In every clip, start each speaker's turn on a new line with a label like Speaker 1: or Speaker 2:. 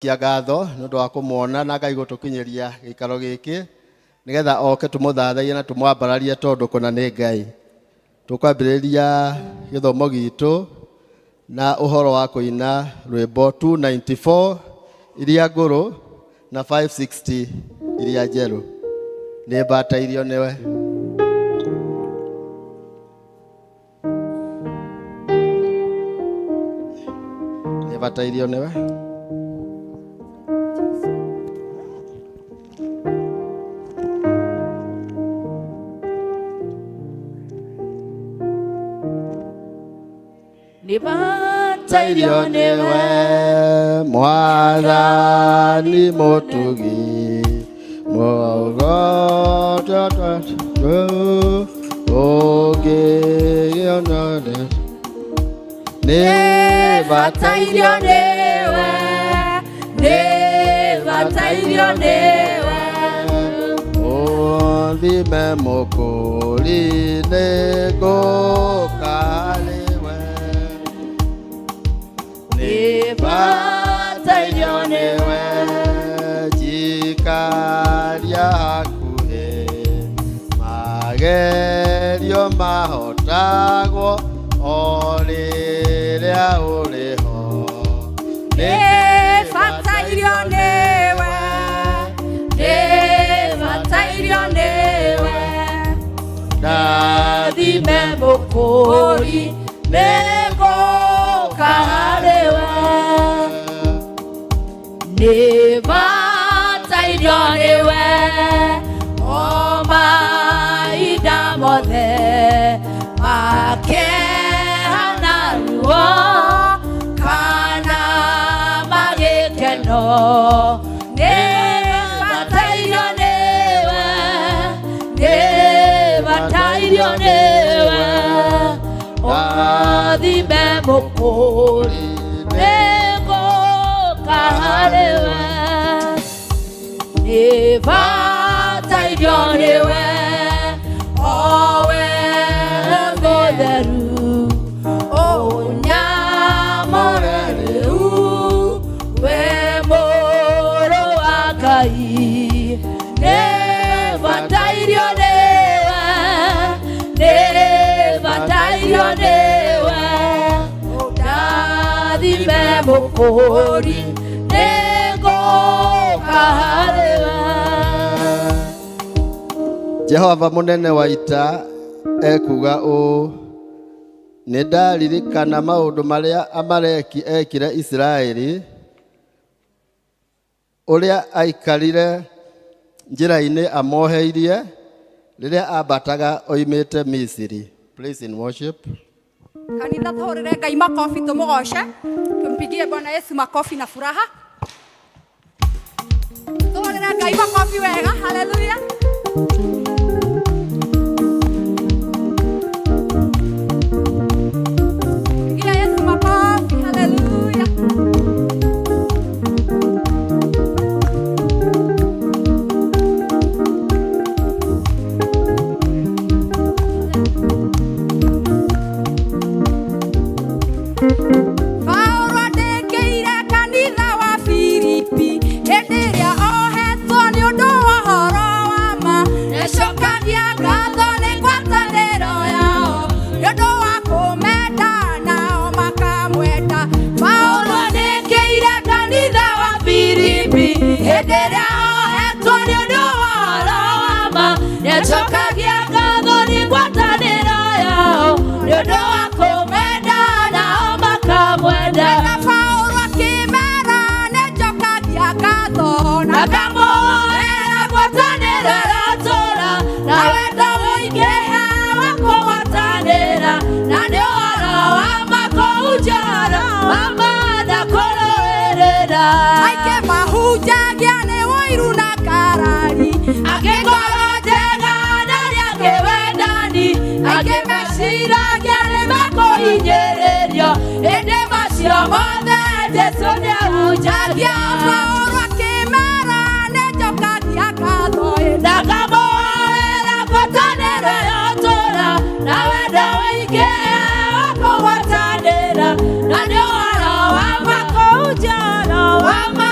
Speaker 1: Kia ngatho nĩ ũndũ wa kũmuona na Ngai gũtũkinyĩria gĩikaro gĩkĩ nĩgetha oke tũmũthathaiye na tũmwambararie tondũ kũna nĩ Ngai. Tũkwambĩrĩria gĩthomo gitũ na ũhoro wa kũina rwĩmbo 294 iria ngũrũ na 560 iria njerũ. Nĩ mbatairio nĩwe. Nĩbatairio nĩwe.
Speaker 2: Nĩbatairio nĩwe.
Speaker 1: Mwathani mũtugi ũngĩonore
Speaker 2: Nĩbatairio nĩwe. Nĩbatairio nĩwe.
Speaker 1: Ũthime mũkũri nĩngũkarĩwe.
Speaker 2: Nĩbatairio nĩwe.
Speaker 1: Njikaria hakuhĩ magerio mahotagwo o rĩrĩa ũrĩ ho.
Speaker 2: Nĩbatairio nĩwe. Nĩbatairio nĩwe. Ndathime mũkũri nĩngũka harĩwe. Nĩbatairio nĩwe o mahinda mothe makeha na ruo kana magĩkeno. Nĩbatairio nĩwe, nĩbatairio nĩwe, ũthime mũkũri nĩngũka harĩwe. Nĩbatairio nĩwe, o we mũtheru, ũnyamũre rĩu, we mũrũ wa Ngai. Nĩbatairio nĩwe, nĩbatairio nĩwe, ũndathime mũkũri, nĩngũka harĩwe.
Speaker 1: Jehova mũnene wa ita ekuuga ũũ, nĩ ndaririkana maũndũ marĩa Amaleki ekire Isiraeli, ũrĩa aikarire njĩra-inĩ amoheirie rĩrĩa ambataga oimĩte Misiri. Praise in worship.
Speaker 3: Kanitha tuhurire Ngai makofi tumugoce, tumpigie Bwana Yesu makofi na furaha. Tuhurire Ngai makofi wega, haleluya. Pigia Yesu makofi, haleluya. Paulo andĩkĩire kanitha wa Filipi hĩndĩ ĩrĩa ohetwo nĩ ũndũ wa ũhoro wa ma. Nĩcokagia ngatho nĩ ngwatanĩro yao nĩ ũndũ wa kũmenda nao makamwenda. Paulo andĩkĩire kanitha wa Filipi hĩndĩ ĩrĩa ohetwo nĩ ũndũ wa ũhoro wa ma.
Speaker 2: Nĩcokagia ngatho nĩ ngwatanĩro yao nĩ ũndũ wa kũmenda nao makamwenda.
Speaker 3: Na Paulo akĩmera nĩnjokagia ngatho na
Speaker 2: Nakamũhoera ngwatanĩro ĩrotũũra na wendo ũingĩhe wa kũgwatanĩra na nĩ ũhoro wa ma kũhunjia ũhoro wa ma na kũrũĩrĩra.
Speaker 3: Aingĩ mahunjagia nĩ ũiru na ngarari.
Speaker 2: Angĩ ngoro njega na arĩa angĩ wendani, angĩ meciragia nĩ makũhinyĩrĩrio, ĩndĩ macio mothe Jesũ nĩahunjagia.
Speaker 3: Paulo akĩmera nĩnjokagia ngatho ĩ.
Speaker 2: Ndakamũhoera ngwatanĩro ĩrotũũra na wendo ũingĩhe wa kũgwatanĩra na nĩ ũhoro wa ma kũhunjia ũhoro wa ma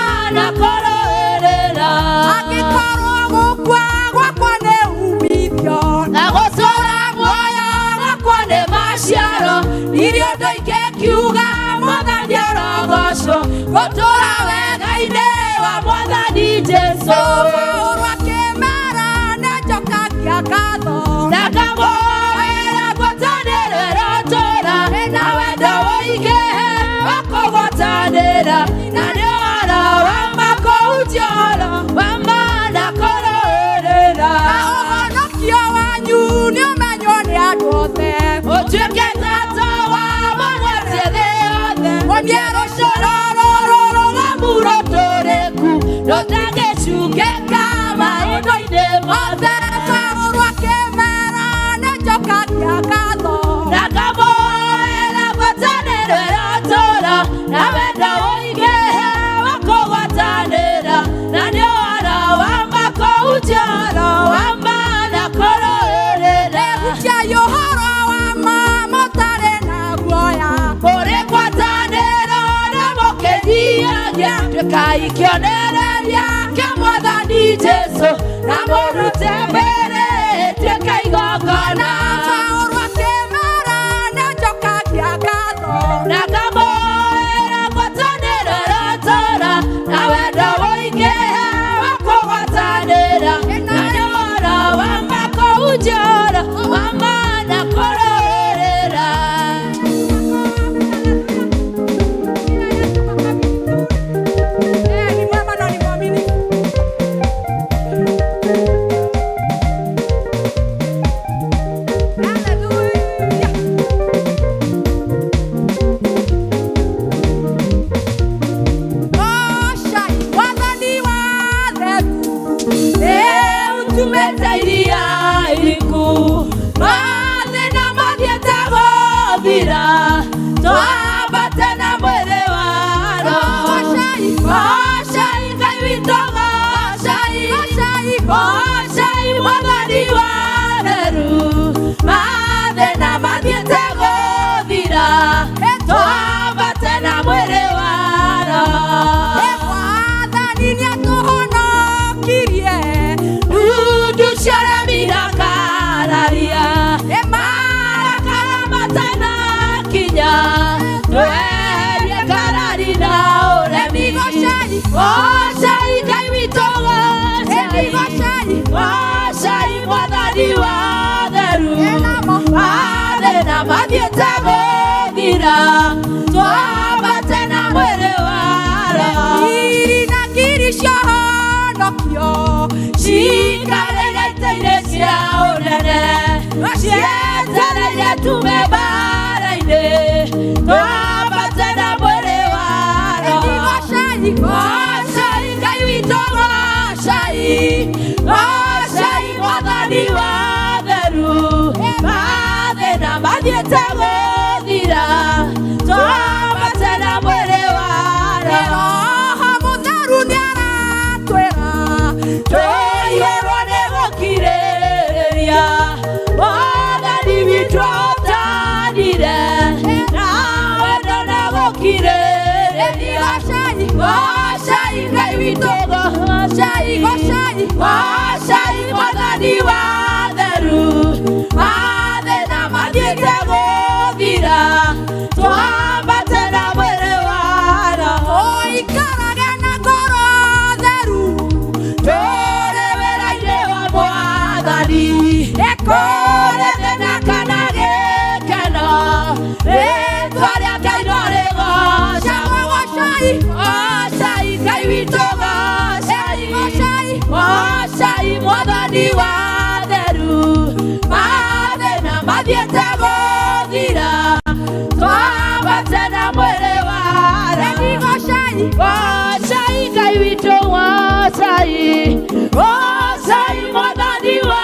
Speaker 2: Wĩra-inĩ wa Mwathani Jesũ.
Speaker 3: Paũlũ akĩmera nĩnjokagia ngatho.
Speaker 2: Na ngamũhoera ngwatanĩro ĩrotũũra na wendo ũingĩhe wa kũgwatanĩra na nĩ ũhoro wa ma kũhunjia ũhoro wa ma na kũrũĩrĩra.
Speaker 3: Na ũhonokio wanyu nĩũmenywo nĩ andũ othe.
Speaker 2: Ũtuĩke tata wa mũgwate thĩ yothe.
Speaker 3: Ũmie
Speaker 2: Rũcũrũ rũrũ rũrũgamu rũtũrĩku rũtangĩcukĩka maũndũ-inĩ mothe.
Speaker 3: Paũlũ akĩmera nĩnjokagia ngatho.
Speaker 2: Na ngamũhoera ngwatanĩro ĩrotũũra na wendo ũingĩhe wa kũgwatanĩra na nĩ ũhoro wa ma kũhunjia ũhoro wa ma na kũrũĩrĩra.
Speaker 3: Hunjiai ũhoro wa ma mũtarĩ na guoya.
Speaker 2: Mũrĩ ngwatanĩro na mũkĩnyihagia, tuĩkai kĩonereria kĩa Mwathani Jesũ na mũrute mĩĩrĩ ĩtuĩke igongona.
Speaker 3: Paũlũ akĩmera nĩnjokagia ngatho.
Speaker 2: Na ngamũhoera ngwatanĩro ĩrotũũra na wendo ũingĩhe wa kũgwatanĩra na nĩ ũhoro wa ma kũhunjia ũhoro wa ma na kũrũĩrĩra.
Speaker 3: Ni mwema na ni mwaminifu. Hallelujah. Goocai Mwathani wa theru.
Speaker 2: Rĩu tumĩte iria iriku, mathĩna mathiĩte gũthira, twambate na mwĩrĩ wa Roho.
Speaker 3: Goocai,
Speaker 2: Goocai Ngai witũ, goocai,
Speaker 3: goocai,
Speaker 2: goocai Mwathani wa theru, mathĩna mathiĩte gũthira, twambate na mwĩrĩ wa Roho.
Speaker 3: Mwathani nĩatũhonokirie.
Speaker 2: Ndundu ciaremira kararia, marakara matanakinya, tweherie karari na ũremi.
Speaker 3: Goocai,
Speaker 2: Goocai Ngai witũ, goocai,
Speaker 3: goocai,
Speaker 2: goocai Mwathani wa theru,
Speaker 3: Ĩnamo.
Speaker 2: mathĩna mathiĩte gũthira, twambate na mwĩrĩ wa Roho.
Speaker 3: Ngiri na ngiri ciahonokio.
Speaker 2: Cikarĩire itĩ-inĩ cia ũnene, cietereire tume mbara-inĩ, twambate na mwĩrĩ wa Roho.
Speaker 3: Goocai,
Speaker 2: Goocai Ngai witũ, goocai, goocai Mwathani wa theru, mathĩna mathiĩte gũthira, twambate na mwĩrĩ wa Roho.
Speaker 3: Roho Mũtheru nĩaratwĩra.
Speaker 2: Tũiyũrwo nĩ gũkirĩrĩria, Mwathani witũ ũtanire, na wendo na gũkirĩrĩria.
Speaker 3: Goocai,
Speaker 2: Goocai Ngai witũ, goocai,
Speaker 3: goocai,
Speaker 2: goocai Mwathani wa theru, mathĩna mathiĩte gũthira, twambate na mwĩrĩ wa Roho.
Speaker 3: Tũikarage na ngoro theru.
Speaker 2: Tũrĩ wĩra-inĩ wa Mwathani, kũrĩ thĩna kana gĩkeno, rĩĩtwa rĩa Ngai no rĩgoocagwo.
Speaker 3: Goocai,
Speaker 2: Goocai Ngai witũ, goocai,
Speaker 3: goocai,
Speaker 2: goocai Mwathani wa theru, mathĩna mathiĩte gũthira, twambate na mwĩrĩ wa Roho.
Speaker 3: goocai,
Speaker 2: Goocai Ngai witũ, goocai, goocai Mwathani wa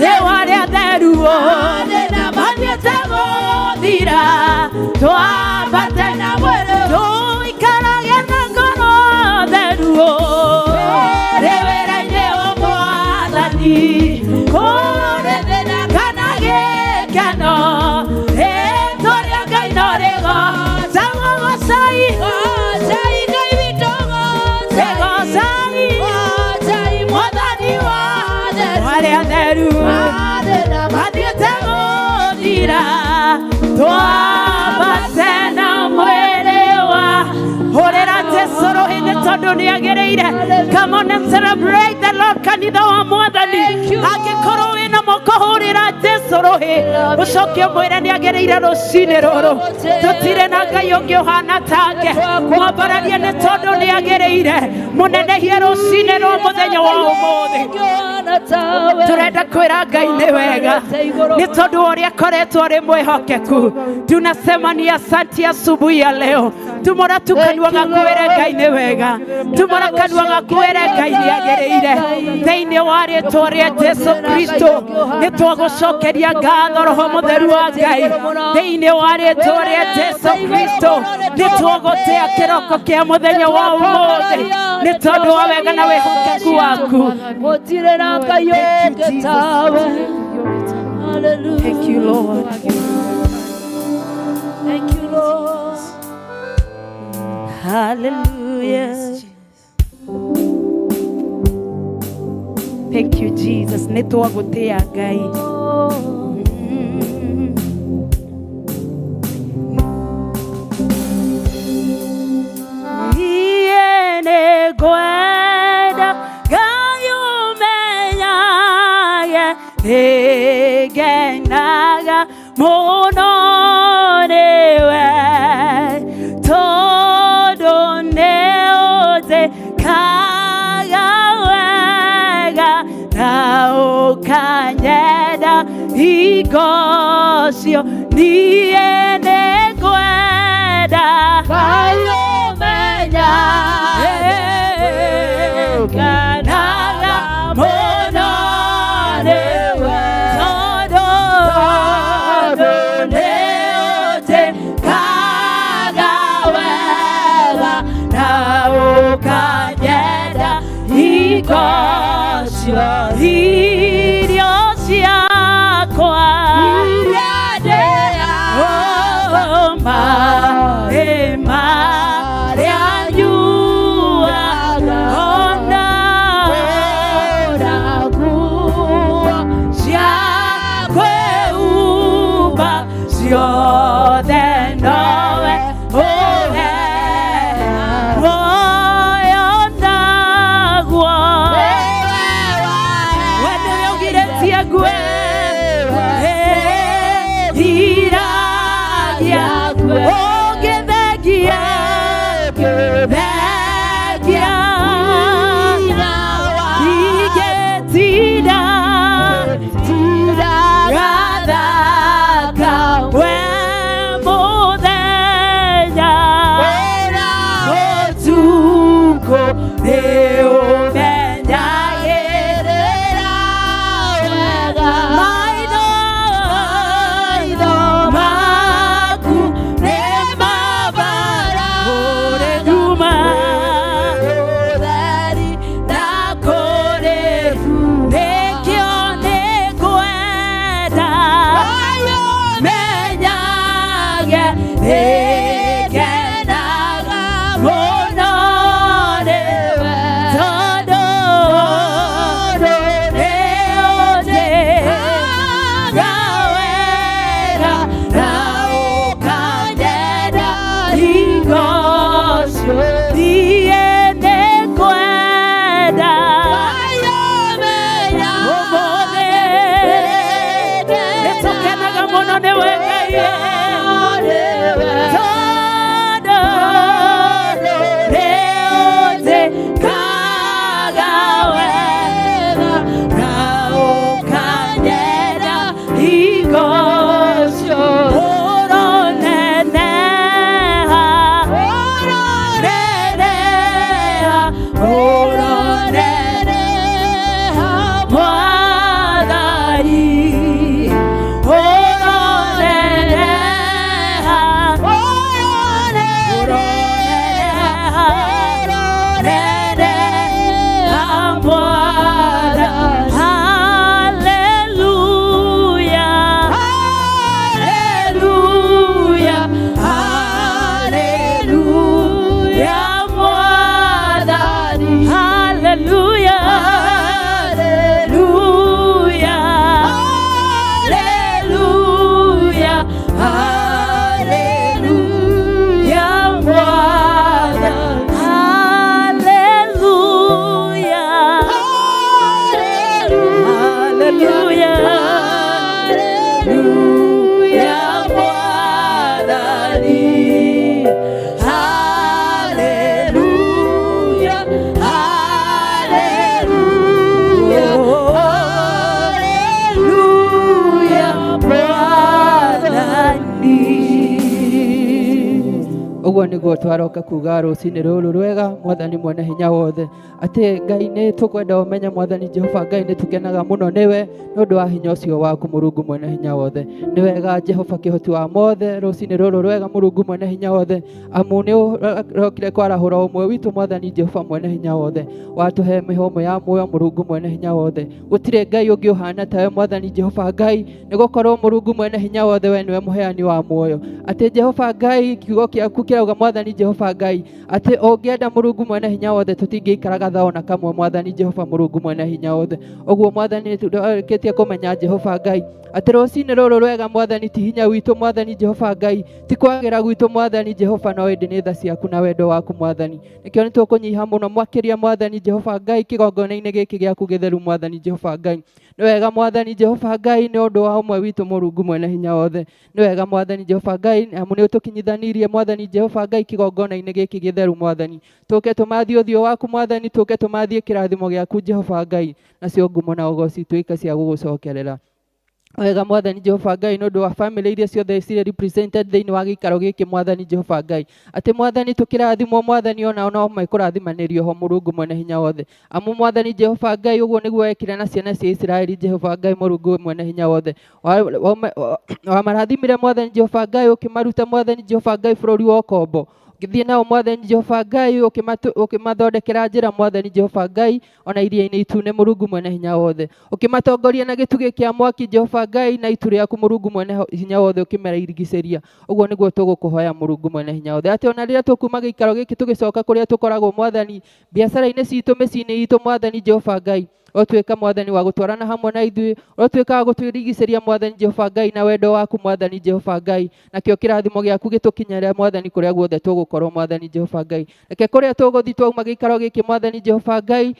Speaker 4: Thĩ warĩa theru
Speaker 2: mathĩna mathiĩte gũthira, twambate na mwĩrĩ
Speaker 4: tũikarage na ngoro theru
Speaker 2: Tũrĩ wĩra-inĩ wa Mwathani, kũrĩ thĩna kana gĩkeno, rĩĩtwa rĩa Ngai no rĩgoocagwo.
Speaker 4: Goocai,
Speaker 2: Goocai Ngai witũ, goocai,
Speaker 4: goocai,
Speaker 2: goocai Mwathani wa theru,
Speaker 4: warĩa theru
Speaker 2: mathĩna mathiĩte
Speaker 4: gũthira twambate. Tondũ nĩ agĩrĩire. Come on and celebrate the Lord, kanitha wa Mwathani. Angĩkorwo wĩna moko, hũrĩra Jesu rũhĩ, ũcoke ũmwĩre nĩ agĩrĩire. Rũcinĩ rũrũ tũtirĩ na Ngai ũngĩ ũhana take. Mwambararie nĩ tondũ nĩ agĩrĩire. Mũnenehie rũcinĩ rwa mũthenya wa ũmũthĩ. Turenda kwĩra Ngai nĩ wega nĩ tondũ wa ũrĩa akoretwo arĩ mwĩhokeku. Tunasema ni asanti asubuhi ya leo. Tumora tu kanua gaku wĩre Ngai nĩ wega. Tumora kanua gaku wĩre Ngai nĩ agĩrĩire. Thĩinĩ wa rĩtwa rĩa Jesu Kristo, nĩ twagũcokeria ngatho, Roho Mũtheru wa Ngai. Thĩinĩ wa rĩtwa rĩa Jesu Kristo, nĩ twagũtĩa kĩroko kĩa mũthenya wa ũmũthĩ nĩ tondũ wa wega na wĩhokeku waku.
Speaker 2: Gũtirĩ na Ngai ũngĩ tawe. Hallelujah.
Speaker 4: Thank you, Lord.
Speaker 2: Thank you, Lord.
Speaker 4: Hallelujah. Thank you, Jesus. Nĩ twagũtĩa Ngai. Niĩ nĩngwenda Ngai ũmenyage nĩngenaga mũno nĩwe, tondũ nĩũnjĩkaga wega na ũkanyenda hingo cio. Niĩ nĩngwenda
Speaker 2: Ngai ũmenyage
Speaker 4: ngenaga mũno nĩwe, tondũ nĩũnjĩkaga wega na ũkanyenda hingo ciothe. Irio ciakwa
Speaker 2: iria ndĩaga,
Speaker 4: Oh, maĩ marĩa nyuaga, ona
Speaker 2: ona nguo
Speaker 4: cia kwĩhumba, ciothe nowe ũhe. Muoyo naguo we nĩwe ũgirĩtie ngue, iragia ũngĩthengia thengia ingĩtinda gathaka we mũthenya ũtukũ, nĩ ũmenyagĩrĩra maitho maku nĩ mabara kũrĩ nduma na kũrĩ nĩkĩo nĩngwenda menyage nĩngenaga mũno nĩwe, tondũ nĩũnjĩkaga wega na ũkanyenda hingo ciothe. Niĩ nĩngwenda ũmũthĩ nĩtũkenaga mũno nĩwe Ngai, tondũ nĩũnjĩkaga wega na ũkanyenda hingo ciothe. Ũroneneha, ũroneneha, ũroneneha Mwathani, ũroneneha, ũroneneha, ũroneneha Mwathani. Hallelujah. Hallelujah, hallelujah, Mwathani.
Speaker 5: Ũguo nĩguo twaroka kuga rũcinĩ rũrũ rwega Mwathani mwene hinya wothe, atĩ Ngai nĩ tũkwenda ũmenye Mwathani Jehova Ngai nĩ tũkenaga mũno nĩwe nĩ ũndũ wa hinya ũcio waku Mũrungu mwene hinya wothe. Nĩ wega Jehova kĩhoti wa mothe rũcinĩ rũrũ rwega Mũrungu mwene hinya wothe, amu nĩ ũrokire kwarahũra ũmwe witũ Mwathani Jehova mwene hinya wothe, watũhe mĩhũmũ ya muoyo Mũrungu mwene hinya wothe. Gũtirĩ Ngai ũngĩ ũhana tawe Mwathani Jehova Ngai, nĩ gũkorwo Mũrungu mwene hinya wothe we nĩwe mũheani wa muoyo. Atĩ Jehova Ngai kiugo gĩaku kĩrauga Mwathani Jehova Ngai atĩ ũngĩenda Mũrungu mwene hinya wothe tũtingĩikaraga tha ona kamwe Mwathani Jehova Mũrungu mwene hinya wothe. Ũguo Mwathani nĩtũrĩkĩtie kũmenya Jehova Ngai atĩ rũcinĩ rũrũ rwega Mwathani ti hinya witũ Mwathani Jehova Ngai, ti kwagĩra gwitũ Mwathani Jehova, no ĩndĩ nĩ tha ciaku na wendo waku Mwathani. Nĩkĩo nĩtũkũnyiha mũno makĩria Mwathani Jehova Ngai kĩgongona-inĩ gĩkĩ gĩaku gĩtheru Mwathani Jehova Ngai. Nĩ wega Mwathani Jehova Ngai nĩ ũndũ wa ũmwe witũ Mũrungu mwene hinya wothe. Nĩ wega Mwathani Jehova Ngai amu nĩ ũtũkinyithanirie Mwathani Jehova Ngai kĩgongona-inĩ gĩkĩ gĩtheru Mwathani. Tũke tũmathie ũthiũ waku Mwathani, tũke tũmathie kĩrathimo gĩaku Jehova Ngai, nacio ngumo na ũgoci tuĩke cia gũgũcokerera. Wega Mwathani Jehova Ngai nĩ ũndũ wa family iria ciothe cirĩ represented thĩinĩ wa gĩikaro gĩkĩ Mwathani Jehova Ngai, atĩ Mwathani tũkĩrathimwo Mwathani onao no mekũrathimanĩrio ho Mũrungu mwene hinya wothe. Amu Mwathani Jehova Ngai ũguo nĩguo wekire na ciana cia Isiraeli Jehova Ngai Mũrungu mwene hinya wothe. Wamarathimire Mwathani Jehova Ngai ũkĩmaruta Mwathani Jehova Ngai bũrũri wa ũkombo, ũgĩthiĩ nao Mwathani Jehova Ngai ũkĩmathondekera njĩra Mwathani Jehova Ngai ona iria-inĩ itune Mũrungu mwene hinya wothe, ũkĩmatongoria na gĩtugĩ kĩa mwaki Jehova Ngai na itu rĩaku Mũrungu mwene hinya wothe ũkĩmerigicĩria. Ũguo nĩguo tũgũkũhoya Mũrungu mwene hinya wothe, atĩ ona rĩrĩa tũkuma gĩikaro gĩkĩ tũgĩcoka kũrĩa tũkoragwo Mwathani, biacara-inĩ citũ, mĩciĩ-inĩ itũ Mwathani Jehova Ngai, ũtuĩka Mwathani wa gũtwarana hamwe na ithuĩ, ũtuĩka wa gũtwĩrigicĩria Mwathani Jehova Ngai na wendo waku Mwathani Jehova Ngai, nakĩo kĩrathimo gĩaku gĩtũkinyĩre Mwathani kũrĩa guothe tũgũkorwo Mwathani Jehova Ngai. Reke kũrĩa tũgũthiĩ twauma gĩikaro gĩkĩ Mwathani Jehova Ngai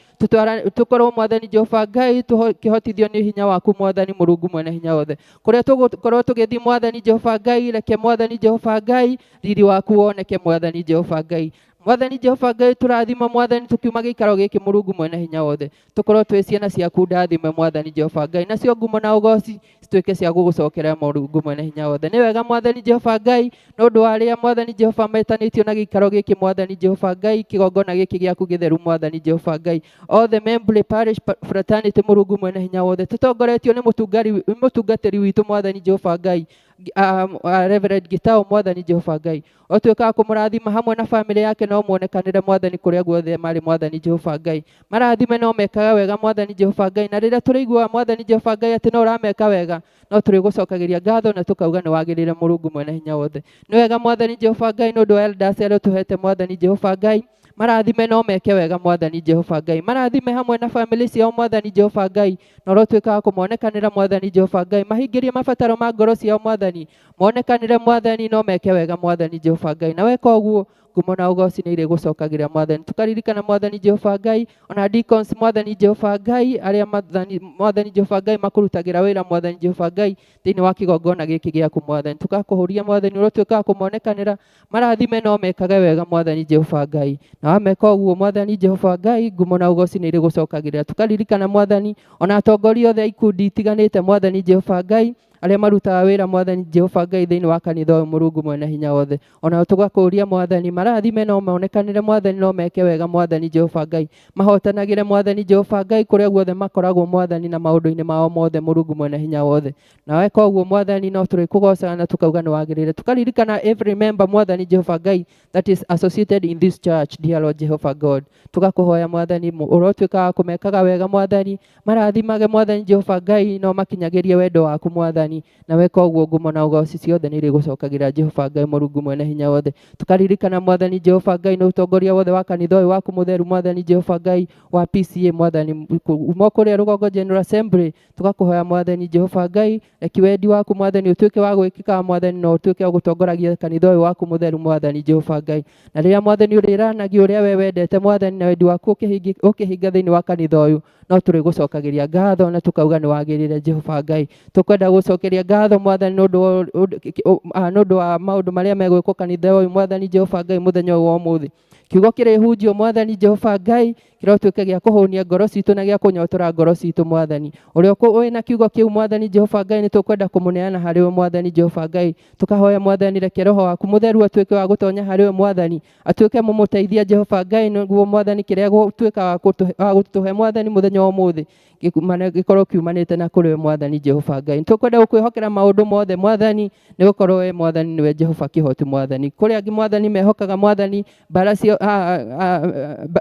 Speaker 5: tũkorwo Mwathani Jehova Ngai tũkĩhotithio nĩ hinya waku Mwathani Mũrungu mwene hinya wothe. Kũrĩa tũgũkorwo tũgĩthiĩ Mwathani Jehova Ngai, reke Mwathani Jehova Ngai riri waku woneke Mwathani Jehova Ngai. Mwathani Jehova Ngai tũrathima Mwathani tũkiuma gĩikaro gĩkĩ Mũrungu mwene hinya wothe, tũkorwo twĩ ciana ciaku ndathime Mwathani Jehova Ngai, nacio ngumo na ũgoci cituĩke cia gũgũcokerera Mũrungu mwene hinya wothe. Nĩ wega Mwathani Jehova Ngai nĩ ũndũ wa arĩa Mwathani Jehova metanĩtio na gĩikaro gĩkĩ Mwathani Jehova Ngai, kĩgongona gĩkĩ gĩaku gĩtheru Mwathani Jehova Ngai, othe Membley Parish Fraternity Mũrungu mwene hinya wothe, tũtongoretio nĩ mũtungatĩri witũ Mwathani Jehova Ngai, Reverend Gitau Mwathani Jehova Ngai, ũtuĩkaga kũmũrathima hamwe na family yake, no muonekanĩre Mwathani kũrĩa guothe marĩ Mwathani Jehova Ngai, marathime no mekaga wega Mwathani Jehova Ngai, na rĩrĩa tũrĩiguaga Mwathani Jehova Ngai atĩ no ũrameka wega, no tũrĩgũcokagĩria ngatho na tũkauga nĩ wagĩrĩire Mũrungu mwene hinya wothe. Nĩ wega Mwathani Jehova Ngai nĩ ũndũ wa elders arĩa ũtũhete Mwathani Jehova Ngai, marathime no meke wega Mwathani Jehova Ngai, marathime hamwe na family ciao Mwathani Jehova Ngai, na ũrotuĩkaga kũmonekanĩra Mwathani Jehova Ngai, mahingĩrie mabataro ma ngoro ciao Mwathani, monekanĩre Mwathani no meke wega Mwathani Jehova Ngai, na weka ũguo ngumo na ũgoci nĩ irĩgũcokagĩra Mwathani. Tũkaririkana Mwathani Jehova Ngai ona deacons Mwathani Jehova Ngai arĩa Mwathani Jehova Ngai makũrutagĩra wĩra Mwathani Jehova Ngai thĩinĩ wa kĩgongona gĩkĩ gĩaku Mwathani, tũgakũhũria Mwathani ũrotuĩkaga kũmonekanĩra, marathime no mekage wega Mwathani Jehova Ngai, na wameka ũguo Mwathani Jehova Ngai ngumo na ũgoci nĩ irĩgũcokagĩrĩra. Tũkaririkana Mwathani ona atongoria othe a ikundi itiganĩte Mwathani Jehova Ngai arĩa marutaga wĩra Mwathani Jehova Ngai thĩinĩ wa kanitha ũyũ Mũrungu mwene hinya wothe, ona tũgakũria Mwathani marathime no monekanĩre Mwathani no meke wega Mwathani Jehova Ngai, mahotanagĩre Mwathani Jehova Ngai kũrĩa guothe makoragwo Mwathani na maũndũ-inĩ mao mothe Mũrungu mwene hinya wothe, na weka ũguo Mwathani no tũrĩkũgocaga na tũkauga nĩ wagĩrĩire. Tũkaririkana every member Mwathani Jehova Ngai that is associated in this church, dear Lord Jehovah God, tũgakũhoya Mwathani ũrotuĩkaga kũmekaga wega Mwathani, marathimage Mwathani Jehova Ngai no makinyagĩrie wendo waku Mwathani, na weka ũguo ngumo na ũgoci ciothe nĩ irĩgũcokagĩra Jehova Ngai Mũrungu mwene hinya wothe. Tũkaririkana Mwathani Jehova Ngai nĩ ũtongoria wothe wa kanitha ũyũ waku mũtheru Mwathani Jehova Ngai wa PCA Mwathani kuma kũrĩa Rũgongo General Assembly, tũgakũhoya Mwathani Jehova Ngai reke wendi waku Mwathani ũtuĩke wa gwĩkĩka Mwathani, na ũtuĩke wa gũtongoragia kanitha ũyũ waku mũtheru Mwathani Jehova Ngai, na rĩrĩa Mwathani ũrĩranagia ũrĩa we wendete Mwathani na wendi waku ũkĩhinga thĩinĩ wa kanitha ũyũ, no tũrĩgũcokagĩria ngatho na tũkauga nĩ wagĩrĩire Jehova Ngai. Tũkwenda gũcokeria ngatho Mwathani nĩ ũndũ wa maũndũ marĩa megwĩkwo kanitha ũyũ Mwathani Jehova Ngai mũthenya ũyũ wa ũmũthĩ. Kiugo kĩrĩhunjio Mwathani Jehova Ngai kĩrotuĩka gĩa kũhũnia ngoro citũ na gĩa kũnyotora ngoro citũ Mwathani. Ũrĩa wĩna kiugo kĩu Mwathani Jehova Ngai nĩ tũkwenda kũmũneana harĩ we Mwathani Jehova Ngai. Tũkahoya Mwathani reke Roho waku Mũtheru atuĩke wa gũtonya harĩ we Mwathani, atuĩke mũmũteithia Jehova Ngai, nĩguo Mwathani kĩrĩa gũtuĩka wa gũtũhe Mwathani mũthenya wa ũmũthĩ gĩkorwo kiumanĩte na kũrĩ we Mwathani Jehova Ngai. Nĩtũkwenda gũkwĩhokera maũndũ mothe Mwathani, nĩgũkorwo we Mwathani nĩwe Jehova kĩhoti Mwathani. Kũrĩ angĩ Mwathani mehokaga Mwathani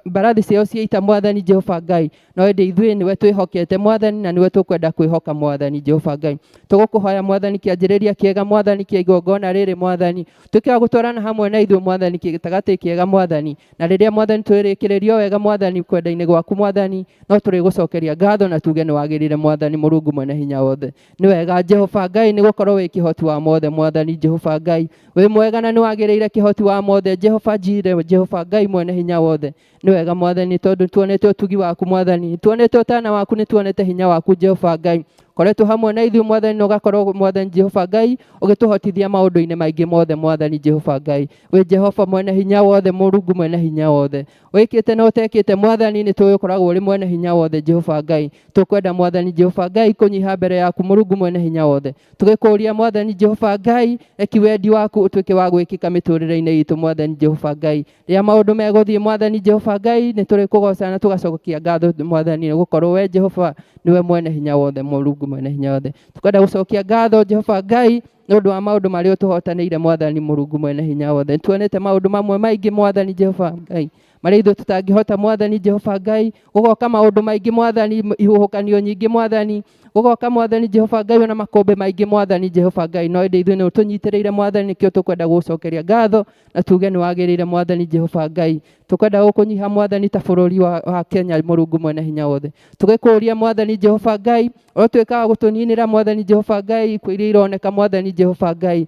Speaker 5: mbarathi ciao cia ita Mwathani Jehova Ngai, no ĩndĩ ithuĩ nĩwe twĩhokete Mwathani na nĩwe tũkwenda kwĩhoka Mwathani Jehova Ngai. Tũgũkũhoya Mwathani kĩanjĩrĩria kĩega Mwathani kĩa igongona rĩrĩ Mwathani, tuĩke wa gũtwarana hamwe na ithuĩ Mwathani gĩtagatĩ kĩega Mwathani, na rĩrĩa Mwathani twĩrĩkĩrĩrio wega Mwathani kwenda-inĩ gwaku Mwathani, no tũrĩgũcokeria ngatho na tuge nĩ wagĩrĩire Mwathani Mũrungu mwene hinya wothe. Nĩ wega Jehova Ngai, nĩgũkorwo wĩ kĩhoti wa mothe Mwathani Jehova Ngai, wĩ mwega na nĩ wagĩrĩire kĩhoti wa mothe Jehova Jire, Jehova Ngai mwene hinya wothe. Nĩ wega Mwathani, tondũ tuonete ũtugi waku Mwathani, tuonete ũtana waku, nĩ tuonete hinya waku Jehova Ngai. Koretwo hamwe na ithuĩ Mwathani, na ũgakorwo Mwathani Jehova Ngai ũgĩtũhotithia maũndũ-inĩ maingĩ mothe Mwathani Jehova Ngai. Wĩ Jehova mwene hinya wothe, Mũrungu mwene hinya wothe, wĩkĩte na ũtekĩte Mwathani, nĩ tũĩ ũkoragwo ũrĩ mwene hinya wothe Jehova Ngai. Tũkwenda Mwathani Jehova Ngai kũnyiha mbere yaku Mũrungu mwene hinya wothe, tũgĩkũria Mwathani Jehova Ngai, reki wendi waku ũtuĩke wa gwĩkĩka mĩtũrĩre-inĩ itũ Mwathani Jehova Ngai. Rĩrĩa maũndũ megũthiĩ Mwathani Jehova Ngai, nĩ tũrĩkũgoca na tũgacokia ngatho Mwathani, nĩgũkorwo we Jehova nĩwe mwene hinya wothe, Mũrungu mwene hinya wothe. Tũkwenda gũcokia ngatho Jehova Ngai nĩ ũndũ wa maũndũ marĩa ũtũhotanĩire Mwathani Mũrungu mwene hinya wothe. Nĩtuonete maũndũ mamwe maingĩ Mwathani Jehova Ngai marĩa ithuĩ tũtangĩhota Mwathani Jehova Ngai, gũgoka maũndũ maingĩ Mwathani, ihuhũkanio nyingĩ Mwathani, gũgoka Mwathani Jehova Ngai ona makũmbĩ maingĩ Mwathani Jehova Ngai, no ĩndĩ ithuĩ nĩ ũtũnyitĩrĩire Mwathani, nĩkĩo tũkwenda gũgũcokeria ngatho na tuge nĩ wagĩrĩire Mwathani Jehova Ngai. Tũkwenda gũkũnyiha Mwathani ta bũrũri wa Kenya Mũrungu mwene hinya wothe. Tũgĩkũria Mwathani Jehova Ngai, ũtuĩka wa gũtũninĩra Mwathani Jehova Ngai ikuũ iria ironeka Mwathani Jehova Ngai.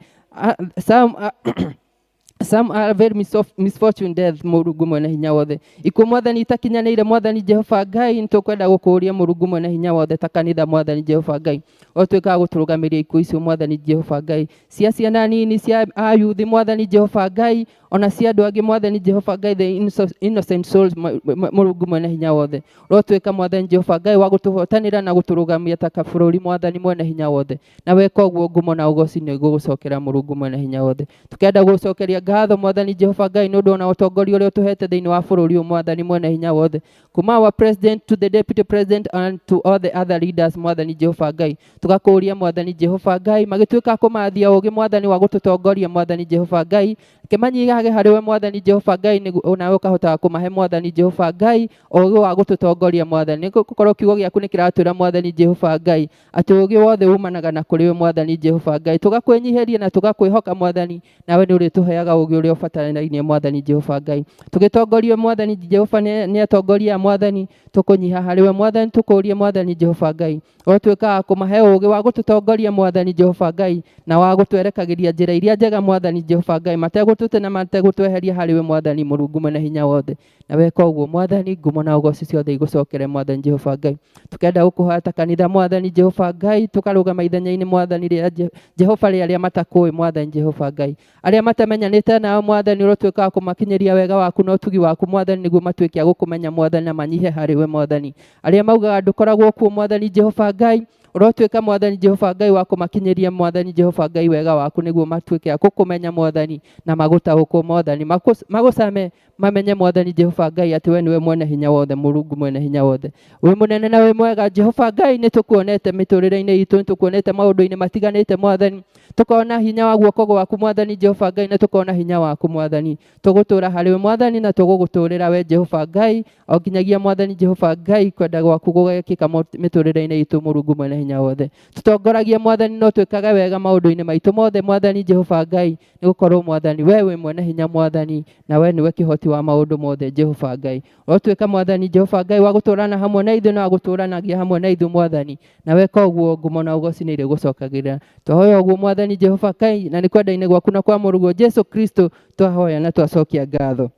Speaker 5: Some are very misfortune death Mũrungu mwene hinya wothe. Ikuũ Mwathani itakinyanĩire Mwathani Jehova Ngai, nĩtũkwenda gũkũria Mũrungu mwene hinya wothe ta kanitha Mwathani Jehova Ngai, ũtuĩka wa gũtũrũgamĩria ikuũ icio Mwathani Jehova Ngai, cia ciana nini, cia ayuthi Mwathani Jehova Ngai, ona cia andũ angĩ Mwathani Jehova Ngai, the innocent souls Mũrungu mwene hinya wothe. Ũrotuĩka Mwathani Jehova Ngai wa gũtũhotanĩra na gũtũrũgamia ta kabũrũri Mwathani mwene hinya wothe, na weka ũguo ngumo na ũgoci nĩ igũgũcokera Mũrungu mwene hinya wothe. Tũkenda gũcokeria ngatho Mwathani Jehova Ngai nĩ ũndũ ona ũtongoria ũrĩa ũtũhete thĩinĩ wa bũrũri ũyũ Mwathani mwene hinya wothe, kuma our president to the deputy president and to all the other leaders Mwathani Jehova Ngai. Tũgakũria Mwathani Jehova Ngai magĩtuĩka kũmathia ũũgĩ Mwathani wa gũtũtongoria Mwathani Jehova Ngai, kĩmanyihage harĩ we Mwathani Jehova Ngai, nĩguo nawe ũkahotaga kũmahe Mwathani Jehova Ngai ũũgĩ wa gũtũtongoria Mwathani, nĩgũkorwo kiugo gĩaku nĩ kĩratwĩra Mwathani Jehova Ngai atĩ ũũgĩ wothe umanaga na kũrĩ we Mwathani Jehova Ngai. Tũgakwĩnyihĩria na tũgakwĩhoka Mwathani, nawe nĩ ũrĩtũheaga ũũgĩ ũrĩa ũbatarainie Mwathani Jehova Ngai. Tũgĩtongorio Mwathani Jehova nĩ atongoria Mwathani, tũkũnyiha harĩ we Mwathani, tũkũrie Mwathani Jehova Ngai ũtuĩka wa kũmahe ũũgĩ wa gũtũtongoria Mwathani Jehova Ngai, na wa gũtwerekagĩria njĩra iria njega Mwathani Jehova Ngai, mategũtũte na mategũtweheria harĩ we Mwathani Mũrungu mwene hinya wothe. Na weka ũguo Mwathani, ngumo na ũgoci ciothe igũcokere Mwathani Jehova Ngai. Tũkenda gũkũhoya ta kanitha Mwathani Jehova Ngai, tũkarũgama ithenya-inĩ Mwathani rĩa Jehova rĩa arĩa matakũĩ Mwathani Jehova Ngai, arĩa matamenyanĩte nao Mwathani, ũrotuĩka wa kũmakinyĩria wega waku na ũtugi waku Mwathani, nĩguo matuĩke a gũkũmenya Mwathani na manyihe harĩ we Mwathani. Arĩa maugaga ndũkoragwo kuo Mwathani Jehova Ngai, ũrotuĩka Mwathani Jehova Ngai wa kũmakinyĩria Mwathani Jehova Ngai wega waku, nĩguo matuĩke a gũkũmenya Mwathani na magũtaũkwo Mwathani, magũcame mamenye Mwathani Jehova Ngai atĩ we nĩwe mwene hinya wothe, Mũrungu mwene hinya wothe, wĩ mũnene na wĩ mwega Jehova Ngai. Nĩ tũkuonete mĩtũrĩre-inĩ itũ, nĩ tũkuonete maũndũ-inĩ matiganĩte Mwathani, tũkona hinya wa guoko gwaku Mwathani Jehova Ngai, na tũkona hinya waku Mwathani. Tũgũtũra harĩ we Mwathani na tũgũgũtũrĩra we Jehova Ngai o nginyagia Mwathani Jehova Ngai kwenda gwaku gũgekĩka mĩtũrĩre-inĩ itũ Mũrungu mwene hinya wothe. Tũtongoragie Mwathani no twĩkage wega maũndũ-inĩ maitũ mothe Mwathani Jehova Ngai, nĩgũkorwo Mwathani we wĩ mwene hinya Mwathani, na we nĩwe kĩhoti wa maũndũ mothe Jehova Ngai. Ũrotuĩka Mwathani Jehova Ngai wa gũtũrana hamwe na ithuĩ na wa gũtũranagia hamwe na ithuĩ Mwathani, na weka ũguo ngumo na ũgoci nĩ irĩgũcokagĩra. Twahoya ũguo Mwathani Jehova Ngai, na nĩ kwenda-inĩ gwaku na kwa Mũrũguo Jesu Kristo twahoya na twacokia ngatho.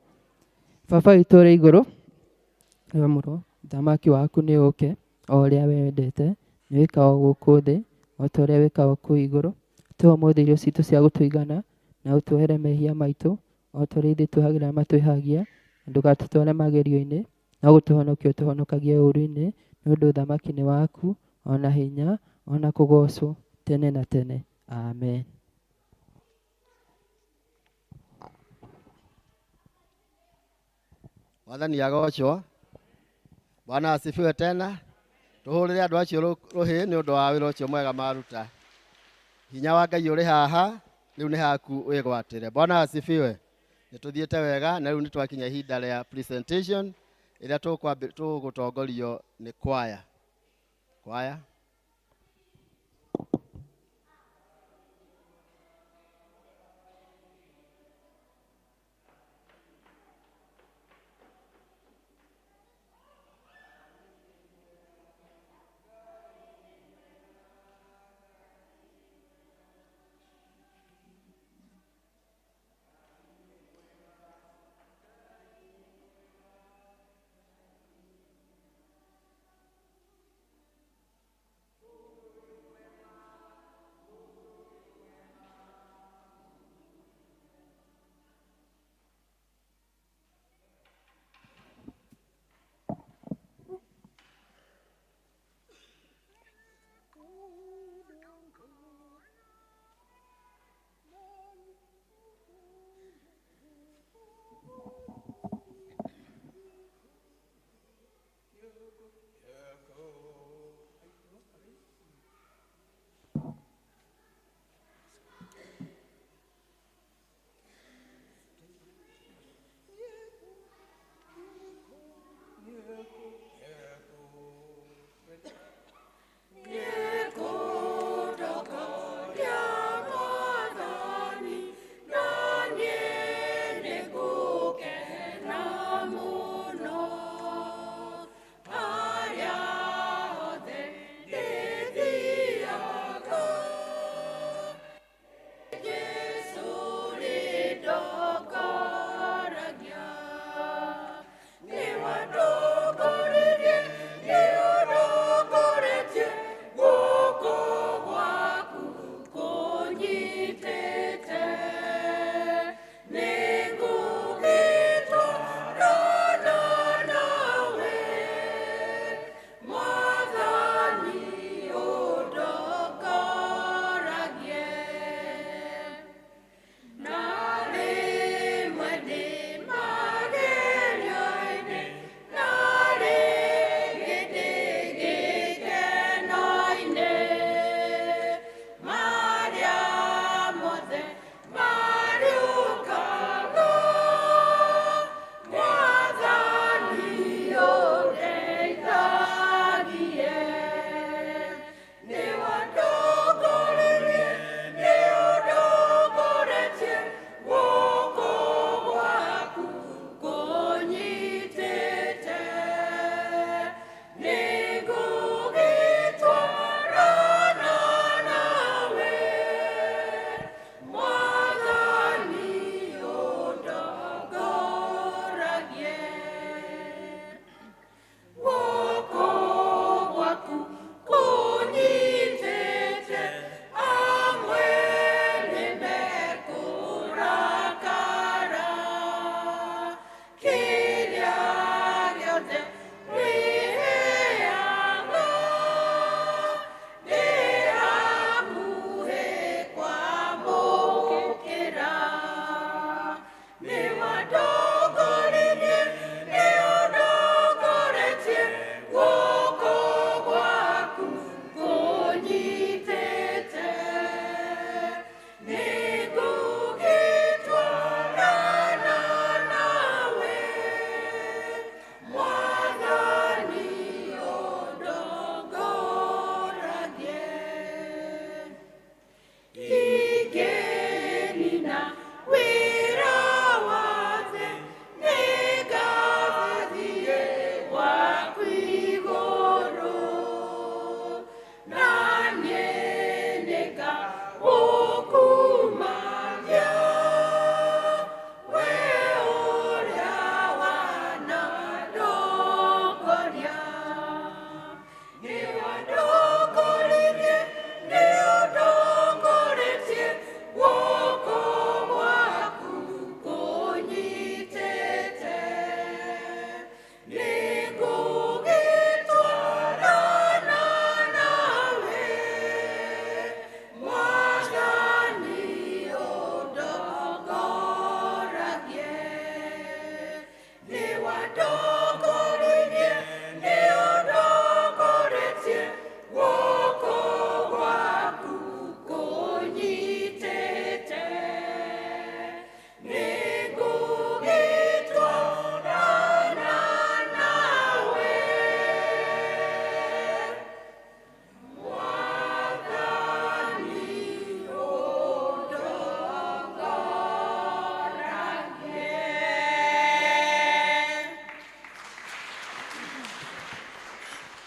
Speaker 5: Baba witũ ũrĩ igũrũ, nĩwamũrwo, ũthamaki waku nĩ ũũke, o ũrĩa wendete, nĩ wĩkagwo gũkũ thĩ o ta ũrĩa wĩkagwo kũu igũrũ. Tũhe ũmũthĩ irio citũ cia gũtũigana, na ũtuohere mehia maitũ o ta ũrĩa ithuĩ tuohagĩra arĩa matwĩhagia, Ndũgatũtware magerio-inĩ, no gũtũhonokia ũtũhonokagie ũũru-inĩ, nĩ ũndũ ũthamaki nĩ waku, ona hinya, ona kũgoocwo tene na tene. Amen.
Speaker 1: Mwathani agocwo. Bwana asifiwe tena. Tũhũrĩre andũ acio rũhĩ nĩ ũndũ wa wĩra ũcio mwega maruta. Hinya wa Ngai ũrĩ haha, rĩu nĩ haku wĩgwatĩre. Bwana asifiwe. Nĩ tũthiĩte wega na rĩu nĩ twakinya ihinda rĩa presentation ĩrĩa tũgũtongorio nĩ kwaya. Kwaya.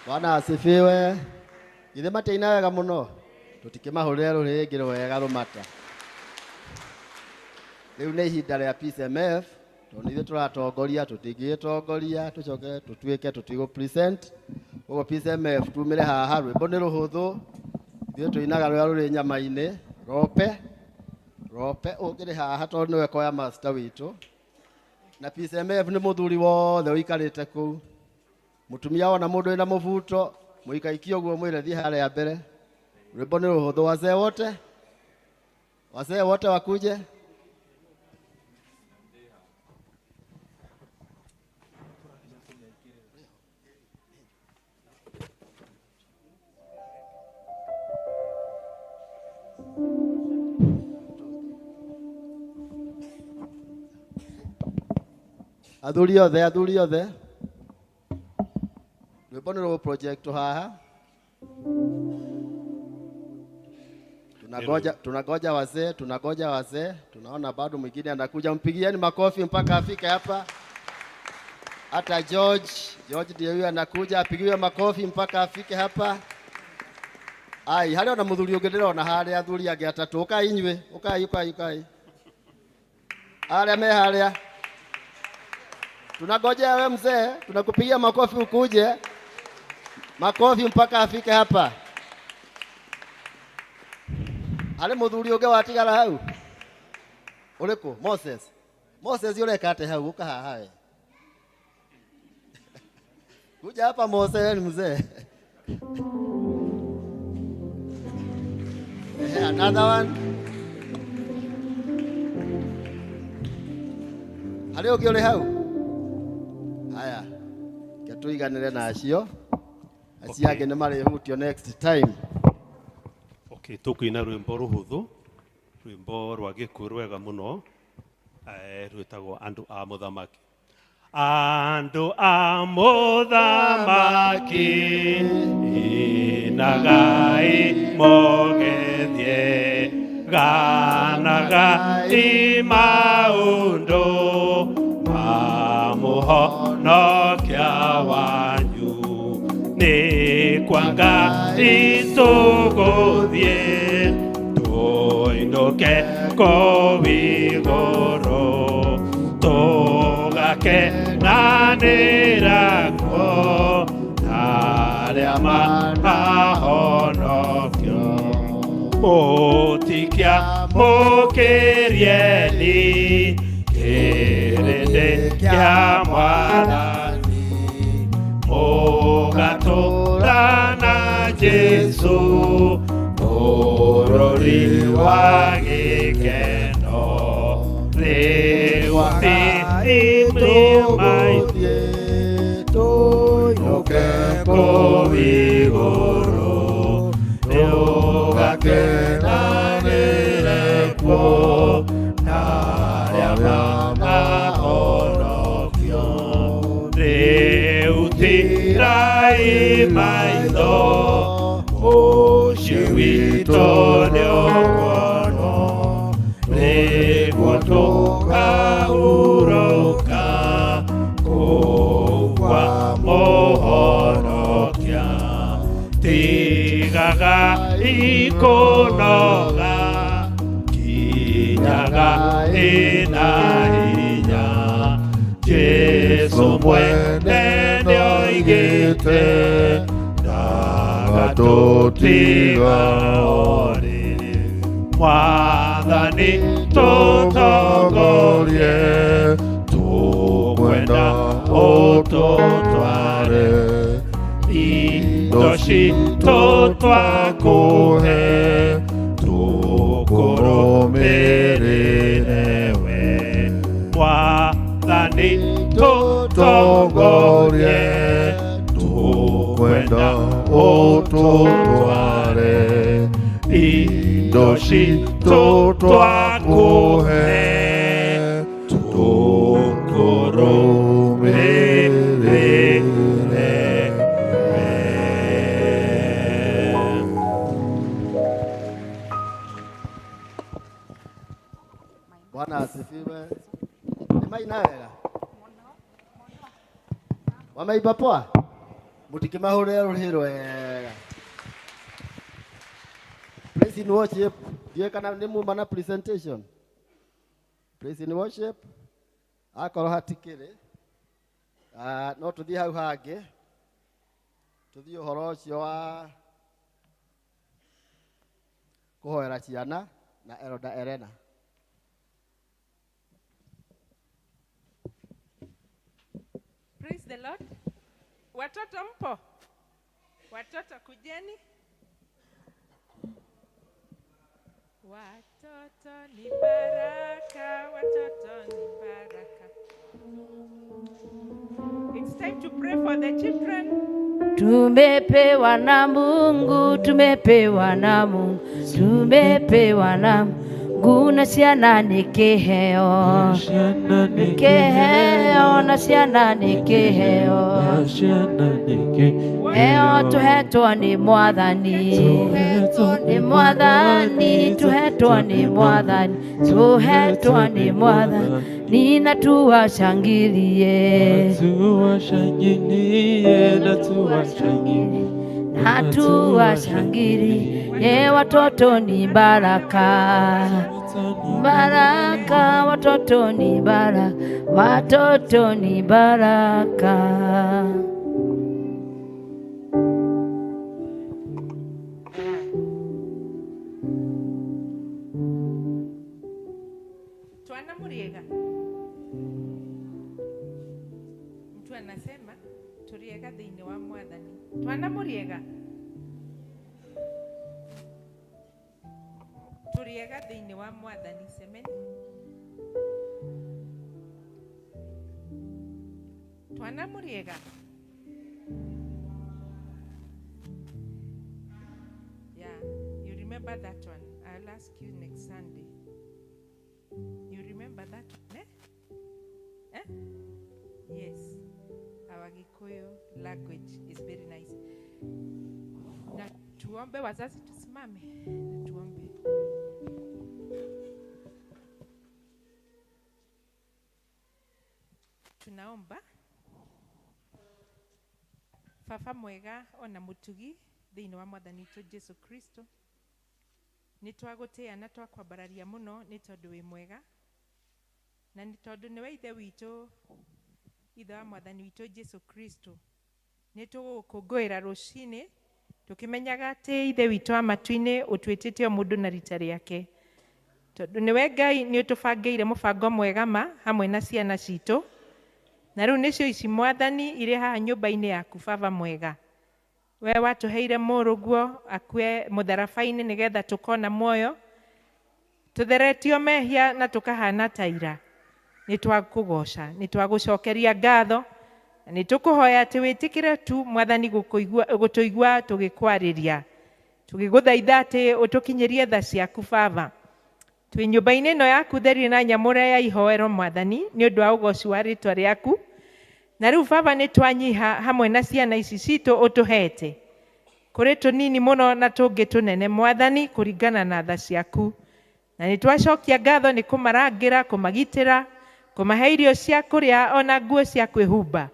Speaker 1: Bwana asifiwe. Githĩ matiaina wega mũno? Tũtikĩmahũrĩre rũrĩngĩ rwega rũmata. Rĩu nĩ ihinda rĩa Peace MF, tondũ nĩ ithuĩ tũratongoria, tũtingĩgĩtongoria tũcoke tũtuĩke tũtigũ present. Koguo Peace MF tumĩre haha, rwĩmbo nĩ rũhũthũ, ithuĩ tũinaga rũrĩa rũrĩ nyama-inĩ, rope rope ũngĩrĩ haha tondũ nĩwe choir master witũ. Na Peace MF nĩ mũthuri wothe ũikarĩte kũu. Mũtumia wona mũndũ wĩna mũbuto, mũikaikie ũguo mwĩre thiĩ harĩa mbere. Rwĩmbo nĩ rũhũthũ, wazee wote, wazee wote wakuje. Athuri othe, athuri othe, rwĩmbo nĩ rũgũ project haha. Tunangoja, tunangoja wazee, tunangoja wazee, tunaona bado mwingine anakuja, mpigieni makofi mpaka afike hapa. Hata George, George ndiye huyo anakuja, apigiwe makofi mpaka afike hapa. Ai, harĩ ona mũthuri ũngĩ ndĩrona harĩa, athuri angĩ atatũ, ũkai inyuĩ, ũkai, ũkai, ũkai. Arĩa me harĩa. Tunangojea we mzee, tunakupigia makofi ukuje. Makofi mpaka afike hapa. Harĩ mũthuri ũngĩ watigara hau? Ũrĩkũ? Moses. Moses ũreka atĩa hau? Ũka haha we. Kuja hapa Moses, wewe ni mzee. Ehe, another one. Harĩ ũngĩ ũrĩ hau? Haya, ke tũiganĩre na acio. Acio angĩ nĩ marĩhutio next time.
Speaker 6: Okay, tũkũina rwĩmbo rũhũthũ, rwĩmbo rwa gĩkuũ rwega mũno, rwĩtagwo Andũ a Mũthamaki. Andũ a Mũthamaki, inagai mũgethie, ganagai maũndũ ma mũhonokia wanyu. Nĩ kwa Ngai tũgũthiĩ, tũinũke kũu igũrũ, tũgakenanĩra kuo na arĩa manahonokio. Mũtikiamũkĩrieni kĩrĩndĩ kĩa Mwathani, mũgatũũra na Jesũ bũrũri wa gĩkeno. Rĩu tũgũthiĩ tũinũke kũu igũrũ, tũgakenanĩre kuo na arĩa manahonokio. Rĩu tirai maitho, mũciĩ witũ nĩũkuonwo, nĩguo tũkahurũka kũu kwa Mũhonokia. Tigaga ikũnoga, kinyaga ĩna hinya, Jesũ mwene nĩoigĩte ndagatũtiga orĩ. Mwathani tũtongorie, tũkwenda ũtũtware, indo citũ twakũhe, tũkũrũmĩrĩre we. Mwathani tũtongorie, tũkwenda ũtũtware, indo citũ twakũhe, tũkũrũmĩrĩre we.
Speaker 1: Bwana asifiwe. Nĩ maina wega? Wameimba poa? Mũtikĩmahũrĩre rũhĩ rwega. Praise in worship. Ndiũĩ kana nĩ muma na presentation. Praise in worship. Akorwo hatikĩrĩ. No tũthiĩ hau hangĩ. Tũthiĩ ũhoro ũcio wa kũhoera ciana na Elder Elena.
Speaker 7: Praise the Lord. Watoto mpo? Watoto kujeni. Watoto ni baraka, watoto ni baraka. It's time to pray for the children.
Speaker 2: Tumepewa na Mungu, tumepewa na Mungu, tumepewa na Mungu na ciana nĩ kĩheo, kĩheo na ciana nĩ kĩheo, heo tũhetwo nĩ Mwathani, nĩ Mwathani, tũhetwo nĩ Mwathani, tũhetwo nĩ Mwathani na tuwashangilie,
Speaker 8: Tuwashangilie na tuwashangilie
Speaker 2: na tuwashangilie, watoto ni baraka, baraka, watoto ni baraka, watoto ni baraka.
Speaker 7: Twana muriega. Mtu anasema turiega thĩinĩ wa Mwathani. Twana muriega. Turiega thĩinĩ wa Mwathani. Semeni. Twana muriega. Yeah, you remember that one. I'll ask you next Sunday. You remember that one, eh? Eh? Yes. Our Gikuyu language is very nice. Na tuombe wazazi, tusimame na tuombe. Tunaomba Baba mwega ona mutugi thĩinĩ wa Mwathani witũ Jesu Kristo, nĩ twagũtĩĩa na twakwambararia mũno nĩ tondũ wĩ mwega na nĩ tondũ nĩwe ithe witũ, ithe wa Mwathani witũ Jesu Kristo. Nĩ tũgũgũkũngũĩra rũcinĩ tũkĩmenyaga atĩ ithe witũ wa matu-inĩ ũtwĩtĩte o mũndũ na rita rĩake, tondũ nĩwe Ngai nĩ ũtũbangĩire mũbango mwega ma hamwe na ciana citũ, na rĩu nĩcio ici Mwathani irĩ haha nyũmba-inĩ yaku. Baba mwega, we watũheire mũrũguo akue mũtharaba-inĩ nĩgetha tũkona muoyo, tũtheretio mehia na tũkahana ta ira. Nĩ twakũgoca, nĩ twagũcokeria ngatho, na nĩ tũkũhoya atĩ wĩtĩkĩre tu Mwathani gũtũigua tũgĩkwarĩria, tũgĩgũthaitha atĩ ũtũkinyĩrie tha ciaku Baba. Twĩ nyũmba-inĩ ĩno yaku therie na nyamũre ya ihoero Mwathani, nĩ ũndũ wa ũgoci wa rĩtwa rĩaku. Na rĩu Baba nĩ twanyiha hamwe na ciana ici citũ ũtũhete, kũrĩ tũnini mũno na tũngĩ tũnene Mwathani, kũringana na tha ciaku. Na nĩ twacokia ngatho nĩ kũmarangĩra, kũmagitĩra, kũmahe irio cia kũrĩa ona nguo cia kwĩhumba,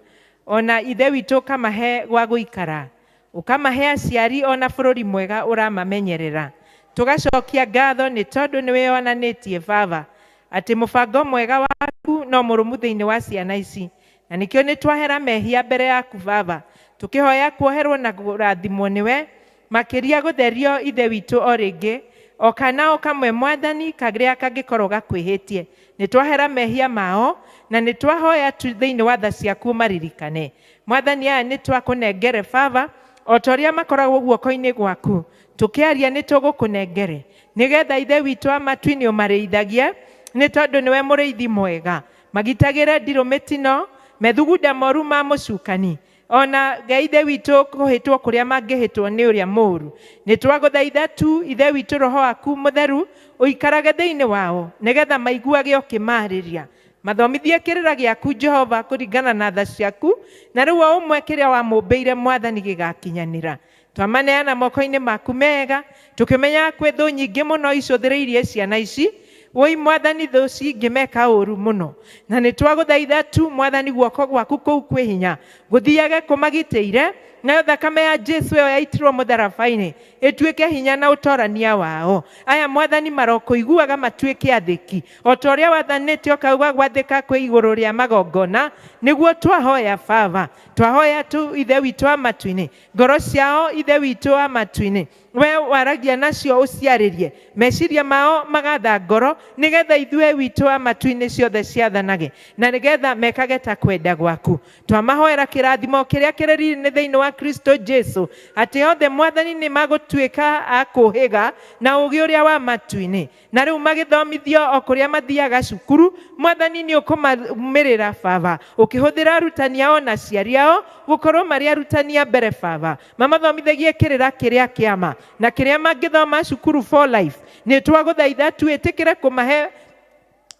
Speaker 7: ona ithe witũ ũkamahe gwa gũikara, ũkamahe aciari ona bũrũri mwega ũramamenyerera. Tũgacokia ngatho nĩ tondũ nĩ wĩyonanĩtie Baba atĩ mũbango mwega waku no mũrũmu thĩinĩ wa ciana ici, na nĩkĩo nĩ twahera mehia mbere yaku Baba, tũkĩhoya kuoherwo na kũrathimwo nĩwe, makĩria gũtherio ithe witũ o rĩngĩ, o kana o kamwe Mwathani karĩa kangĩkorwo gakwĩhĩtie. Nĩ twahera mehia mao na nĩ twahoya tu thĩinĩ wa tha ciaku maririkane Mwathani. Aya nĩ twakũnengere Baba, o ta ũrĩa makoragwo guoko-inĩ gwaku, tũkĩaria nĩ tũgũkũnengere nĩgetha ithe witũ wa matu-inĩ ũmarĩithagie, nĩ tondũ nĩwe mũrĩithi mwega. Magitagĩre ndirũ mĩtino, methugunda moru ma mũcukani, ona Ngai ithe witũ kũhĩtwo kũrĩa mangĩhĩtwo nĩ ũrĩa mũũru. Nĩ twagũthaitha tu ithe witũ roho waku mũtheru ũikarage thĩinĩ wao nĩgetha maiguage ũkĩmaarĩria, mathomithie kĩrĩra gĩaku Jehova kũringana na tha ciaku, na rĩu o ũmwe kĩrĩa wamũmbĩire Mwathani gĩgakinyanĩra. Twamaneana moko-inĩ maku mega, tũkĩmenyaga kwĩ thũ nyingĩ mũno icũthĩrĩirie ciana ici. Woi Mwathani, thũ cingĩmeka ũru mũno, na nĩ twagũthaitha tu Mwathani guoko gwaku kũu kwĩ hinya gũthiage kũmagitĩire Nayo thakame ya Jesu ĩyo yaitirwo mũtharaba-inĩ ĩtuĩke hinya na ũtorania wao. Aya Mwathani marokũiguaga matuĩke athĩki o ta ũrĩa wathanĩte ũkauga gwathĩka kwĩ igũrũ rĩa magongona. Nĩguo twahoya Baba, twahoya tu Ithe witũ wa matu-inĩ, ngoro ciao Ithe witũ wa matu-inĩ, we waragia nacio ũciarĩrie meciria mao magatha ngoro, nĩgetha ithuĩ witũ wa matu-inĩ ciothe ciathanage, na nĩgetha mekage ta kwenda gwaku. Twamahoera kĩrathimo kĩrĩa kĩrĩ riri-inĩ thĩinĩ wa Kristo Jesu, atĩ othe Mwathani nĩ magũtuĩka a kũhĩga na ũgĩ ũrĩa wa matu-inĩ. Na rĩu magĩthomithio o kũrĩa mathiaga cukuru, Mwathani nĩ ũkũmaumĩrĩra Baba, ũkĩhũthĩra arutani ao na aciari ao gũkorwo marĩ arutani a mbere Baba, mamathomithagie kĩrĩra kĩrĩa kĩama na kĩrĩa mangĩthoma cukuru for life. Nĩ twagũthaitha twĩtĩkĩre kũmahe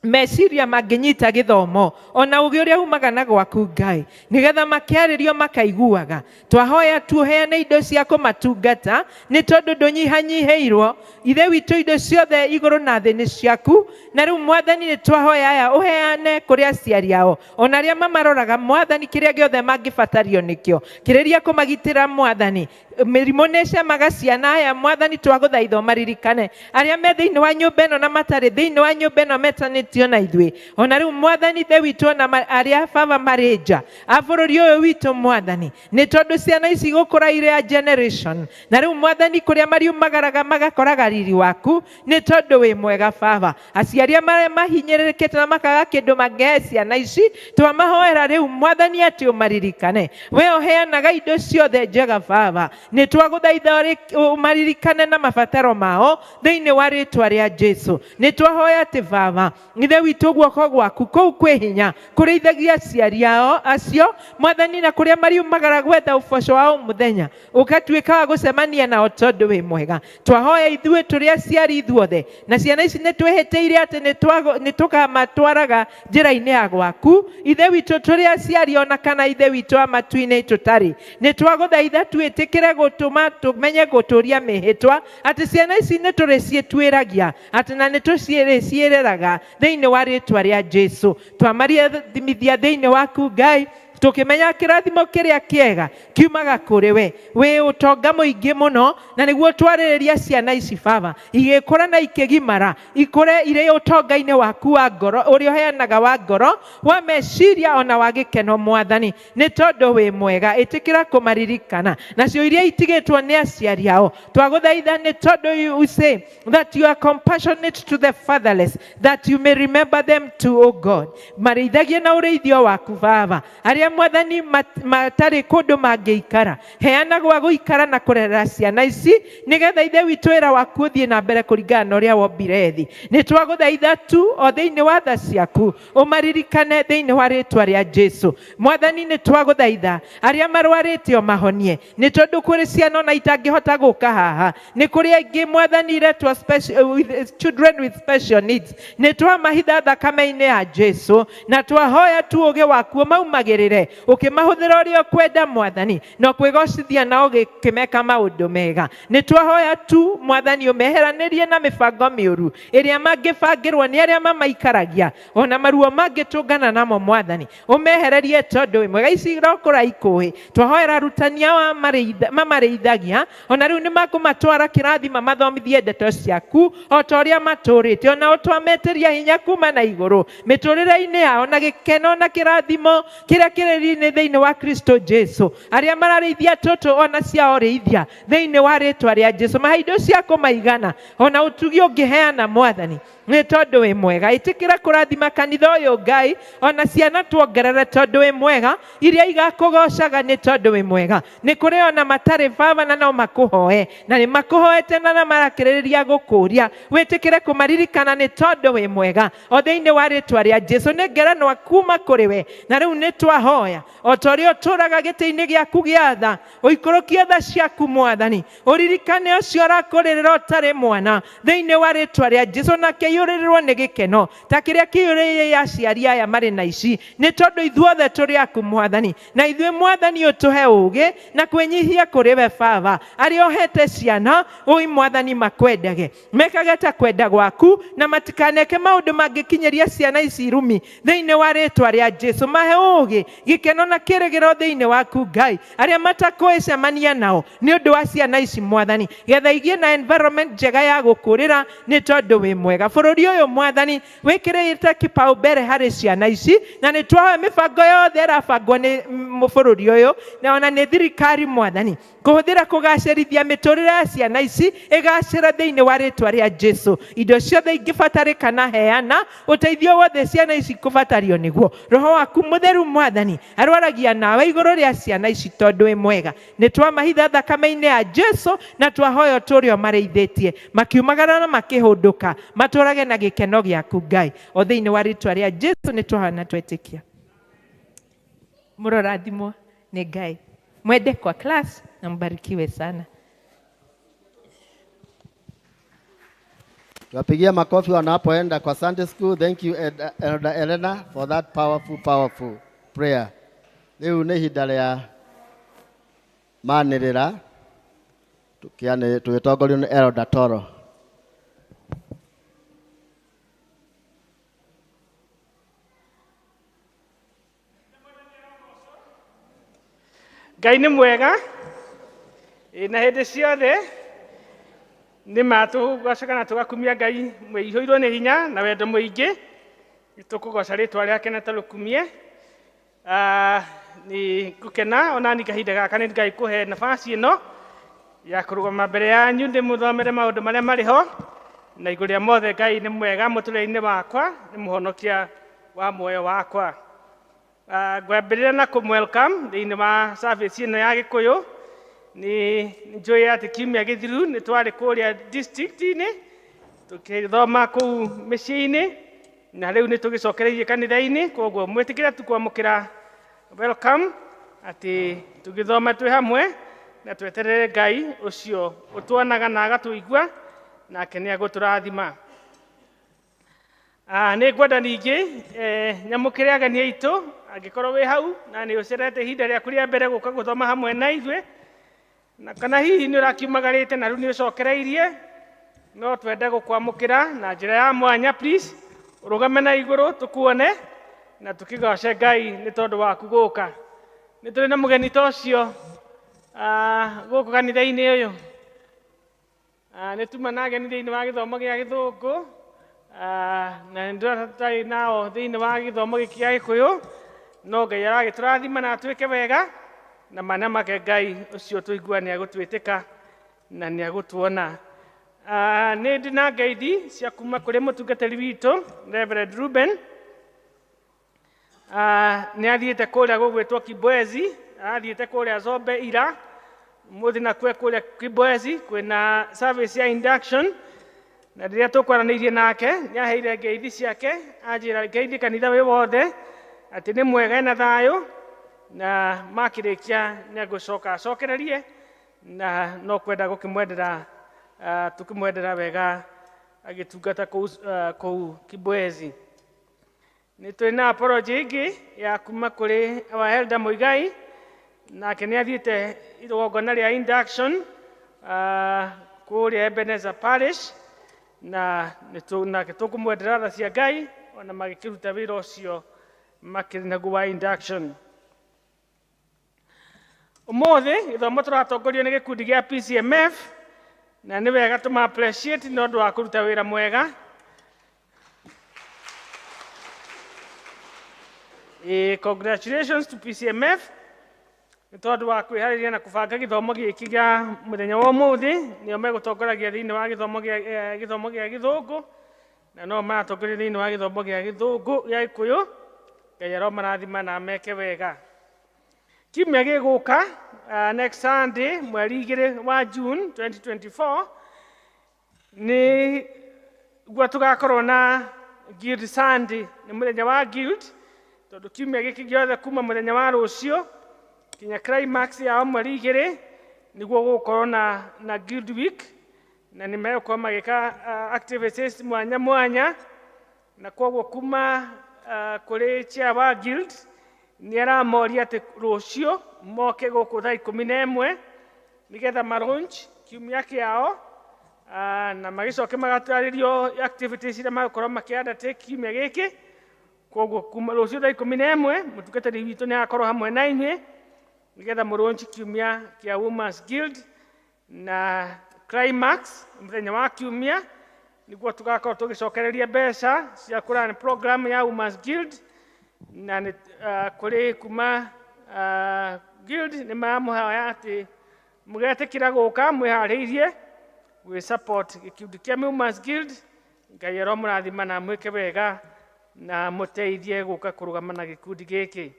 Speaker 7: meciria mangĩnyita gĩthomo ona ũgĩ ũrĩa umaga na gwaku Ngai, nĩgetha makĩarĩrio makaiguaga. Twahoya tuheane indo cia kũmatungata, nĩ tondũ ndũnyihanyihĩirwo. Ithe witũ, indo ciothe igũrũ na thĩ nĩ ciaku. Na rĩu Mwathani nĩ twahoya aya ũheane kũrĩ aciari ao ona arĩa mamaroraga Mwathani kĩrĩa gĩothe mangĩbatario nĩkĩo. Kĩrĩria kũmagitĩra Mwathani, mĩrimũ nĩ ĩcemaga ciana. Aya Mwathani twagũthaitha ũmaririkane, arĩa me thĩinĩ wa nyũmba ĩno na matarĩ thĩinĩ wa nyũmba ĩno metanĩtio na ithuĩ. Ona rĩu Mwathani Ithe witũ, ona arĩa Baba marĩ nja a bũrũri ũyũ witũ Mwathani, nĩ tondũ ciana ici gũkũra irĩ a generation. Na rĩu Mwathani kũrĩa mariumagaraga magakoraga riri waku, nĩ tondũ wĩ mwega Baba. Aciari arĩa mahinyĩrĩrĩkĩte na makaga kĩndũ mangĩhe ciana ici, twamahoera rĩu Mwathani atĩ ũmaririkane. We ũheanaga indo ciothe njega Baba, nĩ twagũthaitha ũmaririkane na mabataro mao thĩinĩ wa rĩtwa rĩa Jesu. Nĩ twahoya atĩ Baba Ithe witũ, guoko gwaku kũu kwĩ hinya kũrĩithagia aciari ao acio Mwathani, na kũrĩa mariumagara gwetha ũboco wa o mũthenya ũgatuĩka wa gũcemania nao, tondũ wĩ mwega. Twahoya ithuĩ tũrĩ aciari ithuothe na ciana ici nĩ twĩhĩtĩire atĩ nĩ tũkamatwaraga njĩra-inĩ ya gwaku Ithe witũ, tũrĩ aciari ona kana Ithe witũ wa matu-inĩ tũtarĩ. Nĩ twagũthaitha twĩtĩkĩre gũtũma tũmenye gũtũria mĩhĩtwa atĩ ciana ici nĩ tũrĩciĩtuĩragia atĩ na nĩ tũcirĩciĩreraga thĩinĩ wa rĩtwa rĩa Jesu. Twamariathimithia thĩinĩ waku Ngai, tũkĩmenya kĩrathimo kĩrĩa kĩega kiumaga kũrĩ we, wĩ ũtonga mũingĩ mũno, na nĩguo twarĩrĩria ciana ici Baba igĩkũra na ikĩgimara, ikũre irĩ ũtonga-inĩ waku wa ngoro, ũrĩa ũheanaga wa ngoro, wa meciria ona wa gĩkeno Mwathani, nĩ tondũ wĩ mwega. Ĩtĩkĩra kũmaririkana nacio iria itigĩtwo nĩ aciari ao. Twagũthaitha nĩ tondũ you say that you are compassionate to the fatherless, that you may remember them too, O God. Marĩithagie na ũrĩithio waku Baba. Arĩa Mwathani matarĩ kũndũ mangĩikara, heana gwa gũikara na kũrera ciana ici, nĩgetha Ithe witũ wĩra waku ũthiĩ na mbere kũringana na ũrĩa wombire thĩ. Nĩ twagũthaitha tu o thĩinĩ wa tha ciaku ũmaririkane thĩinĩ wa rĩtwa rĩa Jesu. Mwathani nĩ twagũthaitha arĩa marwarĩte ũmahonie, nĩ tondũ kũrĩ ciana ona itangĩhota gũka haha. Nĩ kũrĩ aingĩ Mwathani iretwo with children with special needs. Nĩ twamahitha thakame-inĩ ya Jesu na twahoya tu ũgĩ waku ũmaumagĩrĩre ũkĩmahũthĩra ũrĩa ũkwenda Mwathani, na ũkwĩgocithia nao ũgĩkĩmeka maũndũ mega. Nĩ twahoya tu Mwathani ũmeheranĩrie na mĩbango mĩũru ĩrĩa mangĩbangĩrwo nĩ arĩa mamaikaragia, ona maruo mangĩtũngana namo Mwathani ũmehererie, tondũ wĩ mwega. Ici irokũra ikũĩ, twahoera arutani ao mamarĩithagia, ona rĩu nĩ makũmatwara kĩrathi mamathomithie ndeto ciaku o ta ũrĩa matũrĩte, ona ũtwametĩria hinya kuma na igũrũ mĩtũrĩre-inĩ yao, na gĩkeno na kĩrathimo kĩrĩa kĩrĩ riri-inĩ thĩinĩ wa Kristo Jesu. Arĩa mararĩithia tũtũ ona ciao rĩithia thĩinĩ wa rĩtwa rĩa Jesu, mahe indo cia kũmaigana ona ũtugi ũngĩheana Mwathani, nĩ tondũ wĩ mwega. Ĩtĩkĩra kũrathima kanitha ũyũ Ngai, ona ciana tuongerere, tondũ wĩ mwega, iria igakũgocaga, nĩ tondũ wĩ mwega. Nĩ kũrĩ ona matarĩ Baba na no makũhoe, na nĩ makũhoete na marakĩrĩrĩria gũkũria, wĩtĩkĩre kũmaririkana, nĩ tondũ wĩ mwega. O thĩinĩ wa rĩtwa rĩa Jesu, nĩ ngerenwa kuma kũrĩ we. Na rĩu nĩ twahoya o ta ũrĩa ũtũraga gĩtĩ-inĩ gĩaku gĩa tha, ũikũrũkie tha ciaku Mwathani, ũririkane ũcio ũrakũrĩrĩra ũtarĩ mwana thĩinĩ wa rĩtwa rĩa Jesu, na kĩiyũrĩrĩrwo nĩ gĩkeno ta kĩrĩa kĩiyũrĩrĩire aciari aya marĩ na ici, nĩ tondũ ithuothe tũrĩ aku Mwathani. Na ithuĩ Mwathani ũtũhe ũũgĩ na kwĩnyihia kũrĩ we Baba. Arĩa ũhete ciana ũi Mwathani makwendage, mekage ta kwenda gwaku, na matikaneke maũndũ mangĩkinyĩria ciana ici irumi thĩinĩ wa rĩtwa rĩa Jesu. Mahe ũũgĩ Gĩkeno na kĩrĩgĩro thĩinĩ waku Ngai. Arĩa matakũĩcemania nao nĩ ũndũ wa ciana ici Mwathani, getha igie na environment njega ya gũkũrĩra nĩ tondũ wĩ mwega. Bũrũri ũyũ Mwathani wĩkĩrĩte kipaumbele harĩ ciana ici, na nĩ twahoya mĩbango yothe ĩrabangwo nĩ bũrũri ũyũ na ona nĩ thirikari Mwathani kũhũthĩra kũgacĩrithia mĩtũrĩre ya ciana ici ĩgacĩre thĩinĩ wa rĩtwa rĩa Jesu. Indo ciothe ingĩbatarĩkana heana, ũteithio wothe ciana ici kũbatario nĩguo. Roho waku mũtheru Mwathani arwaragia nawe igũrũ rĩa ciana ici tondũ wĩ mwega. Nĩ twamahitha thakame-inĩ ya Jesu na twahoya ũtũũre ũmarĩithĩtie makiumagara na makĩhũndũka, matũũrage na gĩkeno gĩaku Ngai. O thĩinĩ wa rĩtwa rĩa Jesu nĩ twahoya na twetĩkia. Mũrorathimwo nĩ Ngai. Mwende kwa class na mbarikiwe sana.
Speaker 1: Tuwapigia makofi wanapoenda kwa Sunday school. Thank you Elder Elena for that powerful, powerful prayer. Rĩu nĩ ihinda rĩa manĩrĩra tũgĩtongorio nĩ Elder Toro.
Speaker 9: Ngai nĩ mwega na hĩndĩ ciothe nĩ ma tũgocaga na tũgakumia Ngai mũihũirwo nĩ hinya na wendo mũingĩ. Tũkũgoca rĩtwa rĩake na tũrĩkumie. Nĩ ngũkena ona ni kahinda gaka nĩ Ngai kũhe nafasi ĩno ya kũrũgama mbere yanyu ndĩmũthomere maũndũ marĩa marĩ ho na igũrũ rĩa mothe Ngai nĩ mwega mũtũrĩre-inĩ wakwa, nĩ mũhonokia wa muoyo wakwa. Ngwambĩrĩria na kũmwelcome thĩinĩ wa service ĩno ya Gĩkũyũ. Nĩ njũĩ atĩ kiumia gĩthiru nĩ twarĩ kũrĩa district-inĩ tũkĩthoma kũu mĩciĩ-inĩ na rĩu nĩ tũgĩcokereirie kanitha-inĩ, koguo mwĩtĩkĩre tu kwamũkĩra welcome atĩ tũgĩthoma twĩ hamwe na tweterere Ngai ũcio ũtuonaga na agatũigua nake nĩ agũtũrathima. Nĩ ngwenda ningĩ nyamũkĩre ageni aitũ angĩkorwo wĩ hau na nĩ ũcerete ihinda rĩaku rĩa mbere gũka gũthoma hamwe na ithuĩ na kana hihi nĩ ũrakiumagarĩte na rĩu nĩ ũcokereirie, no twende gũkwamũkĩra na njĩra ya mwanya. Please ũrũgame na igũrũ tũkuone na tũkĩgoce Ngai nĩ tondũ waku gũka. Nĩ tũrĩ na mũgeni ta ũcio gũkũ kanitha-inĩ ũyũ. Nĩ tuma na ageni thĩinĩ wa gĩthomo gĩa Gĩthũngũ na nĩ ndĩrona tũtarĩ nao thĩinĩ wa gĩthomo gĩkĩ gĩa Gĩkũyũ, no Ngai aragĩtũrathima na atwĩke wega na mana make Ngai ũcio tũigua nĩ agũtwĩtĩka na nĩ agũtuona. Nĩ ndĩ na ngeithi cia kuma kũrĩ mũtungatĩri witũ Reverend Ruben. Nĩ athiĩte kũrĩa gũgwĩtwo Kibwezi, arathiĩte kũrĩa Zombe ira, mũthĩ nakuo kũrĩa Kibwezi kwĩna service ya induction, na rĩrĩa tũkwaranĩirie nake nĩ aheire ngeithi ciake, anjĩra ngeithi kanitha wĩ wothe atĩ nĩ mwega ena thayũ, na makĩrĩkia nĩ egũcoka acokererie na no kwenda gũkĩmwendera tũkĩmwendera wega agĩtungata kũu Kibwezi. Nĩ tũrĩ na apology ĩngĩ ya kuma kũrĩ our elder Muigai, nake nĩ athiĩte igongona rĩa induction kũrĩa Ebenezer Parish, na nake tũkũmwendera tha cia Ngai ona magĩkĩruta wĩra ũcio makĩrĩ naguo wa induction. Ũmũthĩ gĩthomo tũratongorio nĩ gĩkundi gĩa PCMF, na nĩ wega tũma appreciate nĩ ũndũ wa kũruta wĩra mwega. Congratulations to PCMF nĩ tondũ wa kwĩharĩria na kũbanga gĩthomo gĩkĩ gĩa mũthenya wa ũmũthĩ. Nĩo megũtongoragia thĩinĩ wa gĩthomo gĩa Gĩthũngũ, na no maratongoria thĩinĩ wa gĩthomo gĩa Gĩthũngũ gĩa Gĩkũyũ. Ngai aromarathima na meke wega. Kiumia gĩgũka next Sunday mweri 2 wa June 2024 nĩ guo tũgakorwo na Guild Sunday, nĩ mũthenya wa Guild, tondũ kiumia gĩkĩ gĩothe kuma mũthenya wa rũciũ kinya climax ya mweri 2 nĩguo gũgũkorwo na Guild Week, na nĩ megũkorwo magĩka activities mwanya mwanya, na koguo kuma kũrĩ chair wa Guild nĩ aramoria atĩ rũciũ moke gũkũ thaa 11 nĩgetha ma launch kiumia kĩao, na magĩcoke magatarĩrio activities iria magũkorwo makĩ undertake kiumia gĩkĩ. Koguo kuma rũciũ thaa 11 mũtungatĩri witũ nĩ agakorwo hamwe na inyuĩ nĩgetha mũrũnji kiumia kĩa Women's Guild na climax mũthenya wa kiumia nĩguo tũgakorwo tũgĩcokereria mbeca cia kũrani program ya Women's Guild na nĩ kũrĩ kuma guild nĩ maramũhoya atĩ mũgetĩkĩra gũka mwĩharĩirie gwĩ support gĩkundi kĩa Women's Guild. Ngai aromũrathima na mwĩke wega na mũteithie gũka kũrũgama na gĩkundi gĩkĩ.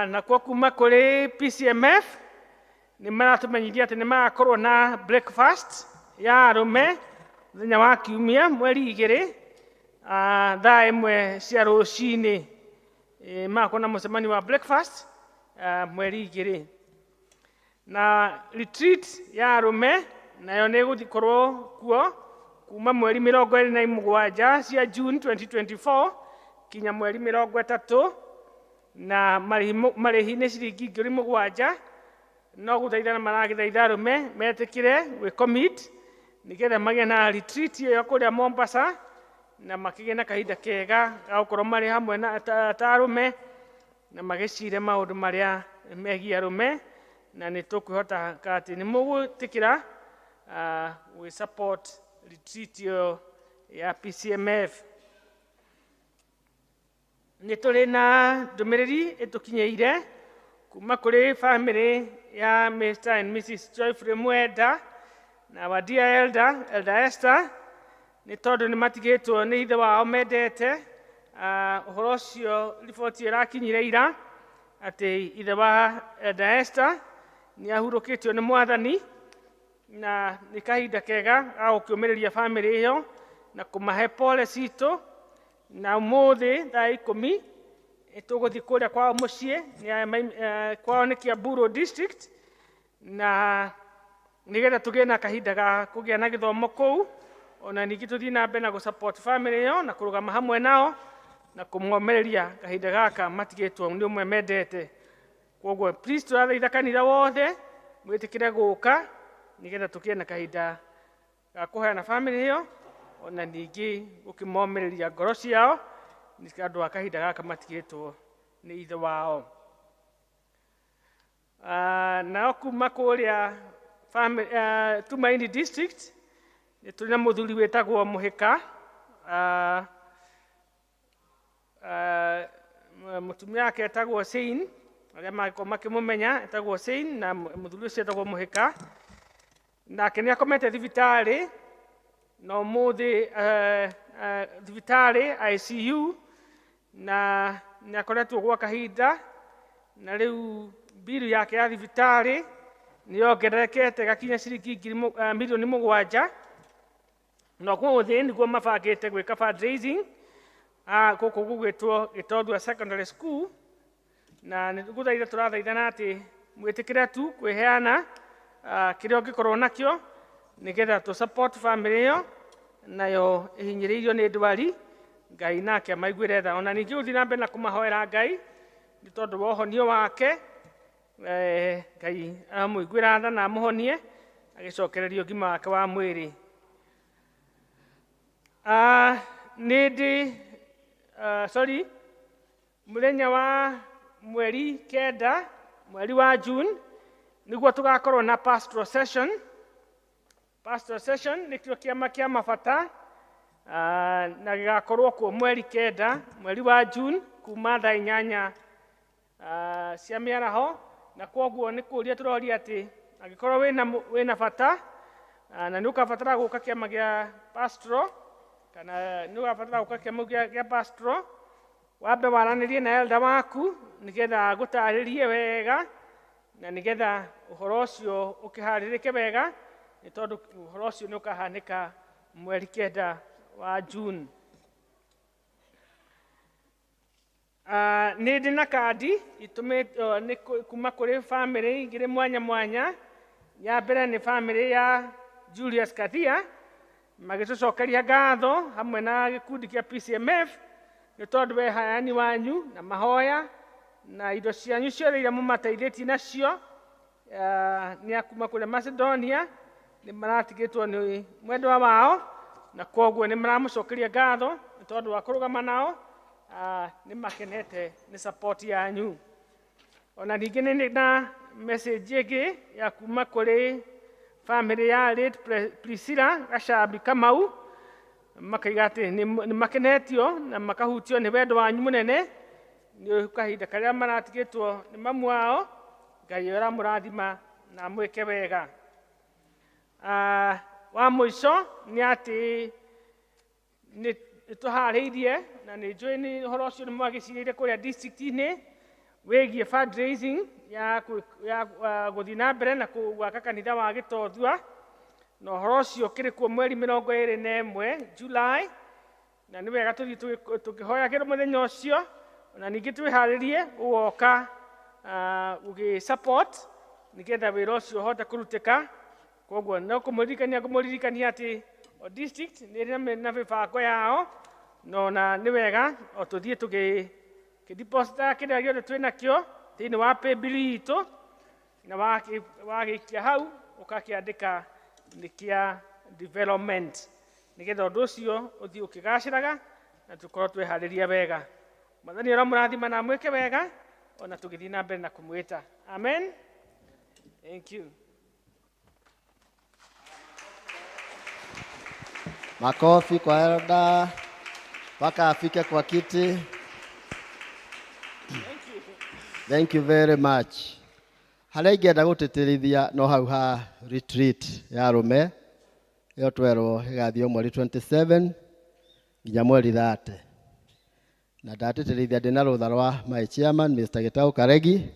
Speaker 9: Nakuo kuma kũrĩ PCMF nĩ maratũmenyithia atĩ nĩ magakorwo na breakfast ya arũme mũthenya wa kiumia mweri 2 thaa 1 cia rũcinĩ. Magakorwo na mũcemanio wa breakfast mweri 2. Na retreat ya arũme nayo nĩ ĩgũkorwo kuo kuma mweri 27 cia June 2024 kinya mweri 30 na marĩhi nĩ ciringi 7,000 no gũthaithana maragĩthaitha arũme metĩkĩre gwĩ commit nĩgetha magĩe na retreat ĩyo kũrĩa Mombasa na makĩgĩe na kahinda kega ga gũkorwo marĩ hamwe na ta arũme na magĩcire maũndũ marĩa megiĩ arũme na nĩ tũkwĩhota atĩ nĩ mũgwĩtĩkĩra gwĩ support retreat ĩyo ya PCMF. Nĩ tũrĩ na ndũmĩrĩri ĩtũkinyĩire kuma kũrĩ family ya Mr. and Mrs. Joyfrey Mwenda na our dear elder, Elder Esther, nĩ tondũ nĩ matigĩtwo nĩ ithe wao mendete. Ũhoro ũcio riboti ĩrakinyire ira atĩ ithe wa Elder Esther nĩ ahurũkĩtio nĩ Mwathani na nĩ kahinda kega ga gũkĩũmĩrĩria family ĩyo na kũmahe pole citũ. Na ũmũthĩ thaa 10 tũgũthiĩ kũrĩa kwao mũciĩ kwao nĩ Kiamburu district na nĩgetha tũgĩe na kahinda ga kũgĩa na gĩthomo kũu ona ningĩ tũthiĩ na mbere na gũ-support family ĩyo na kũrũgama hamwe nao na kũmomereria kahinda gaka matigĩtwo nĩ ũmwe mendete. Koguo please tũrathaitha kanitha wothe mwĩtĩkĩre gũka nĩgetha tũgĩe na kahinda ga kũheana family ĩyo ona ningĩ gũkĩmomereria ngoro ciao nĩ andũ a kahinda gaka matigĩtwo nĩ ithe wao. Nao kuma kũrĩa Tumaini district nĩ tũrĩ na mũthuri wĩtagwo Mũhĩka. Mũtumia wake etagwo Sein, arĩa mangĩkorwo makĩmũmenya etagwo Sein, na mũthuri ũcio etagwo Mũhĩka. Nake nĩ akomete thibitarĩ na ũmũthĩ thibitarĩ ICU na nĩ akoretwo gwa kahinda na rĩu mbiru yake ya thibitarĩ nĩ yongererekete ĩgakinya ciringi milioni 7 na ũmũthĩ nĩguo mabangĩte gwĩka fundraising gũkũ gũgwĩtwo Gĩtondua Secondary School na nĩ gũthaitha tũrathaithana atĩ mwĩtĩkĩre tu kwĩheana kĩrĩa ũngĩkorwo nakĩo nĩgetha tũ support family ĩyo nayo ĩhinyĩrĩirio nĩ ndwari. Ngai nake amaiguĩre tha ona ningĩ gũthiĩ na mbere na kũmahoera Ngai nĩ tondũ wa ũhonio wake. Ngai amũiguĩra tha na amũhonie agĩcokereria ũgima wake wa mwĩrĩ. Nĩ ndĩ sorry mũthenya wa mweri 9 mweri wa June nĩguo tũgakorwo na pastoral session. Pastoral session nĩkĩo kĩama kĩa mabata na gĩgakorwo kuo mweri 9 mweri wa June kuma thaa 8 cia mĩaraho na kwoguo nĩ kũria tũroria atĩ angĩkorwo wĩna bata na nĩ ũkabatara gũka kĩama gĩa pastoral kana nĩ ũgabatara gũka kĩama gĩa pastoral wambe waranĩrie na elder waku nĩgetha agũtarĩrie wega na nĩgetha ũhoro ũcio ũkĩharĩrĩke wega nĩ tondũ ũhoro ũcio nĩ ũkahanĩka mweri 9 wa June. Nĩ ndĩ na kandi itũmĩtwo nĩ kuma kũrĩ family igĩrĩ mwanya mwanya. Ya mbere nĩ family ya Julius Kathia magĩtũcokeria ngatho hamwe na gĩkundi kĩa PCMF nĩ tondũ wehayani wanyu na mahoya na indo cianyu ciothe iria mũmateithĩtie nacio. Nĩ a kuma kũrĩa Macedonia nĩ maratigĩtwo nĩ mwendwa wao na kwoguo nĩ maramũcokeria ngatho nĩ tondũ wa kũrũgama nao. Nĩ makenete nĩ support yanyu. Ona ningĩ nĩ na message ĩngĩ ya kuma kũrĩ family ya late Priscilla Gacambi Kamau, makaiga atĩ nĩ makenetio na makahutio nĩ wendo wanyu mũnene nĩ kahinda karĩa maratigĩtwo nĩ mamu wao. Ngai ũramũrathima na amwĩke wega. Wa mũico nĩ atĩ nĩ tũharĩirie na nĩ njũĩ nĩ ũhoro ũcio nĩ mwagĩcirĩire kũrĩa district-inĩ wĩgiĩ fundraising ya gũthiĩ na mbere na gwaka kanitha wa Gĩtothua, na ũhoro ũcio ũkĩrĩ kuo mweri 21 July, na nĩ wega tũthiĩ tũkĩhoyagĩrwo mũthenya ũcio, na ningĩ twĩharĩrie gũgoka gũgĩ support nĩgetha wĩra ũcio ũhote kũrutĩka. Koguo no kũmũririkania atĩ o district nĩ ĩrĩ na mĩbango yao, no na nĩ wega o tũthiĩ tũgĩ deposit kĩrĩa gĩothe twĩ nakĩo thĩinĩ wa paybill itũ, na wagĩikia hau ũgakĩandĩka nĩ kĩa development, nĩgetha ũndũ ũcio ũthiĩ ũkĩgacĩraga na tũkorwo twĩharĩria wega. Mwathani aramũrathima na amwĩke wega ona tũgĩthiĩ na mbere na kũmwĩta. Amen. Thank you.
Speaker 1: Makofi kwa elda mpaka afike kwa kiti. Thank you very much. Harĩa ingĩenda gũtĩtĩrithia no hau ha retreat ya arũme ĩyo twerwo ĩgathiĩ mweri 27 nginya mweri 30, na ndatĩtĩrithia ndĩna rũtha rwa my chairman Mr. Gitau Karegi,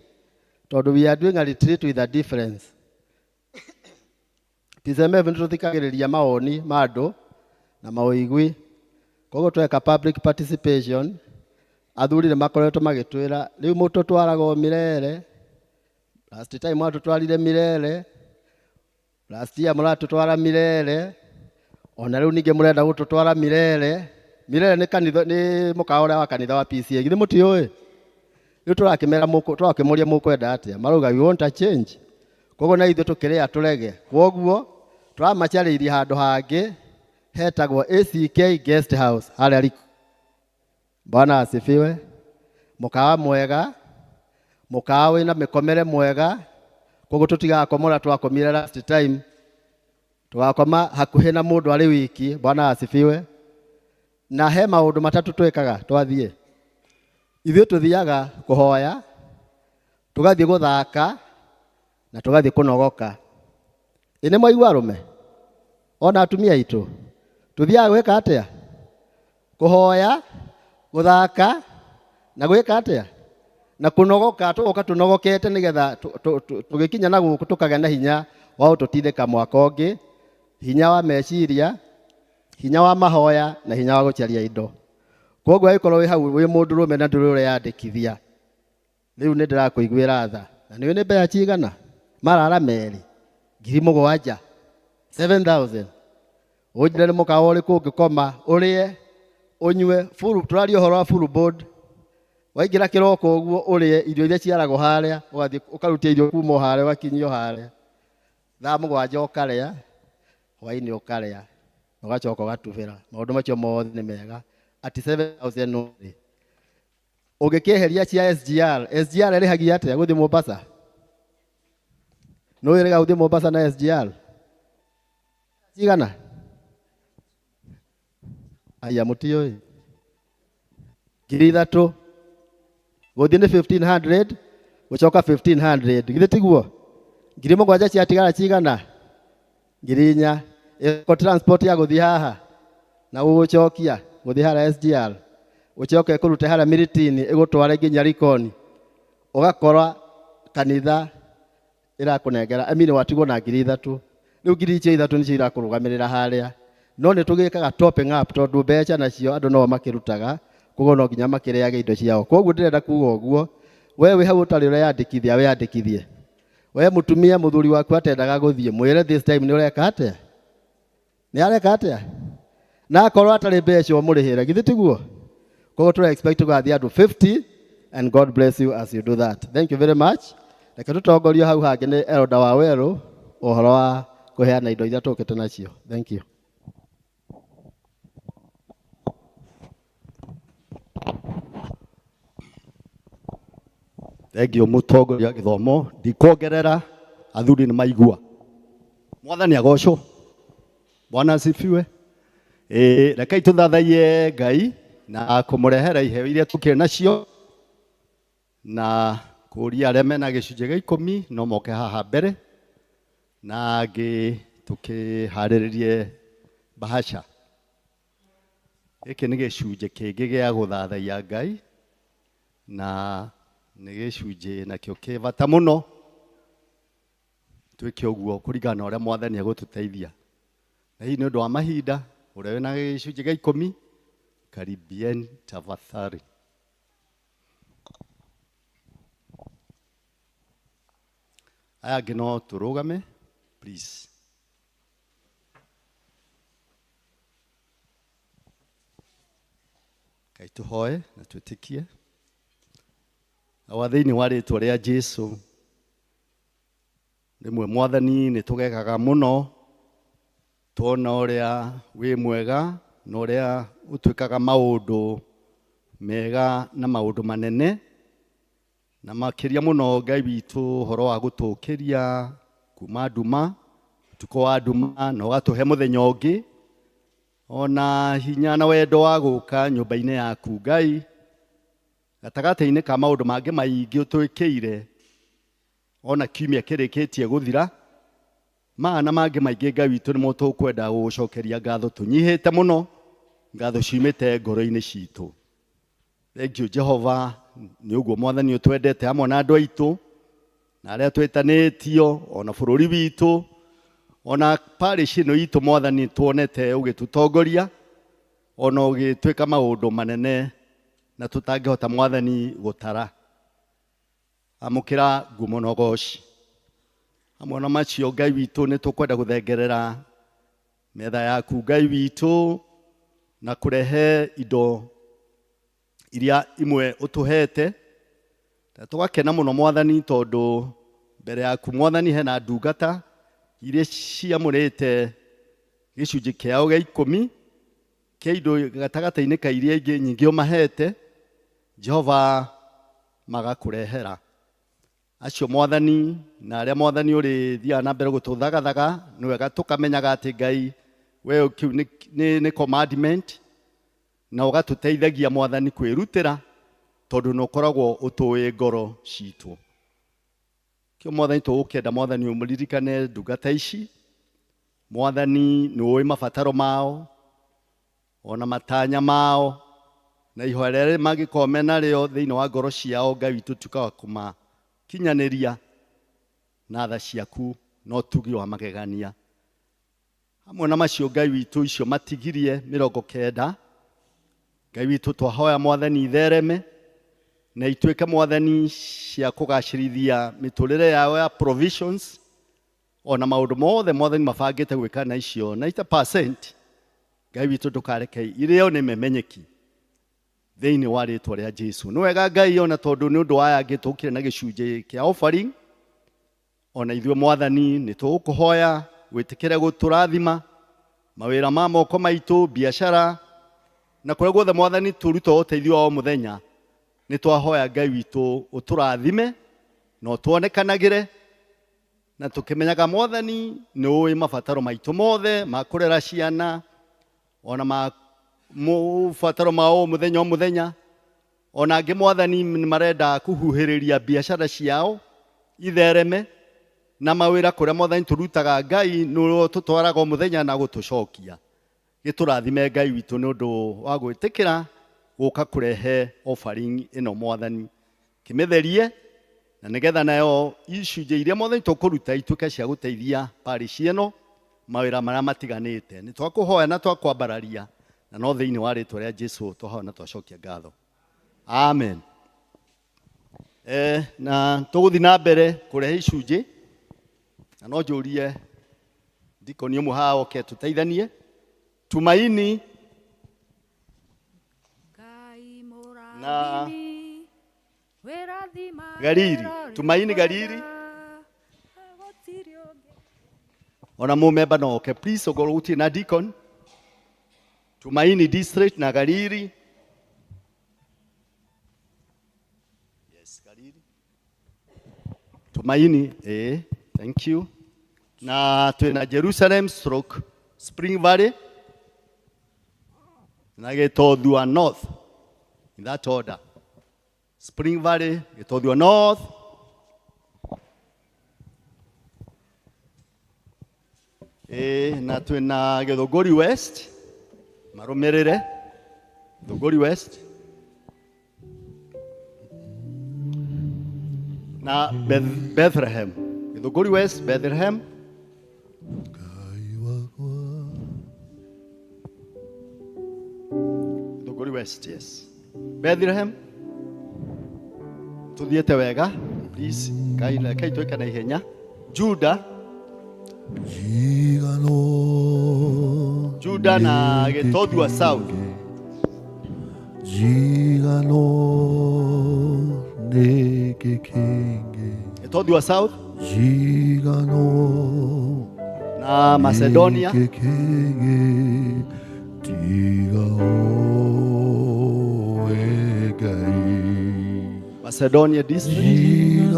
Speaker 1: tondũ we are doing a retreat with a difference. PCMF nĩ tũthikagĩrĩria mawoni ma andũ na maũigui, koguo tweka public participation. Athuri nĩ makoretwo magĩtwĩra rĩu mũtũtwaragwo Mirere, last time mwatũtwarire Mirere, last year mũratũtwara Mirere, ona rĩu ningĩ mũrenda gũtũtwara Mirere. Mirere nĩ kanitha, nĩ mũkawa ũrĩa wa kanitha wa PCA, githĩ mũtiũĩ? Rĩu tũrakĩmera tũrakĩmũria mũkwenda atĩa, marauga we want a change. Koguo na ithuĩ tũkĩrĩa tũrege, koguo tũramacarĩirie handũ hangĩ hetagwo ACK Guest House harĩa Liko. Bwana asifiwe. Mũkawa mwega, mũkawa wĩna mĩkomere mwega, koguo tũtigakomora twakomire last time, tũgakoma hakuhĩ na mũndũ arĩ wiki. Bwana asifiwe. Na he maũndũ matatũ twĩkaga twathiĩ. Ithuĩ tũthiaga kũhoya, tũgathiĩ gũthaka na tũgathiĩ kũnogoka. Ĩ nĩ mwaigua arũme ona atumia aitũ, tũthiaga gwĩka atĩa? Kũhoya, gũthaka na gwĩka atĩa? Na kũnogoka. Tũgoka tũnogokete nĩgetha tũgĩkinya na gũkũ tũkagĩa na hinya wa gũtũtindĩka mwaka ũngĩ, hinya wa meciria, hinya wa mahoya na hinya wa gũcaria indo. Koguo angĩkorwo wĩ hau wĩ mũndũrũme na ndũrĩ ũreyandĩkithia, rĩu nĩ ndĩrakũiguĩra tha. Na nĩũĩ nĩ mbeca cigana? Marara merĩ 7,000, 7,000. Ũnjĩre nĩ mũkawa ũrĩkũ ũngĩkoma ũrĩe ũnyue full. Tũraria ũhoro wa full board. Waingĩra kĩroko ũguo ũrĩe irio iria ciaragwo harĩa, ũgathiĩ ũkarutia irio kuma o harĩa ũgakinyio harĩa. Thaa 7 ũkarĩa, hwainĩ ũkarĩa, ũgacoka ũgatubĩra. Maũndũ macio mothe nĩ mega. Ati 7,000 only. Ũngĩkĩeheria cia SGR, SGR ĩrĩhagia atĩa gũthiĩ Mombasa? Nũ ĩrĩga gũthiĩ Mombasa na SGR? Cigana? Aya mũtiũĩ. 3,000. Gũthiĩ nĩ 1,500, gũcoka 1,500. Githĩ tiguo? 7,000 ciatigara cigana? 4,000. Ĩko transport ya gũthiĩ haha na gũgũcokia gũthiĩ harĩa SGR, ũcoke ĩkũrute harĩa Miritini ĩgũtware nginya Likoni, ũgakora kanitha ĩrakũnengera I mean watigwo na 3,000. Rĩu ngiri icio ithatũ nĩcio irakũrũgamĩrĩra harĩa. No nĩ tũgĩkaga topping up tondũ mbeca nacio andũ no makĩrutaga, koguo no nginya makĩrĩage indo ciao. Koguo ndĩrenda kuga ũguo, we wĩ hau ũtarĩ ũreyandĩkithia, wĩyandĩkithie. We mũtumia mũthuri waku atendaga gũthiĩ, mwĩre this time nĩ ũreka atĩa? Nĩ areka atĩa? Na akorwo atarĩ mbeca ũmũrĩhĩre, githĩ tiguo? Koguo tũra expect tũgathiĩ andũ 50, and God bless you as you do that. Thank you very much. Reke tũtongorio hau hangĩ nĩ Elder wa Werũ ũhoro wa kũheana indo iria tũkĩte nacio. Thank you. Thengio mũtongoria wa gĩthomo, ndikongerera, athuri nĩ maigua. Mwathani agocwo. Bwana asifiwe. Ĩĩ, rekei tũthathaiye Ngai na kũmũrehera iheo iria tũkĩrĩ nacio na kũria arĩa mena gĩcunjĩ gĩa ikũmi no moke haha mbere na angĩ tũkĩharĩrĩrie bahasha. Gĩkĩ nĩ gĩcunjĩ kĩngĩ gĩa gũthathaiya Ngai na nĩ gĩcunjĩ nakĩo kĩ bata mũno twĩke ũguo kũringana na ũrĩa Mwathani egũtũteithia. Na hihi nĩ ũndũ wa mahinda, ũrĩa wĩna gĩcunjĩ gĩa ikũmi, karibien tafadhali. Aya angĩ no tũrũgame please. Ngai tũhoe na twĩtĩkie. Awa thĩinĩ wa rĩtwa rĩa Jesu, rĩmwe Mwathani nĩ tũgegaga mũno tuona ũrĩa wĩ mwega na ũrĩa ũtwĩkaga maũndũ mega na maũndũ manene na makĩria mũno Ngai witũ ũhoro wa gũtũũkĩria kuma nduma, ũtukũ wa nduma, na ũgatũhe mũthenya ũngĩ ona hinya na wendo wa gũka nyũmba-inĩ yaku Ngai, gatagatĩ-inĩ ka maũndũ mangĩ maingĩ ũtwĩkĩire ona kiumia kĩrĩkĩtie gũthira, maya na mangĩ maingĩ Ngai witũ nĩmo tũkwenda gũgũcokeria ngatho tũnyihĩte mũno, ngatho ciumĩte ngoro-inĩ citũ. Thengiũ Jehova nĩ ũguo Mwathani ũtwendete hamwe na andũ aitũ na arĩa twĩtanĩtio ona bũrũri witũ ona parish ĩno itũ Mwathani tuonete ũgĩtũtongoria ona ũgĩtwĩka maũndũ manene na tũtangĩhota Mwathani gũtara. Amũkĩra ngumo na ũgoci. Hamwe na macio Ngai witũ nĩ tũkwenda gũthengerera metha yaku Ngai witũ na kũrehe indo iria imwe ũtũhete. Na tũgakena mũno Mwathani tondũ mbere yaku Mwathani hena ndungata iria ciamũrĩte gĩcunjĩ kĩao gĩa ikũmi kĩa indo gatagatĩ-inĩ ka iria ingĩ nyingĩ ũmahete, Jehova magakũrehera. Acio Mwathani na arĩa Mwathani ũrĩthiaga na mbere gũtũthagathaga, nĩ wega tũkamenyaga atĩ Ngai we kĩu nĩ commandment na ũgatũteithagia Mwathani kwĩrutĩra tondũ nĩ ũkoragwo ũtũĩ ngoro citũ. Kĩo Mwathani tũgũkĩenda Mwathani ũmũririkane ndungata ici. Mwathani nĩ ũĩ mabataro mao ona matanya mao na ihoya rĩrĩa mangĩkorwo menarĩo thĩinĩ wa ngoro ciao Ngai witũ tuĩka wa kũmakinyanĩria na tha ciaku na ũtugi wa magegania. Hamwe na macio Ngai witũ icio matigirie 90 Ngai witũ twahoya Mwathani ithereme na ituĩke Mwathani cia kũgacĩrithia mĩtũrĩre yao ya provisions ona maũndũ mothe Mwathani mabangĩte gwĩka na icio 90% Ngai witũ ndũkareke irĩo nĩ memenyeki thĩinĩ wa rĩtwa rĩa Jesu. Nĩ wega Ngai ona tondũ nĩ ũndũ wa aya angĩ tũkire na gĩcunjĩ kĩa offering, ona ithuĩ Mwathani nĩ tũgũkũhoya wĩtĩkĩre gũtũrathima mawĩra ma moko maitũ, biacara na kũrĩa guothe Mwathani tũrutaga ũteithio wa o mũthenya, nĩ twahoya Ngai witũ ũtũrathime na ũtuonekanagĩre na tũkĩmenyaga Mwathani nĩ ũĩ mabataro maitũ mothe ma kũrera ciana ona ma mabataro ma o mũthenya o mũthenya, ona angĩ Mwathani nĩ marenda kũhuhĩrĩria biacara ciao ithereme na mawĩra kũrĩa Mwathani tũrutaga Ngai nĩ tũtwaraga o mũthenya na gũtũcokia. Gĩtũrathime Ngai witũ nĩ ũndũ wa gwĩtĩkĩra gũka kũrehe offering ĩno Mwathani, kĩmĩtherie na nĩgetha nayo icunjĩ iria Mwathani tũkũruta ituĩke cia gũteithia parish ĩno mawĩra marĩa matiganĩte. Nĩ twakũhoya na twakwambararia na no thĩinĩ wa rĩtwa rĩa Jesu twahoya na twacokia ngatho. Amen. Na tũgũthiĩ na mbere kũrehe icunjĩ na no njũrie dikoni ũmwe haha oke tũteithanie. Tumaini na Gariri, Tumaini Gariri ona mũmemba no oke please, ũkorwo gũtirĩ na deacon. Tumaini district na Gariri. Yes, Gariri. Tumaini, thank you. Na twina Jerusalem stroke Spring Valley na Gitothua North, in that order. Spring Valley, Gitothua North. Na twina Githunguri West, marumirire Githunguri West. Na Bethlehem, Githunguri West, Bethlehem. Githunguri West, yes. Bethlehem. Tuthiete wega, please. Kai twike na ihenya. Judah. Judah na Gitothua South. Gitothua South na Macedonia. Macedonia District.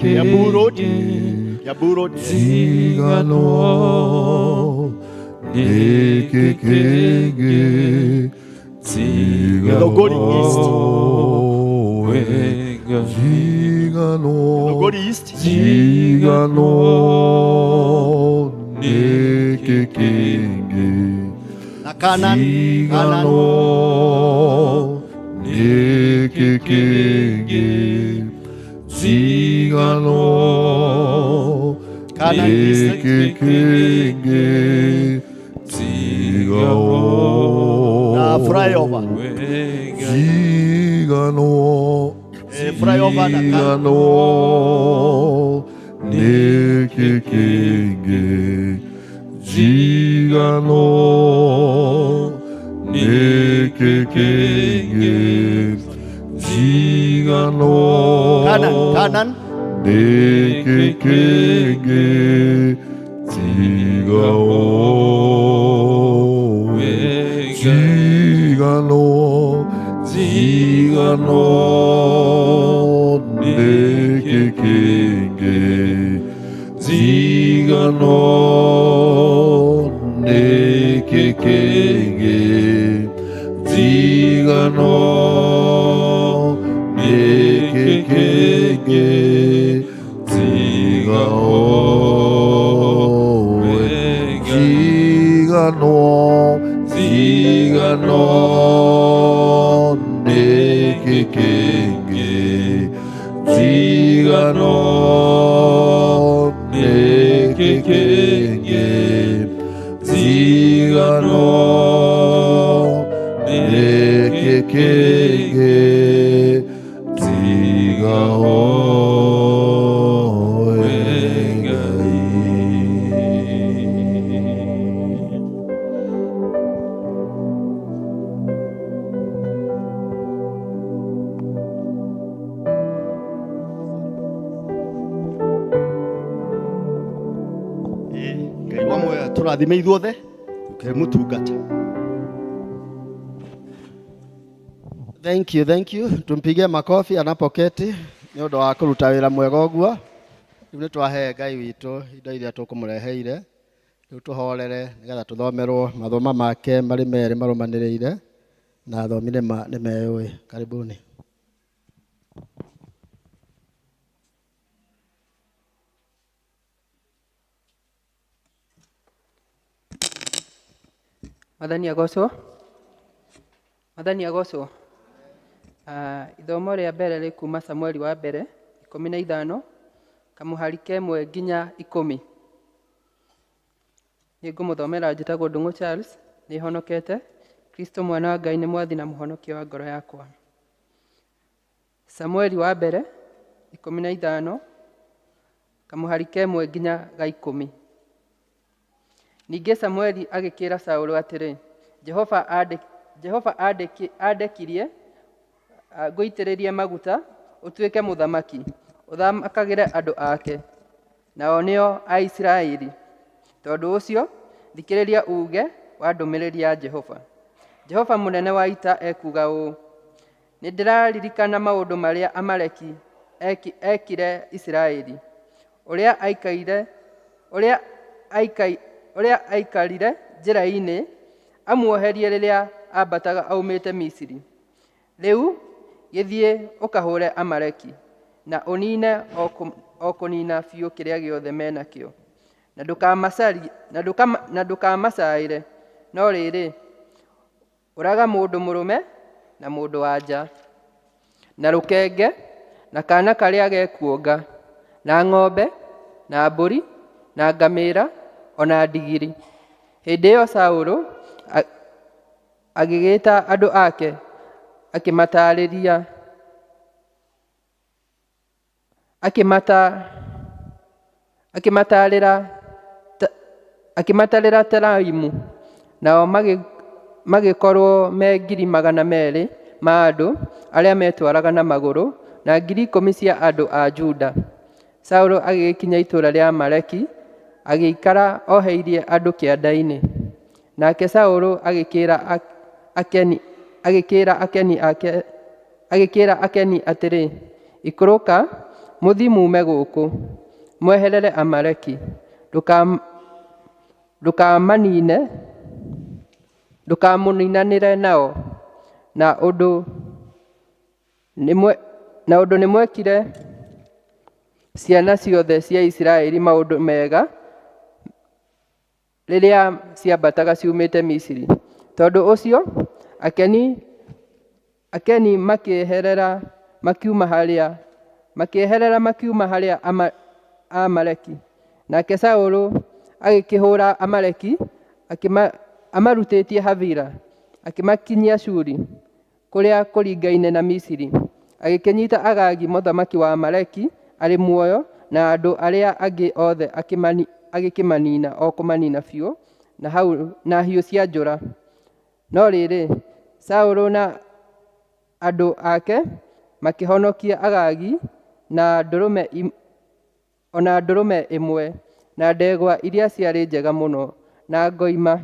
Speaker 1: Kiambu Road. Kiambu Road. Githunguri East. Githunguri East. Na Canaan. Canaan. Canaan District. Na flyover. Flyover na Canaan. Canaan, Canaan. Tũrathime ithuothe tukemutungata. Thank you, thank you. Tumpigie makofi anapoketi nĩ ũndũ wa kũruta wĩra mwega ũguo. Rĩu nĩ twahe Ngai witũ indo iria tũkũmũreheire. Rĩu tũhorere nĩgetha tũthomerwo mathoma make marĩ merĩ marũmanĩrĩire na athomi nĩ meyũĩ. Karibuni.
Speaker 5: Mwathani agocwo. Mwathani agocwo. Ithomo rĩa mbere rĩ kuma Samueli wa mbere 15 kamũhari kemwe nginya 10. Nĩngũmũthomera. Njĩtagwo Ndung'u Charles, nĩhonokete. Kristo mwana wa Ngai nĩ mwathi na mũhonokia wa ngoro yakwa. Samueli wa mbere 15 kamũhari kemwe nginya ga 10. Ningĩ Samueli agĩkĩra Saũlũ atĩrĩ, Jehova andekirie ngũitĩrĩrie maguta ũtuĩke mũthamaki, ũthamakagĩre andũ ake, nao nĩo Aisiraeli. Tondũ ũcio thikĩrĩria uuge wa ndũmĩrĩri ya Jehova. Jehova mũnene wa ita ekuuga ũũ: Nĩndĩraririkana maũndũ marĩa Amaleki ekire Isiraeli, ũrĩa aikaire ũrĩa aikai ũrĩa aikarire njĩra-inĩ amuoherie rĩrĩa ambataga aumĩte Misiri. Rĩu gĩthiĩ ũkahũre Amaleki na ũnine o kũnina biũ kĩrĩa gĩothe menakĩo, na ndũkamacaĩre, no rĩrĩ, ũraga mũndũ mũrũme na mũndũ wa nja, na rũkenge, na kaana karĩa gekuonga, na ng'ombe, na mbũri, na ngamĩra, o na ndigiri. Hĩndĩ ĩyo Saũlũ agĩgĩta andũ ake akĩmatarĩria akĩmatarĩra Telaimu, nao magĩkorwo me 200,000 ma andũ arĩa metwaraga na magũrũ, na 10,000 cia andũ a Juda. Saũlũ agĩgĩkinya itũũra rĩa Amaleki, agĩikara oheirie andũ kĩanda-inĩ. Nake Saũlũ agĩkĩĩra Akeni atĩrĩ, Ikũrũka, mũthiĩ muume gũkũ, mweherere Amaleki, ndũkamuninanĩre nao, na ũndũ nĩmwekire ciana ciothe cia Isiraeli maũndũ mega rĩrĩa ciambataga ciumĩte Misiri. Tondũ ũcio Akeni makĩeherera makiuma harĩa Amaleki. Nake Saũlũ agĩkĩhũũra Amaleki amarutĩtie Havila, akĩmakinyia Shuri, kũrĩa kũringaine na Misiri. Agĩkĩnyiita Agagi mũthamaki wa Amaleki arĩ muoyo, na andũ arĩa angĩ othe agĩkĩmanina o kũmanina biũ na hiũ cia njora. No rĩrĩ, Saũlũ na andũ ake makĩhonokia Agagi na ndũrũme ĩmwe, na ndegwa iria ciarĩ njega mũno, na ngoima,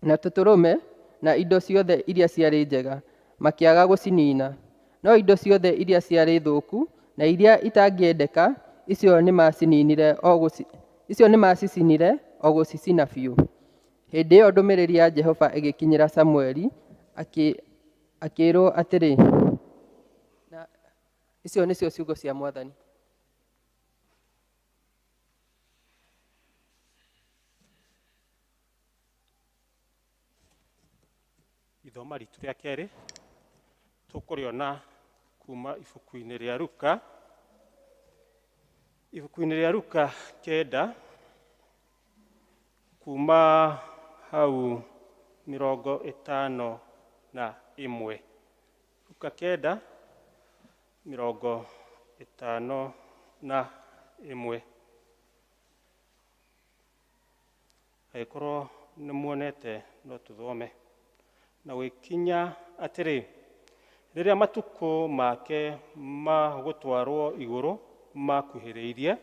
Speaker 5: na tũtũrũme, na indo ciothe iria ciarĩ njega, makĩaga gũcinina. No indo ciothe iria ciarĩ thũku na iria itangĩendeka, icio nĩmacicinire o gũcicina biũ. Hĩndĩ ĩyo ndũmĩrĩri ya Jehova ĩgĩkinyĩra Samueli, akĩĩrwo atĩrĩ, na icio nĩcio ciugo cia Mwathani.
Speaker 10: Ithoma ritũ rĩa kerĩ tũkũrĩona kuma ibuku-inĩ rĩa Luka, ibuku-inĩ rĩa Luka 9 kuma hau 51. Luka 9 51. Angĩkorwo nĩmuonete no tũthome. Na gũgĩkinya atĩrĩ, rĩrĩa matukũ make ma gũtwarwo igũrũ makuhĩrĩirie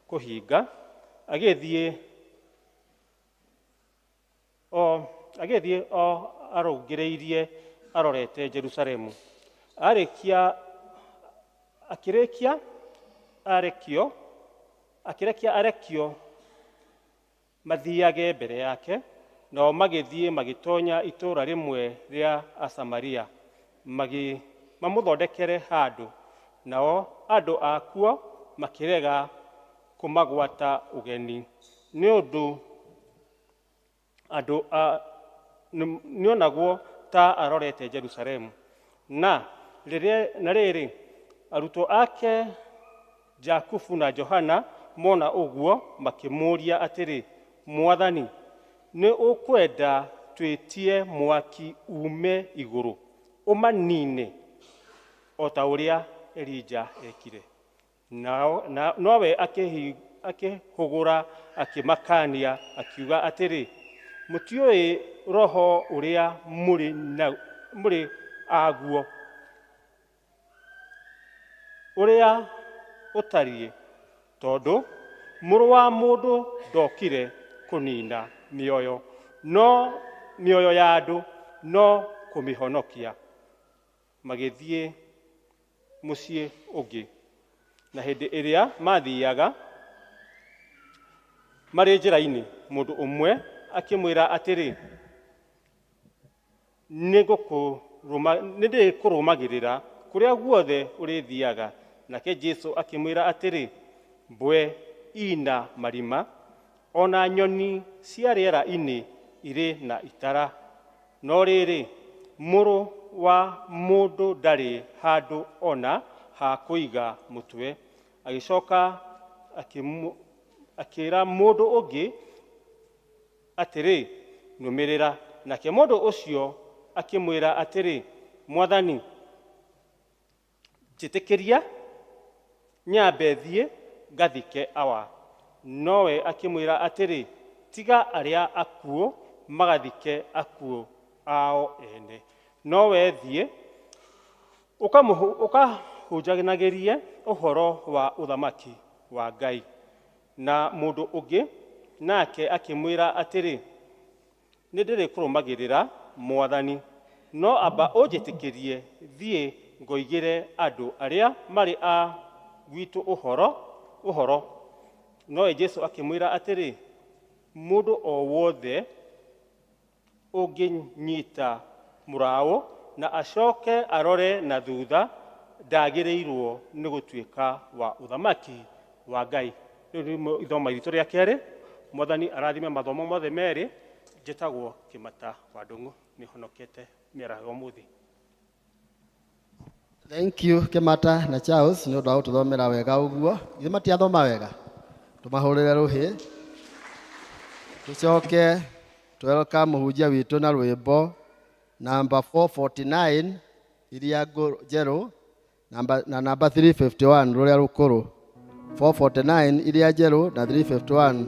Speaker 10: kũhinga, agĩthiĩ o arũngĩrĩirie arorete Jerusalemu. Akĩrĩkia arekio mathiage mbere yake, nao magĩthiĩ magĩtonya itũũra rĩmwe rĩa Asamaria, mamũthondekere handũ, nao andũ akuo makĩrega kũmagwata ũgeni, nĩ ũndũ andũ nĩonagwo ta arorete Jerusalemu. Na rĩrĩ, arutwo ake Jakubu na Johana mona ũguo makĩmũũria atĩrĩ, Mwathani, nĩ ũkwenda twĩtie mwaki ume igũrũ ũmanine o ta ũrĩa Elija ekire? Nowe akĩhũgũra akĩmakania akiuga atĩrĩ, mũtiũĩ roho ũrĩa mũrĩ aguo ũrĩa ũtariĩ, tondũ mũrũ wa mũndũ ndokire kũnina mĩoyo, No mĩoyo ya andũ no kũmĩhonokia. Magĩthiĩ mũciĩ ũngĩ. Na hĩndĩ ĩrĩa maathiaga marĩ njĩra-inĩ, mũndũ ũmwe akĩmwĩra atĩrĩ, nĩndĩkũrũmagĩrĩra kũrĩa guothe ũrĩthiaga. Nake Jesũ akĩmwĩra atĩrĩ, mbwe ina marima, ona nyoni cia rĩera-inĩ irĩ na itara, no rĩrĩ, mũrũ wa mũndũ ndarĩ handũ ona ha kũiga mũtwe. Agĩcoka akĩra mũndũ ũngĩ atĩrĩ, nũmĩrĩra. Nake mũndũ ũcio akĩmwĩra atĩrĩ, Mwathani, njĩtĩkĩria nyambe thiĩ ngathike awa. Nowe akĩmwĩra atĩrĩ, tiga arĩa akuũ magathike akuũ ao ene, nowe thiĩ ũkahunjanagĩrie ũhoro wa ũthamaki wa Ngai. Na mũndũ ũngĩ nake akĩmwĩra atĩrĩ, nĩndĩrĩkũrũmagĩrĩra, Mwathani, no amba ũnjĩtĩkĩrie thiĩ ngoigĩre andũ arĩa marĩ a gwitũ ũhoro. Nowe Jesũ akĩmwĩra atĩrĩ, mũndũ o wothe ũngĩnyita mũraũ na acoke arore na thutha ndagĩrĩirwo nĩ gũtuĩka wa ũthamaki wa Ngai. Rĩu nĩ ithomo ritũ rĩa kerĩ. Mwathani arathime mathomo mothe merĩ. Njĩtagwo Kĩmata wa Ndũng'ũ, nĩhonokete mĩaraho ya ũmũthĩ.
Speaker 1: Thank you Kĩmata na Charles nĩ ũndũ wa gũtũthomera wega ũguo. Githĩ matiathoma wega? Tũmahũrĩre rũhĩ. Tũcoke twelcome mũhunjia witũ na rwĩmbo namba 449 iria njerũ na namba 351 rũrĩa rũkũrũ. 449 iria njerũ na 351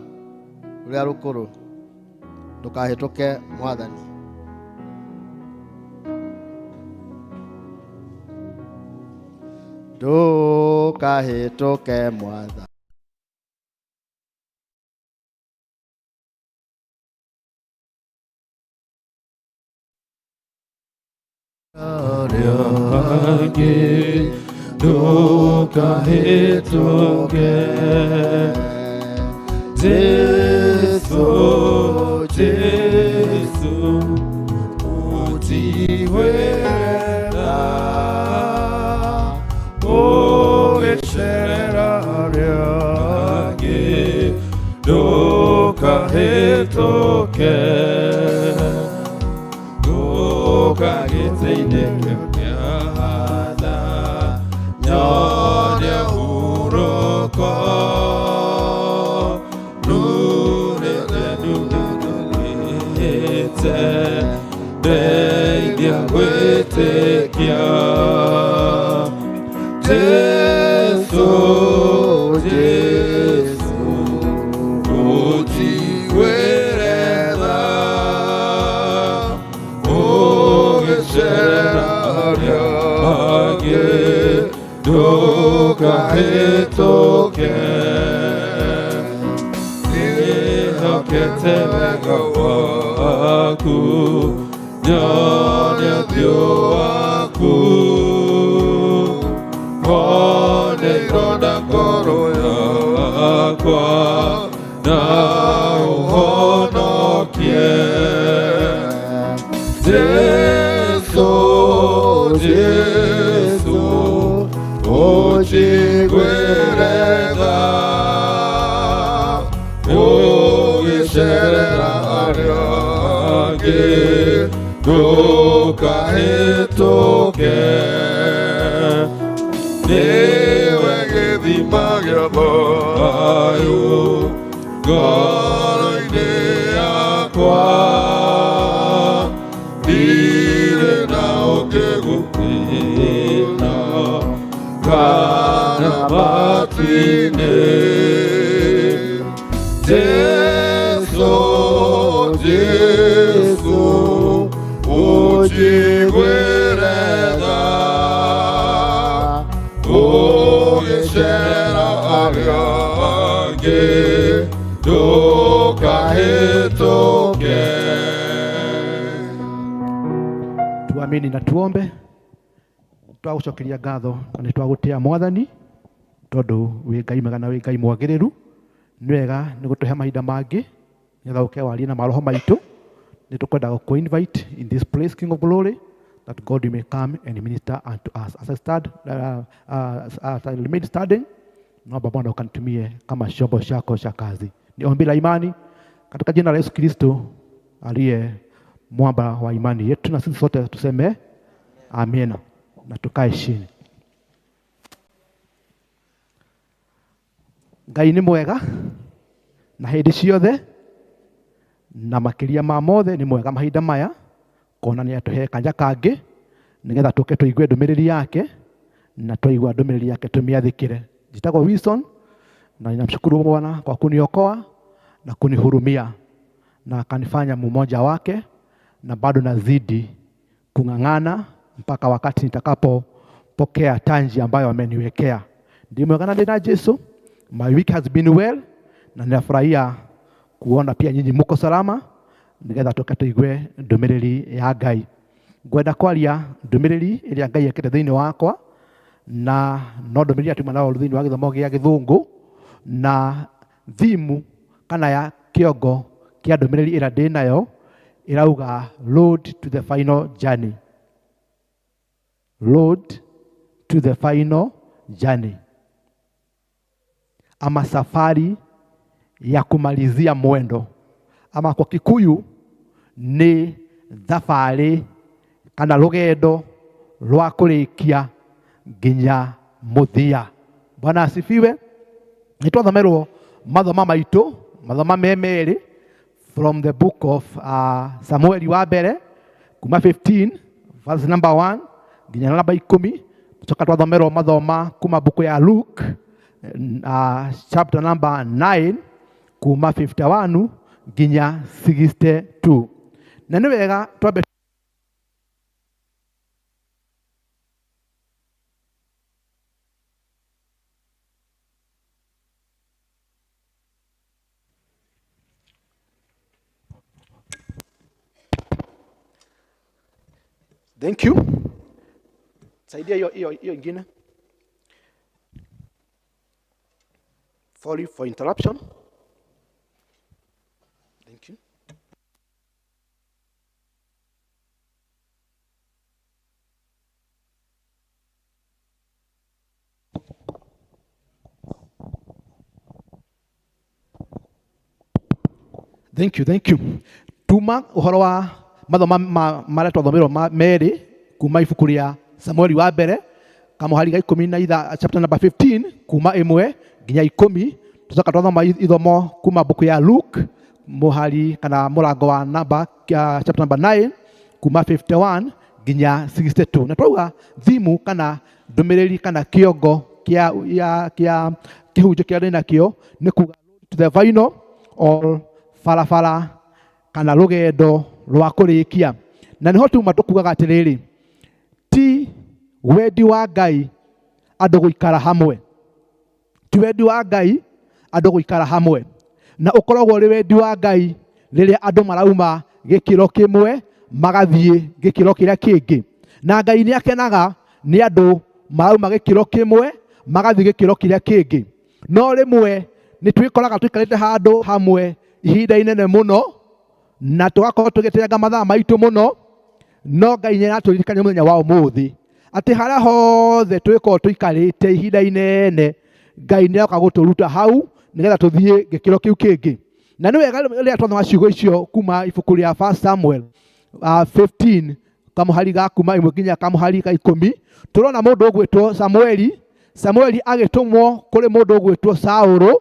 Speaker 1: rũrĩa rũkũrũ. Ndũkahĩtũke Mwathani. Ndũkahĩtũke Mwathani.
Speaker 8: Ndũkahĩtũke Jesu, Jesu, ũnjiguĩre tha, ũgĩcerera arĩa angĩ, ndũkahĩtũke, ngũka gĩtĩ-inĩ kĩu kĩa tha, nyone ũhurũko, rũrĩte ndũrĩte, ndeithia gwĩtĩkia. Jesu, Jesu, ũnjiguĩre tha, ũgĩcerera arĩa angĩ, ndũkahĩtũke. Ndĩhokete wega waku, nyone ũthiũ waku, hone ironda ngoro yakwa, na ũhonokie. Jesu, Jesu, ũnjiguĩre tha, ũgĩcerera arĩa angĩ, ndũkahĩtũke. Nĩwe gĩthima gĩa thayũ ngoro-inĩ yakwa, ndirĩ na ũngĩ gũkĩra kana matu-inĩ. Jesu, Jesu, ũnjiguĩre tha, ũgĩcerera arĩa angĩ, ndũkahĩtũke.
Speaker 11: Tuamini na tuombe. Twagũcokeria ngatho na nĩ twagũtĩa Mwathani tondũ wĩ Ngai mwega na wĩ Ngai mwagĩrĩru. Nĩ wega nĩ gũtũhe mahinda mangĩ nĩgetha ũke warie na maroho maitũ. Nĩ tũkwenda gũkũ invite in this place, King of Glory, that God you may come and minister unto us. As I stand, as I remain standing, naomba Bwana ukanitumie kama chombo chako cha kazi. Ni ombi la imani katika jina la Yesu Kristo aliye mwamba wa imani yetu, na sisi sote tuseme amina na tukae chini. Ngai nĩ mwega na hĩndĩ ciothe, na makĩria ma mothe nĩ mwega mahinda maya, kuona nĩ atũhe kanya kangĩ nĩgetha tũke tũigue ndũmĩrĩri yake, na twaigua ndũmĩrĩri yake tũmĩathĩkĩre. Njĩtagwo Wilson na ninamshukuru Bwana kwa kuniokoa na kunihurumia na akanifanya mmoja wake, na bado nazidi kung'ang'ana mpaka wakati nitakapopokea tanji ambayo ameniwekea. Ndi mwega na ndĩ na Jesu. My week has been well, na ninafurahia kuona pia nyinyi muko salama, nigetha tuke tuigue ndũmĩrĩri ya Ngai. Ngwenda kwaria ndũmĩrĩri ĩrĩa Ngai ekĩte thĩinĩ wakwa, na no ndũmĩrĩri atuma nayo thĩinĩ wa gĩthomo gĩa gĩthũngũ, na thimu kana ya kĩongo kĩa ndũmĩrĩri ĩrĩa ndĩ nayo ĩrauga road to the final journey. Road to the final journey, ama safari ya kumalizia mwendo, ama kwa Kikuyu ni thabarĩ kana rũgendo rwa kũrĩkia nginya mũthia. Bwana asifiwe. Nĩ twathomerwo mathoma maitũ, mathoma me merĩ from the book of Samueli wa mbere kuma 15 verse number 1 nginya namba 10. Tucoka twathomerwo mathoma kuma buku ya Luke chapter number 9 kuma 51 nginya 62. Na nĩ wega twambe Thank you. Saidia hiyo hiyo hiyo ingine. Sorry for interruption. Thank you. Thank you, thank you. Tuma uhoro wa mathoma marĩa twathomerwo merĩ kuma ibuku rĩa Samueli wa mbere kamũhari ga ikũmi na itha, chapter number 15 kuma 1 nginya 10. Tũcoka twathoma ithomo kuma buku ya Luke mũhari kana mũrango wa namba chapter number 9 kuma 51 nginya 62. Na twauga thimu kana ndũmĩrĩri kana kĩongo kĩa kĩhunjio kĩrĩa ndĩ nakĩo nĩ kuga to the final or barabara kana rũgendo rwa kũrĩkia. Na nĩho tuma tũkugaga atĩrĩrĩ, ti wendi wa Ngai andũ gũikara hamwe, ti wendi wa Ngai andũ gũikara hamwe, na ũkoragwo ũrĩ wendi wa Ngai rĩrĩa andũ marauma gĩkĩro kĩmwe magathiĩ gĩkĩro kĩrĩa kĩngĩ. Na Ngai nĩ akenaga nĩ andũ marauma gĩkĩro kĩmwe magathiĩ gĩkĩro kĩrĩa kĩngĩ. No rĩmwe nĩ twĩkoraga tũikarĩte handũ hamwe ihinda inene mũno na tũgakorwo tũgĩteanga mathaa maitũ mũno, no Ngai nĩ aratũririkania mũthenya wa ũmũthĩ atĩ harĩa hothe twĩkorwo tũikarĩte ihinda inene, Ngai nĩ aroka gũtũruta hau nĩgetha tũthiĩ gĩkĩro kĩu kĩngĩ. Na nĩ wega rĩrĩa twathoma ciugo icio kuma ibuku rĩa First Samuel 15 kamũhari ga kuma 1 nginya kamũhari ga 10, tũrona mũndũ ũgwĩtwo Samueli. Samueli agĩtũmwo kũrĩ mũndũ ũgwĩtwo Saũlũ,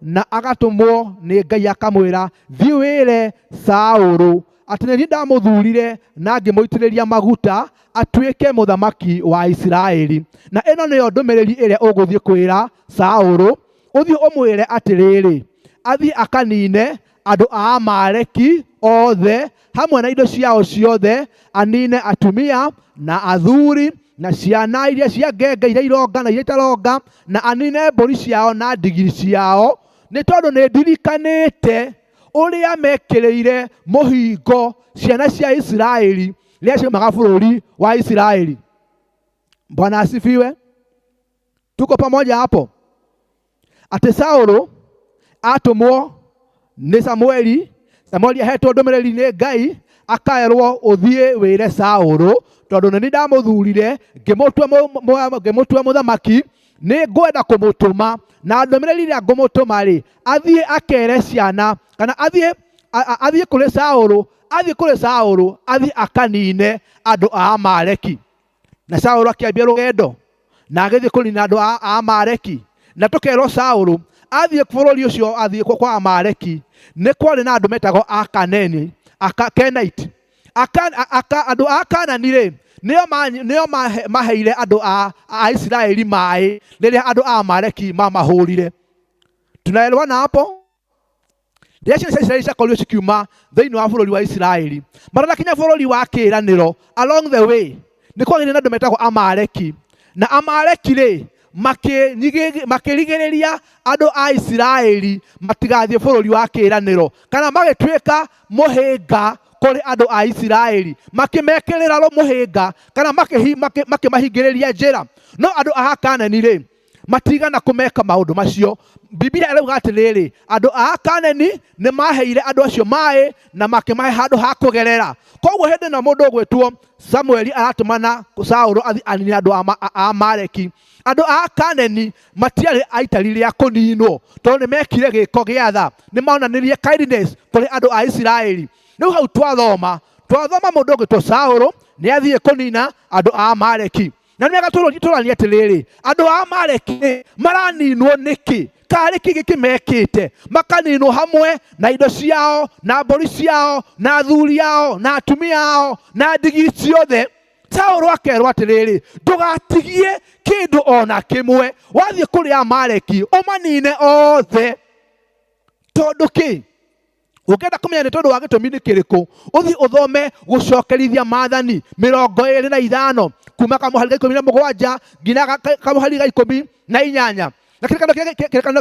Speaker 11: na agatũmwo nĩ Ngai akamwĩra thiĩ wĩre Saũlũ atĩ nĩ niĩ ndamũthurire na ngĩmũitĩrĩria maguta atuĩke mũthamaki wa Isiraeli. Na ĩno nĩyo ndũmĩrĩri ĩrĩa ũgũthiĩ kwĩra Saũlũ, ũthiĩ ũmwĩre atĩrĩrĩ, athiĩ akanine andũ a Amaleki othe hamwe na indo ciao ciothe, anine atumia na athuri na ciana iria cia ngenge iria ironga na iria itaronga, na anine mbũri ciao na ndigiri ciao, nĩ tondũ nĩ ndirikanĩte ũrĩa mekĩrĩire mũhingo ciana cia Isiraeli Rĩrĩa ciaumaga bũrũri wa Isiraeli. Bwana asifiwe. Tuko pamoja hapo? Atĩ Saũlũ atũmwo nĩ Samueli, Samueli ahetwo ndũmĩrĩri nĩ Ngai akaerwo ũthiĩ wĩre Saũlũ tondũ nĩ niĩ ndamũthurire ngĩmũtua mũthamaki, nĩ ngwenda kũmũtũma na ndũmĩrĩri ĩrĩa ngũmũtũma rĩ, athiĩ akere ciana kana athiĩ athiĩ kũrĩ Saũlũ, athiĩ kũrĩ Saũlũ athiĩ akanine andũ a Amaleki. Na Saũlũ akĩambia rũgendo na agĩthiĩ kũnina andũ a Amaleki. Na tũkerwo Saũlũ athiĩ bũrũri ũcio, athiĩ kwa Amaleki, nĩ kwarĩ na andũ metagwo Akaneni, Kenite. Andũ a Kanani rĩ, nĩo maheire andũ a Isiraeli maĩ rĩrĩa andũ a Amaleki mamahũrire. Tunaelewana hapo? Rĩrĩa ciana cia Isiraeli ciakorirwo cikiuma thĩinĩ wa bũrũri wa Isiraeli, matanakinya bũrũri wa kĩĩranĩro, along the way nĩ kwagĩire na andũ metagwo Amaleki. Na Amaleki rĩ, makĩrigĩrĩria andũ a Isiraeli matigathiĩ bũrũri wa kĩĩranĩro, kana magĩtuĩka mũhĩnga kũrĩ andũ a Isiraeli, makĩmekĩrĩra mũhĩnga kana makĩmahingĩrĩria njĩra. No andũ a Kanani rĩ, matigana kũmeka maũndũ macio. Biblia ĩrauga atĩrĩrĩ, andũ a Kanani nĩ maheire andũ acio maĩ na makĩmahe handũ ha kũgerera. Koguo hĩndĩ ĩno mũndũ ũgwĩtwo Samueli aratũmana Saũlũ athiĩ anine andũ a Amaleki. Andũ a Kanani matiarĩ aitari rĩa kũninwo, tondũ nĩ mekire gĩko gĩa tha, nĩ monanirie kindness kũrĩ andũ a Isiraeli. Rĩu hau twathoma mũndũ ũgwĩtwo Saũlũ nĩ athiĩ kũnina andũ a Amaleki. Na nĩ wega tũranie atĩrĩrĩ, andũ a Amaleki maraninwo nĩkĩ? Karĩ kĩ gĩkĩ mekĩte? Makaninwo hamwe na indo ciao, na mbũri ciao, na athuri ao, na atumia ao, na ndigi ciothe. Saũlũ akerwo atĩrĩrĩ, ndũgatigie kĩndũ ona kĩmwe, wathiĩ kũrĩ Amaleki ũmanine othe. Tondũ kĩ? Ũngĩenda kũmenya nĩ tondũ wa gĩtũmi nĩ kĩrĩkũ, ũthiĩ ũthome gũcokerithia maathani 25 kuma kamũhari ga 17 nginya kamũhari ga 18. Na kĩrĩkanĩro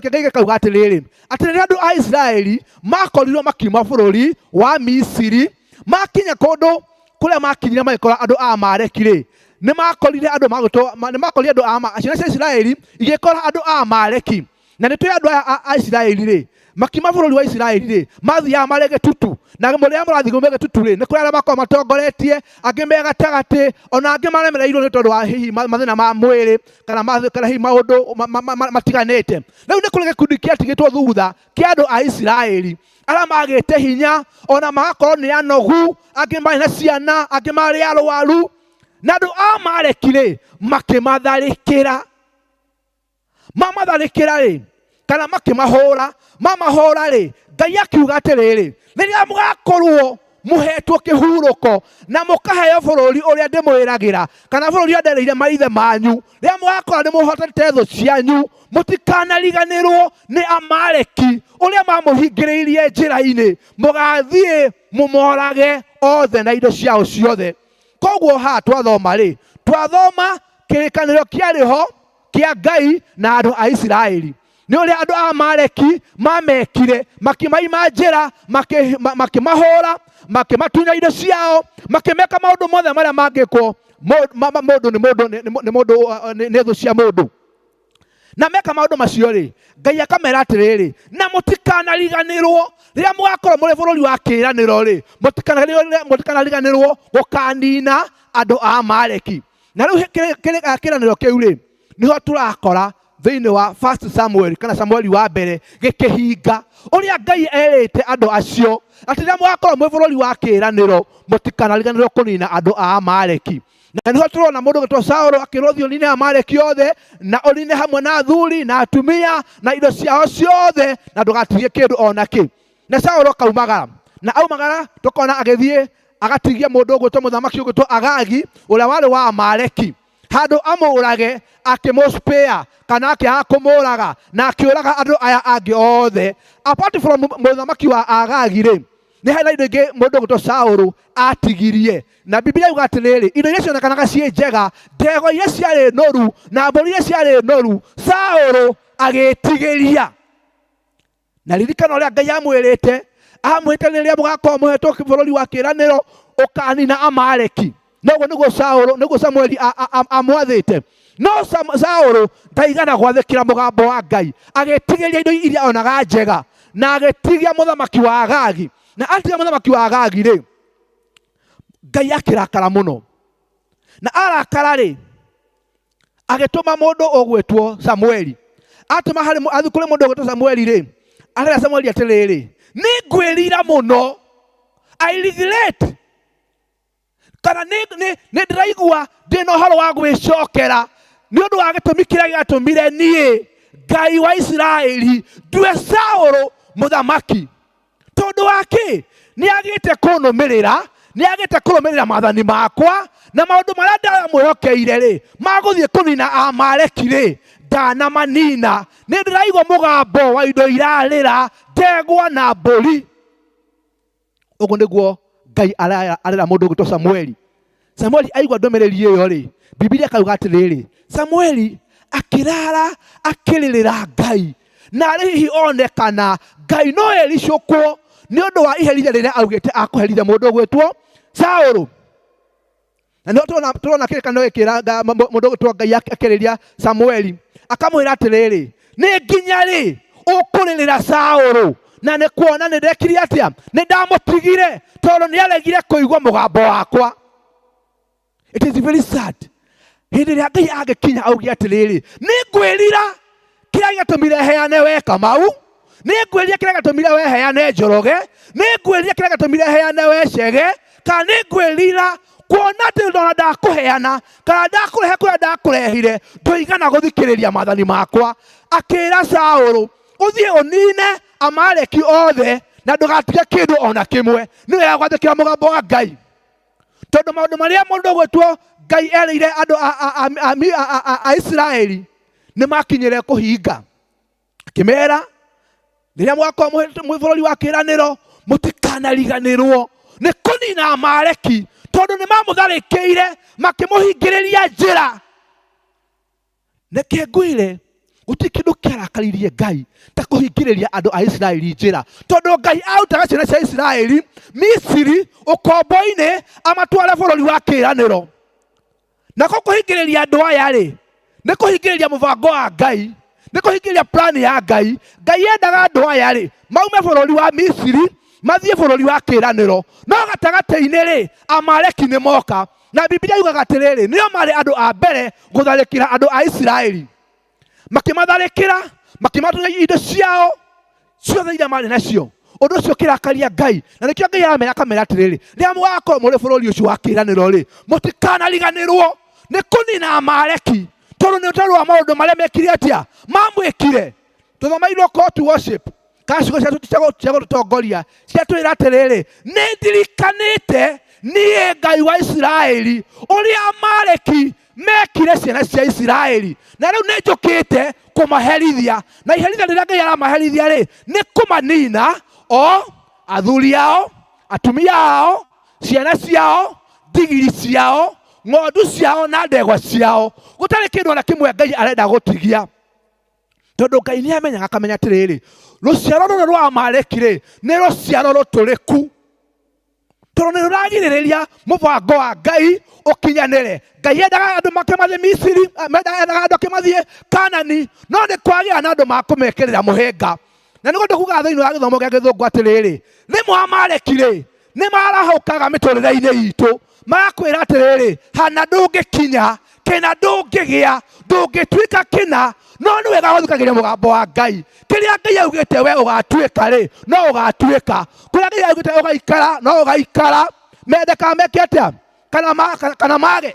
Speaker 11: kĩa Ngai gĩkauga atĩrĩrĩ, atĩ rĩrĩa andũ a Isiraeli makorirwo makiuma bũrũri wa Misiri, makinya kũndũ kũrĩa makinyire magĩkora andũ a Amaleki rĩ, nĩ makorire andũ magwĩtwo, nĩ makorire andũ a ciana cia Isiraeli igĩkora andũ a Amaleki. Na nĩ tũĩ andũ aya a Isiraeli rĩ, makiuma bũrũri wa Isiraeli rĩ, mathiaga marĩ gĩtutu. Na rĩrĩa mũrathiĩ me gĩtutu rĩ, nĩ kũrĩ arĩa makoragwo matongoretie, angĩ me gatagatĩ, ona angĩ maremereirwo nĩ tondũ wa hihi mathĩna ma mwĩrĩ, kana hihi maũndũ matiganĩte. Rĩu nĩ kũrĩ gĩkundi kĩatigĩtwo thutha kĩa andũ a Isiraeli, arĩa magĩte hinya, ona magakorwo nĩ anogu, angĩ marĩ na ciana, angĩ marĩ arwaru. Na andũ a Amaleki rĩ, makĩmatharĩkĩra. Mamatharĩkĩra rĩ, kana makĩmahũra, mamahũra rĩ, Ngai akiuga atĩrĩrĩ, rĩrĩa mũgakorwo mũhetwo kĩhurũko na mũkaheo bũrũri ũrĩa ndĩmwĩragĩra, kana bũrũri ũrĩa nderĩire maithe manyu, rĩrĩa mũgakorwo nĩ mũhotete thũ cianyu, mũtikanariganĩrwo nĩ Amaleki ũrĩa mamũhingĩrĩirie njĩra-inĩ, mũgathiĩ mũmorage othe na indo ciao ciothe. Koguo haha twathoma rĩ, twathoma kĩrĩkanĩro kĩarĩ ho kĩa Ngai na andũ a Isiraeli. Nĩ ũrĩa andũ a Amaleki mamekire, makĩmaima njĩra, makĩmahũra, makĩmatunya indo ciao, makĩmeka maũndũ mothe marĩa mangĩkwo mũndũ nĩ mũndũ, nĩ mũndũ, nĩ thũ cia mũndũ. Na meka maũndũ macio rĩ, Ngai akamera atĩrĩrĩ, na mũtikanariganĩrwo rĩrĩa mũgakorwo mũrĩ bũrũri wa kĩĩranĩro rĩ, mũtikanariganĩrwo gũkanina andũ a Amaleki. Na rĩu kĩĩranĩro kĩu rĩ, nĩho tũrakora thĩinĩ wa First Samuel kana Samueli wa mbere gĩkĩhinga ũrĩa Ngai erĩte andũ acio atĩ rĩrĩa mũgakorwo mwĩ bũrũri wa kĩĩranĩro mũtikanariganĩrwo kũnina andũ a Amaleki. Na nĩho tũrona mũndũ ũgwĩtwo Saũlũ akĩrwo thiĩ ũnine Amaleki othe, na ũnine hamwe na athuri na atumia na indo ciao ciothe, na ndũgatigie kĩndũ ona kĩ. Na Saũlũ akaumagara, na aumagara tũkona agĩthiĩ agatigia mũndũ ũgwĩtwo mũthamaki ũgwĩtwo Agagi ũrĩa warĩ wa Amaleki, handũ amũũrage akĩmũspare kana akĩaga kũmũũraga, na akĩũraga andũ aya angĩ othe apart from mũthamaki wa Agagi rĩ, nĩ harĩ na indo ingĩ mũndũ ũgwĩtwo Saũlũ atigirie. Na Biblia yuga atĩrĩrĩ, indo iria cionekanaga ciĩ njega, ndegwa iria ciarĩ noru na mbũri iria ciarĩ noru, Saũlũ agĩtigĩria. Na ririkana ũrĩa Ngai amwĩrĩte, amwĩrĩte rĩrĩa mũgakorwo mũhetwo bũrũri wa kĩĩranĩro, Ũkanina Amaleki. Noguo nĩguo Saũlũ, nĩguo Samueli amwathĩte. No Saũlũ ndaigana gwathĩkĩra mũgambo wa Ngai, agĩtigĩria indo iria onaga njega, na agĩtigia mũthamaki wa Agagi. Na atiga mũthamaki wa Agagi rĩ, Ngai akĩrakara mũno. Na arakara rĩ, agĩtũma mũndũ ũgwĩtwo Samueli. Atũma harĩ athiĩ kũrĩ mũndũ ũgwĩtwo Samueli rĩ, arera Samueli atĩrĩrĩ, nĩ ngwĩrira mũno, I regret, kana nĩ ndĩraigua ndĩ na ũhoro wa gwĩcokera nĩ ũndũ wa gĩtũmi kĩrĩa gĩatũmire niĩ Ngai wa Isiraeli ndue Saũlũ mũthamaki. Tondũ wa kĩ? Nĩ agĩte kũnũmĩrĩra, nĩ agĩte kũrũmĩrĩra maathani makwa na maũndũ marĩa ndamwĩhokeire rĩ, magũthiĩ kũnina Amaleki rĩ, ndanamanina. Nĩ ndĩraigua mũgambo wa indo irarĩra, ndegwa na mbũri. Ũguo nĩguo Ngai arera mũndũ ũgwĩtwo Samueli. Samueli aigua ndũmĩrĩri ĩyo rĩ, Bibilia ĩkauga atĩrĩrĩ, Samueli akĩrara akĩrĩrĩra Ngai, na arĩ hihi one kana Ngai no ericũkwo nĩ ũndũ wa iherithia rĩrĩa augĩte akũherithia mũndũ ũgwĩtwo Saũlũ. Na nĩho tũrona kĩrĩkanĩro gĩkĩra mũndũ ũgwĩtwo Ngai akĩrĩria Samueli, akamwĩra atĩrĩrĩ, nĩ nginya rĩ ũkũrĩrĩra Saũlũ? Na nĩ kuona nĩ ndekire atĩa? Nĩ ndamũtigire tondũ nĩ aregire kũigua mũgambo wakwa. It is very sad. Hĩndĩ ĩrĩa Ngai angĩkinya auge atĩrĩrĩ, nĩ ngwĩrira kĩrĩa gĩatũmire heane we Kamau, nĩ ngwĩrira kĩrĩa gĩatũmire we heane Njoroge, nĩ ngwĩrira kĩrĩa gĩatũmire heane we Chege, kana nĩ ngwĩrira kuona atĩ ndona ndakũheana kana ndakũrehe kũrĩa ndakũrehire, ndũigana gũthikĩrĩria maathani makwa. Akĩra Saũlũ, ũthiĩ ũnine Amaleki othe na ndũgatige kĩndũ ona kĩmwe. Nĩ wega gwathĩkĩra mũgambo wa Ngai, tondũ maũndũ marĩa mũndũ ũgwĩtwo Ngai erĩire andũ a Isiraeli nĩ makinyĩre kũhinga. Akĩmera, rĩrĩa mũgakorwo mwĩ bũrũri wa kĩĩranĩro, mũtikanariganĩrwo nĩ kũnina Amaleki, tondũ nĩ mamũtharĩkĩire makĩmũhingĩrĩria njĩra. Reke ngwĩre, gũtirĩ kĩndũ kĩarakaririe Ngai ta kũhingĩrĩria andũ a Isiraeli njĩra, tondũ Ngai arutaga ciana cia Isiraeli Misiri ũkombo-inĩ amatware bũrũri wa kĩĩranĩro. Nako kũhingĩrĩria andũ aya rĩ, nĩ kũhingĩrĩria mũbango wa Ngai, nĩ kũhingĩrĩria plan ya Ngai. Ngai endaga andũ aya rĩ, maume bũrũri wa Misiri mathiĩ bũrũri wa kĩĩranĩro, no gatagatĩ-inĩ rĩ, Amaleki nĩ moka. Na Bibilia yugaga atĩrĩrĩ, nĩo marĩ andũ a mbere gũtharĩkĩra andũ a Isiraeli, makĩmatharĩkĩra, makĩmatunya indo ciao ciothe iria marĩ nacio. Ũndũ ũcio ũkĩrakaria Ngai, na nĩkĩo Ngai aramera akamera atĩrĩrĩ, rĩrĩa mũgakorwo mũrĩ bũrũri ũcio wa kĩĩranĩro rĩ, mũtikanariganĩrwo nĩ kũnina Amaleki, tondũ nĩ ũtarĩ wa maũndũ marĩa mekire atĩa, mamwĩkire. Tũthomeirwo call to worship, kana ciugo cia gũtũtongoria ciatwĩra atĩrĩrĩ, nĩ ndirikanĩte niĩ Ngai wa Isiraeli ũrĩa Amaleki mekire ciana cia Isiraeli, na rĩu nĩ njũkĩte kũmaherithia. Na iherithia rĩrĩa Ngai aramaherithia rĩ, nĩ kũmanina o athuri ao, atumia ao, ciana ciao, ndigiri ciao, ng'ondu ciao na ndegwa ciao. Gũtarĩ kĩndũ ona kĩmwe Ngai arenda gũtigia, tondũ Ngai nĩ amenyaga akamenya atĩrĩrĩ, rũciaro rũrũ rwa Amaleki rĩ, nĩ rũciaro rũtũrĩku, tondũ nĩ rũragirĩrĩria mũbango wa Ngai ũkinyanĩre. Ngai endaga andũ make mathiĩ Misiri, endaga andũ ake mathiĩ Kanani, no nĩ kwagĩa na andũ makũmekĩrĩra mũhĩnga. Na nĩguo tũkugaga thĩinĩ wa gĩthomo gĩa gĩthũngũ atĩrĩrĩ, rĩmwe Amaleki rĩ, nĩ marahũkaga mĩtũrĩre-inĩ itũ, magakwĩra atĩrĩrĩ, hana ndũngĩkinya, kĩna ndũngĩgĩa, ndũngĩtuĩka kĩna, no nĩ wega gũthikagĩrĩria mũgambo wa Ngai. Kĩrĩa Ngai augĩte we ũgatuĩka rĩ, no ũgatuĩka. Kũrĩa Ngai augĩte ũgaikara, no ũgaikara. Mende kana meke atĩa, kana mage.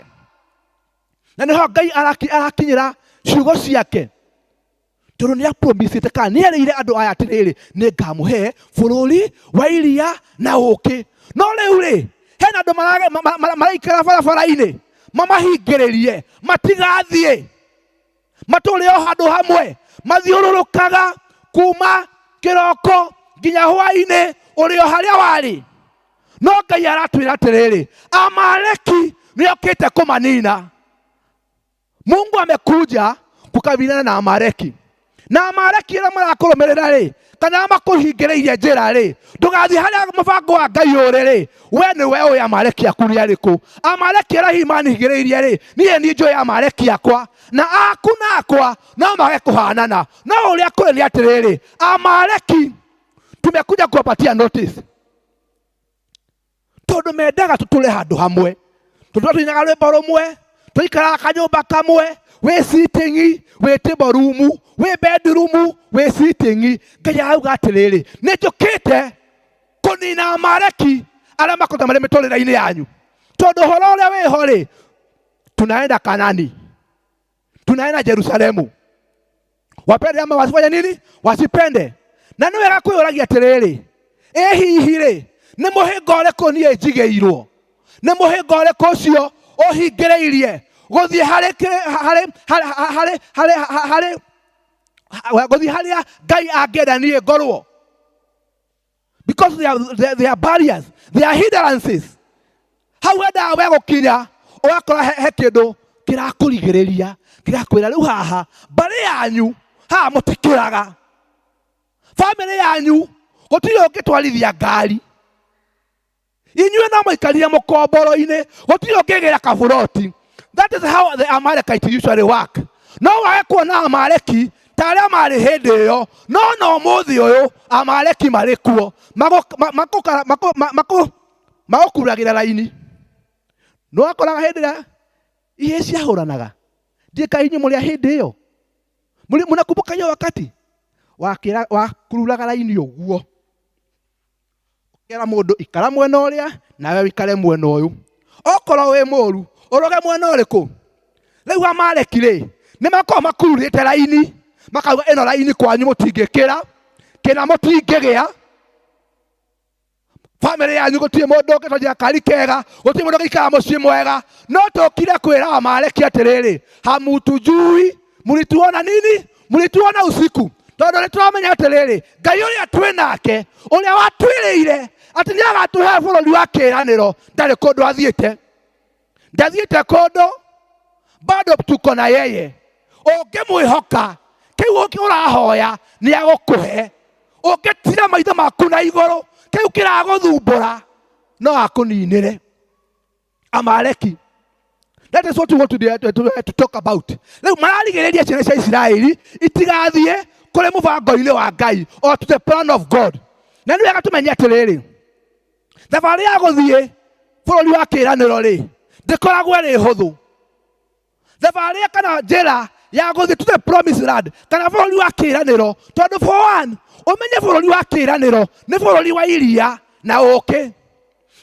Speaker 11: Na nĩho Ngai arakinyĩra ciugo ciake, tondũ nĩ apromisĩte kana nĩ erĩire andũ aya atĩrĩrĩ, nĩ ngamũhe bũrũri wa iria na ũkĩ. No rĩu rĩ, hena andũ maraikara barabara-inĩ, mamahingĩrĩrie matigathiĩ, matũre o handũ hamwe, mathiũrũrũkaga kuma kĩroko nginya hwaĩ-inĩ, ũrĩ o harĩa warĩ. No Ngai aratwĩra atĩrĩrĩ, Amaleki nĩokĩte kũmanina. Mungu amekuja kukabiliana na Amaleki. Na Amaleki arĩa marakũrũmĩrĩra rĩ, kana arĩa makũhingĩrĩirie njĩra rĩ, ndũgathiĩ harĩa mũbango wa Ngai ũrĩ rĩ, we nĩwe ũĩ Amaleki aku nĩ arĩkũ. Amaleki arĩa hihi manihingĩrĩirie rĩ, niĩ nĩ njũĩ Amaleki akwa, na aku na akwa no mage kũhanana. No ũrĩa kũrĩ nĩ atĩrĩrĩ, Amaleki tumekuja kuwapatia notice, tondũ mendaga tũtũre handũ hamwe, tondũ tũinaga rwĩmbo rũmwe, tũikaraga kanyũmba kamwe, wĩ sitting, wĩ table room, wĩ bedroom, wĩ sitting. Ngai arauga atĩrĩrĩ, nĩ njũkĩte kũnina Amaleki arĩa makoretwo marĩ mĩtũrĩre-inĩ yanyu, tondũ ũhoro ũrĩa wĩho rĩ, tunaenda Kanani, tunaenda Jerusalemu, wapende ama wasifanye nini, wasipende. Na nĩ wega kwĩyũragia atĩrĩrĩ, ĩ hihi rĩ, nĩ mũhĩnga ũrĩkũ niĩ njigĩirwo? Nĩ mũhĩnga ũrĩkũ ũcio ũhingĩrĩirie gũthiĩ harĩ kĩ-, harĩ, harĩ, harĩ, harĩ, harĩ, gũthiĩ harĩa Ngai angĩenda niĩ ngorwo? Because they are barriers, they are hindrances. Hau wendaga we gũkinya, ũgakora he kĩndũ kĩrakũrigĩrĩria, kĩgakwĩra rĩu haha mbarĩ yanyu haha mũtikĩraga, bamĩrĩ yanyu gũtirĩ ũngĩtwarithia ngari, inyuĩ no mũikarire mũkomboro-inĩ, gũtirĩ ũngĩgĩra kaburoti. That is how the Amalekites usually work. No wage kuona Amaleki ta arĩa marĩ hĩndĩ ĩyo, no na ũmũthĩ ũyũ Amaleki marĩ kuo, magũkuragĩra raini. Nĩ wakoraga hĩndĩ ĩrĩa ihĩĩ ciahũranaga, ndiĩ kaĩ inyuĩ mũrĩ a hĩndĩ ĩyo? Mũnakumbuka hiyo wakati wakururaga raini ũguo, ũkera mũndũ ikara mwena ũrĩa nawe wikare mwena ũyũ, okorwo wĩ mũru ũroge mwena ũrĩkũ. Rĩu Amaleki rĩ, nĩ makoragwo makururĩte raini, makauga ĩno raini kwanyu mũtingĩkĩra, kĩna mũtingĩgĩa, bamĩrĩ yanyu gũtirĩ mũndũ ũngĩtwarithia kari kega, gũtirĩ mũndũ ũngĩikara mũciĩ mwega. No tũkire kwĩra Amaleki atĩrĩrĩ, hamutujui, mlituona nini? Mlituona usiku. Tondũ nĩ tũramenya atĩrĩrĩ, Ngai ũrĩa twĩ nake, ũrĩa watwĩrĩire atĩ nĩ agatũhe bũrũri wa kĩĩranĩro, ndarĩ kũndũ athiĩte, ndathiĩte kũndũ, bado tuko na yeye. Ũngĩmwĩhoka, kĩu ũrahoya nĩ agũkũhe. Ũngĩtira maitho maku na igũrũ, kĩu kĩragũthumbũra no akũninĩre. Amaleki. That is what we want to talk about. Rĩu mararigĩrĩria ciana cia Isiraeli itigathiĩ kũrĩ mũbango-inĩ wa Ngai, or to the plan of God. Na nĩ wega tũmenye atĩrĩrĩ, thabarĩ ya gũthiĩ bũrũri wa kĩĩranĩro rĩ, ndĩkoragwo ĩrĩ hũthũ. Thabarĩ kana njĩra ya gũthiĩ to the promised land kana bũrũri wa kĩĩranĩro, tondũ for one, ũmenye bũrũri wa kĩĩranĩro nĩ bũrũri wa iria na ũũkĩ.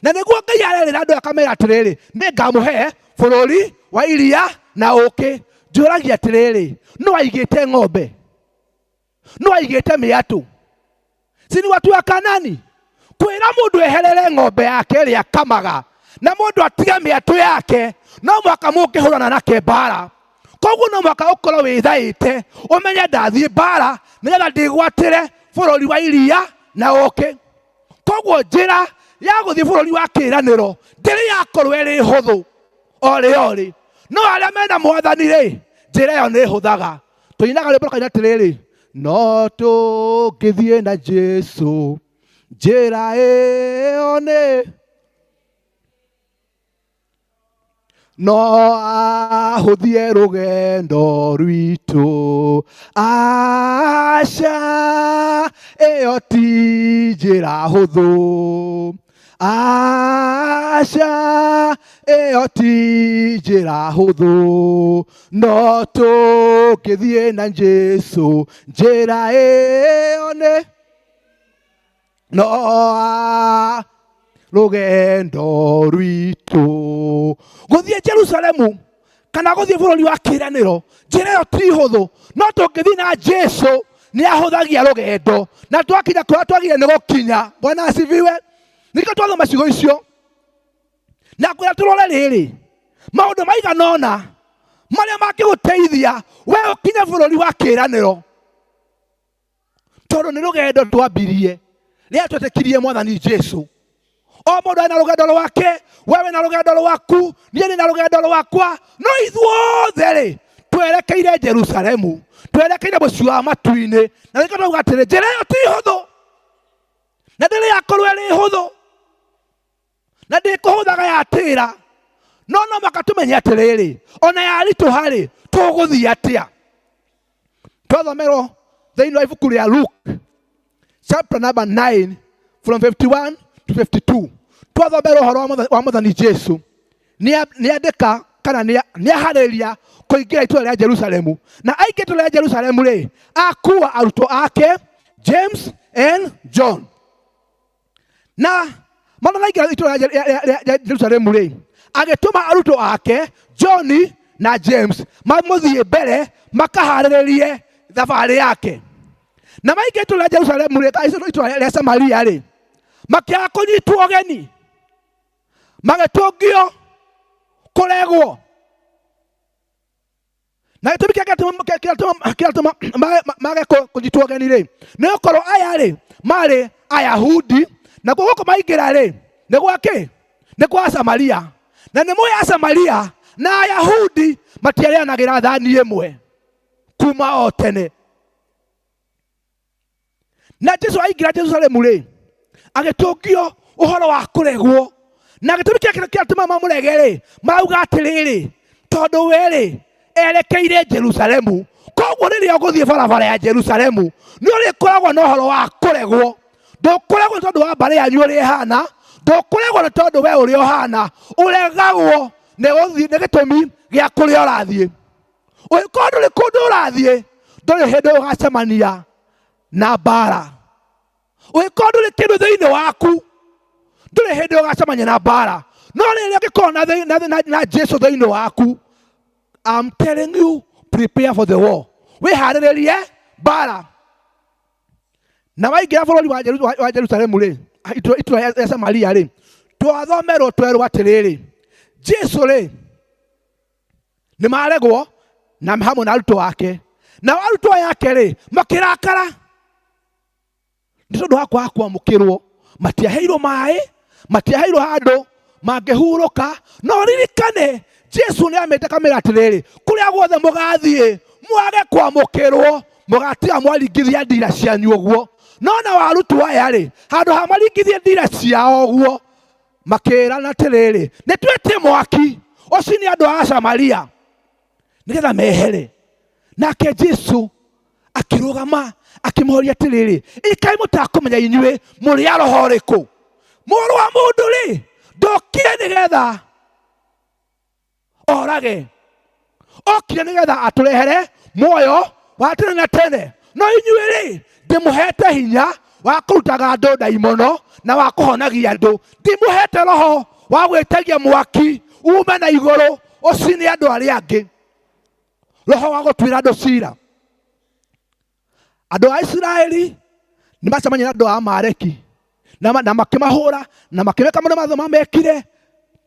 Speaker 11: Na nĩguo Ngai arerĩra andũ akamera atĩrĩrĩ, nĩ ngamũhe bũrũri wa iria na ũũkĩ. Njũragia atĩrĩrĩ, no aigĩte ng'ombe, no aigĩte mĩatũ, si ni watu wa Kanani? Kwĩra mũndũ eherere ng'ombe yake ĩrĩa akamaga na mũndũ atige mĩatũ yake, no mũhaka mũngĩhũrana nake mbara. Koguo no mũhaka ũkorwo wĩthaĩte, ũmenye ndathiĩ mbara nĩgetha ndĩgwatĩre bũrũri wa iria na ũũkĩ. Koguo njĩra ya gũthiĩ bũrũri wa kĩĩranĩro ndĩrĩ yakorwo ĩrĩ hũthũ o rĩ o rĩ, no arĩa mena mwathani rĩ, njĩra ĩyo nĩ ĩhũthaga. Tũinaga rwĩmbo rũkaina atĩrĩrĩ, no tũngĩthiĩ na Jesũ njĩra ĩyo nĩ no ahũthie rũgendo rwitũ, aca ĩyo ti njĩra hũthũ, aca ĩyo ti njĩra hũthũ, no tũngĩthiĩ na Jesũ njĩra ĩyo nĩ no rũgendo rwitũ. Gũthiĩ Jerusalemu kana gũthiĩ bũrũri wa kĩĩranĩro, njĩra ĩyo ti hũthũ, no tũngĩthiĩ na Jesũ nĩ ahũthagia rũgendo na twakinya kũrĩa twagĩrĩire nĩ gũkinya. Bwana asifiwe. Nĩkĩo twathoma ciugo icio na ngwĩra tũrore rĩrĩ maũndũ maigana ũna marĩa mangĩgũteithia we ũkinye bũrũri wa kĩĩranĩro, tondũ nĩ rũgendo twambirie rĩrĩa twetĩkirie Mwathani Jesũ. O mũndũ ena rũgendo rwake, we wĩna rũgendo rwaku, niĩ ndĩna rũgendo rwakwa, no ithuothe rĩ Twerekeire Jerusalemu, twerekeire mũciĩ wa matu-inĩ, na nĩkĩo twauga atĩrĩ, njĩra ĩyo ti hũthũ, na ndĩrĩ yakorwo ĩrĩ hũthũ, na ndĩkũhũthaga yatĩra, no no mũhaka tũmenye atĩrĩrĩ, ona yaritũha rĩ, tũgũthiĩ atĩa? Twathomerwo thĩinĩ wa ibuku rĩa Luke chapter number 9 from 51 to 52, twathomerwo ũhoro wa mwathani Jesu nĩandĩka kana nĩaharĩria kũingĩra itũũra rĩa Jerusalemu, na aingĩ itũũra rĩa Jerusalemu rĩ, akua arutwo ake James and John, na matanaingĩra itũũra rĩa Jerusalemu rĩ, agĩtũma arutwo ake John na James mamũthiĩ mbere makaharĩrĩrie thabarĩ yake. Na maingĩ itũũra rĩa Jerusalemu rĩ, kana itũũra rĩa Samaria rĩ, makĩaga kũnyitwo ũgeni, magĩtũngio kũregwo. Na gĩtũmi kĩrĩa kĩratũma mage kũnyitwo ũgeni rĩ, nĩ gũkorwo aya rĩ marĩ Ayahudi, na kuo gũkũ maingĩra rĩ nĩ gwa kĩ? Nĩ kwa Samaria. Na nĩ mũĩ Asamaria na Ayahudi matiarĩanagĩra thani ĩmwe kuma o tene. Na Jesu aingĩra Jerusalemu rĩ, agĩtũngio ũhoro wa kũregwo, na gĩtũmi kĩrĩa kĩratũma mamũrege rĩ, marauga atĩrĩrĩ, tondũ we rĩ erekeire Jerusalemu, koguo rĩrĩa ũgũthiĩ barabara ya Jerusalemu nĩ ũrĩkoragwo na ũhoro wa kũregwo. Ndũkũregwo nĩ tondũ wa mbarĩ yanyu ũrĩa ĩhana, ndũkũregwo nĩ tondũ we ũrĩa ũhana, ũregagwo nĩ gũthiĩ nĩ gĩtũmi gĩa kũrĩa ũrathiĩ. Ũngĩkorwo ndũrĩ kũndũ ũrathiĩ, ndũrĩ hĩndĩ ũgacemania na mbara. Ũngĩkorwo ndũrĩ kĩndũ thĩinĩ waku, ndũrĩ hĩndĩ ũgacemania na mbara. No rĩrĩa ũngĩkorwo na Jesu thĩinĩ waku, I'm telling you, prepare for the war. Wĩharĩrĩrie mbara. Na waingĩra bũrũri wa Jerusalemu rĩ, itũũra rĩa Samaria rĩ, twathomerwo twerwo atĩrĩrĩ, Jesu rĩ nĩ maregwo na hamwe na arutwo ake, nao arutwo aya ake rĩ makĩrakara nĩ tondũ wa kwaga kwamũkĩrwo. Matiaheirwo maĩ, matiaheirwo handũ mangĩhurũka. No ririkane Jesu nĩ amĩte kamĩra atĩrĩrĩ, kũrĩa guothe mũgathiĩ mwage kwamũkĩrwo, mũgatiga mwaringithia ndira cianyu ũguo. No na arutwo aya rĩ, handũ ha maringithie ndira ciao ũguo, makĩrana atĩrĩrĩ, nĩ twĩtie mwaki ũcine andũ a Samaria nĩgetha mehere. Nake Jesu akĩrũgama akĩmoria atĩrĩrĩ, ĩkai mũtakũmenya inyuĩ mũrĩ a roho ũrĩkũ? Mũrũ wa mũndũ rĩ, ndokire nĩgetha orage, okire nĩgetha atũrehere muoyo wa tene na tene. No inyuĩ rĩ, ndĩmũhete hinya wa kũrutaga andũ ndaimono na wa kũhonagia andũ, ndimũhete roho wa gwĩtagia mwaki ume na igũrũ ũcine andũ arĩa angĩ, roho wa gũtuĩra andũ cira. Andũ a Isiraeli nĩ macemania na andũ a Amaleki na makĩmahũra na makĩmeka maũndũ mothe mamekire,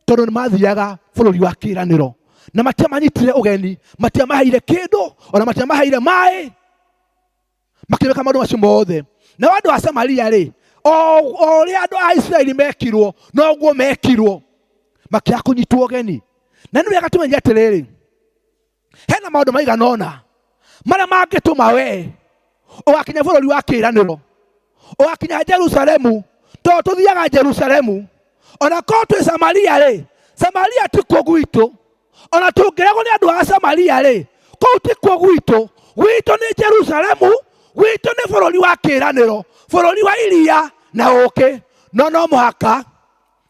Speaker 11: tondũ nĩ mathiaga bũrũri wa kĩĩranĩro, na matiamanyitire ũgeni, matiamaheire kĩndũ, ona matiamaheire maĩ, makĩmeka maũndũ macio mothe. Nao andũ a Samaria rĩ, o ũrĩa andũ a Isiraeli mekirwo noguo mekirwo, makĩaga kũnyitwo ũgeni. Na nĩ wega tũmenye atĩrĩrĩ, hena maũndũ maigana ũna marĩa mangĩtũma we ũgakinya bũrũri wa kĩĩranĩro, ũgakinya Jerusalemu. Tondũ tũthiaga Jerusalemu, ona korwo twĩ Samaria rĩ, Samaria tikuo gwitũ. Ona tũngĩregwo nĩ andũ a Samaria rĩ, kũu tikuo gwitũ. Gwitũ nĩ Jerusalemu, gwitũ nĩ bũrũri wa kĩĩranĩro, bũrũri wa iria na ũũkĩ. No no mũhaka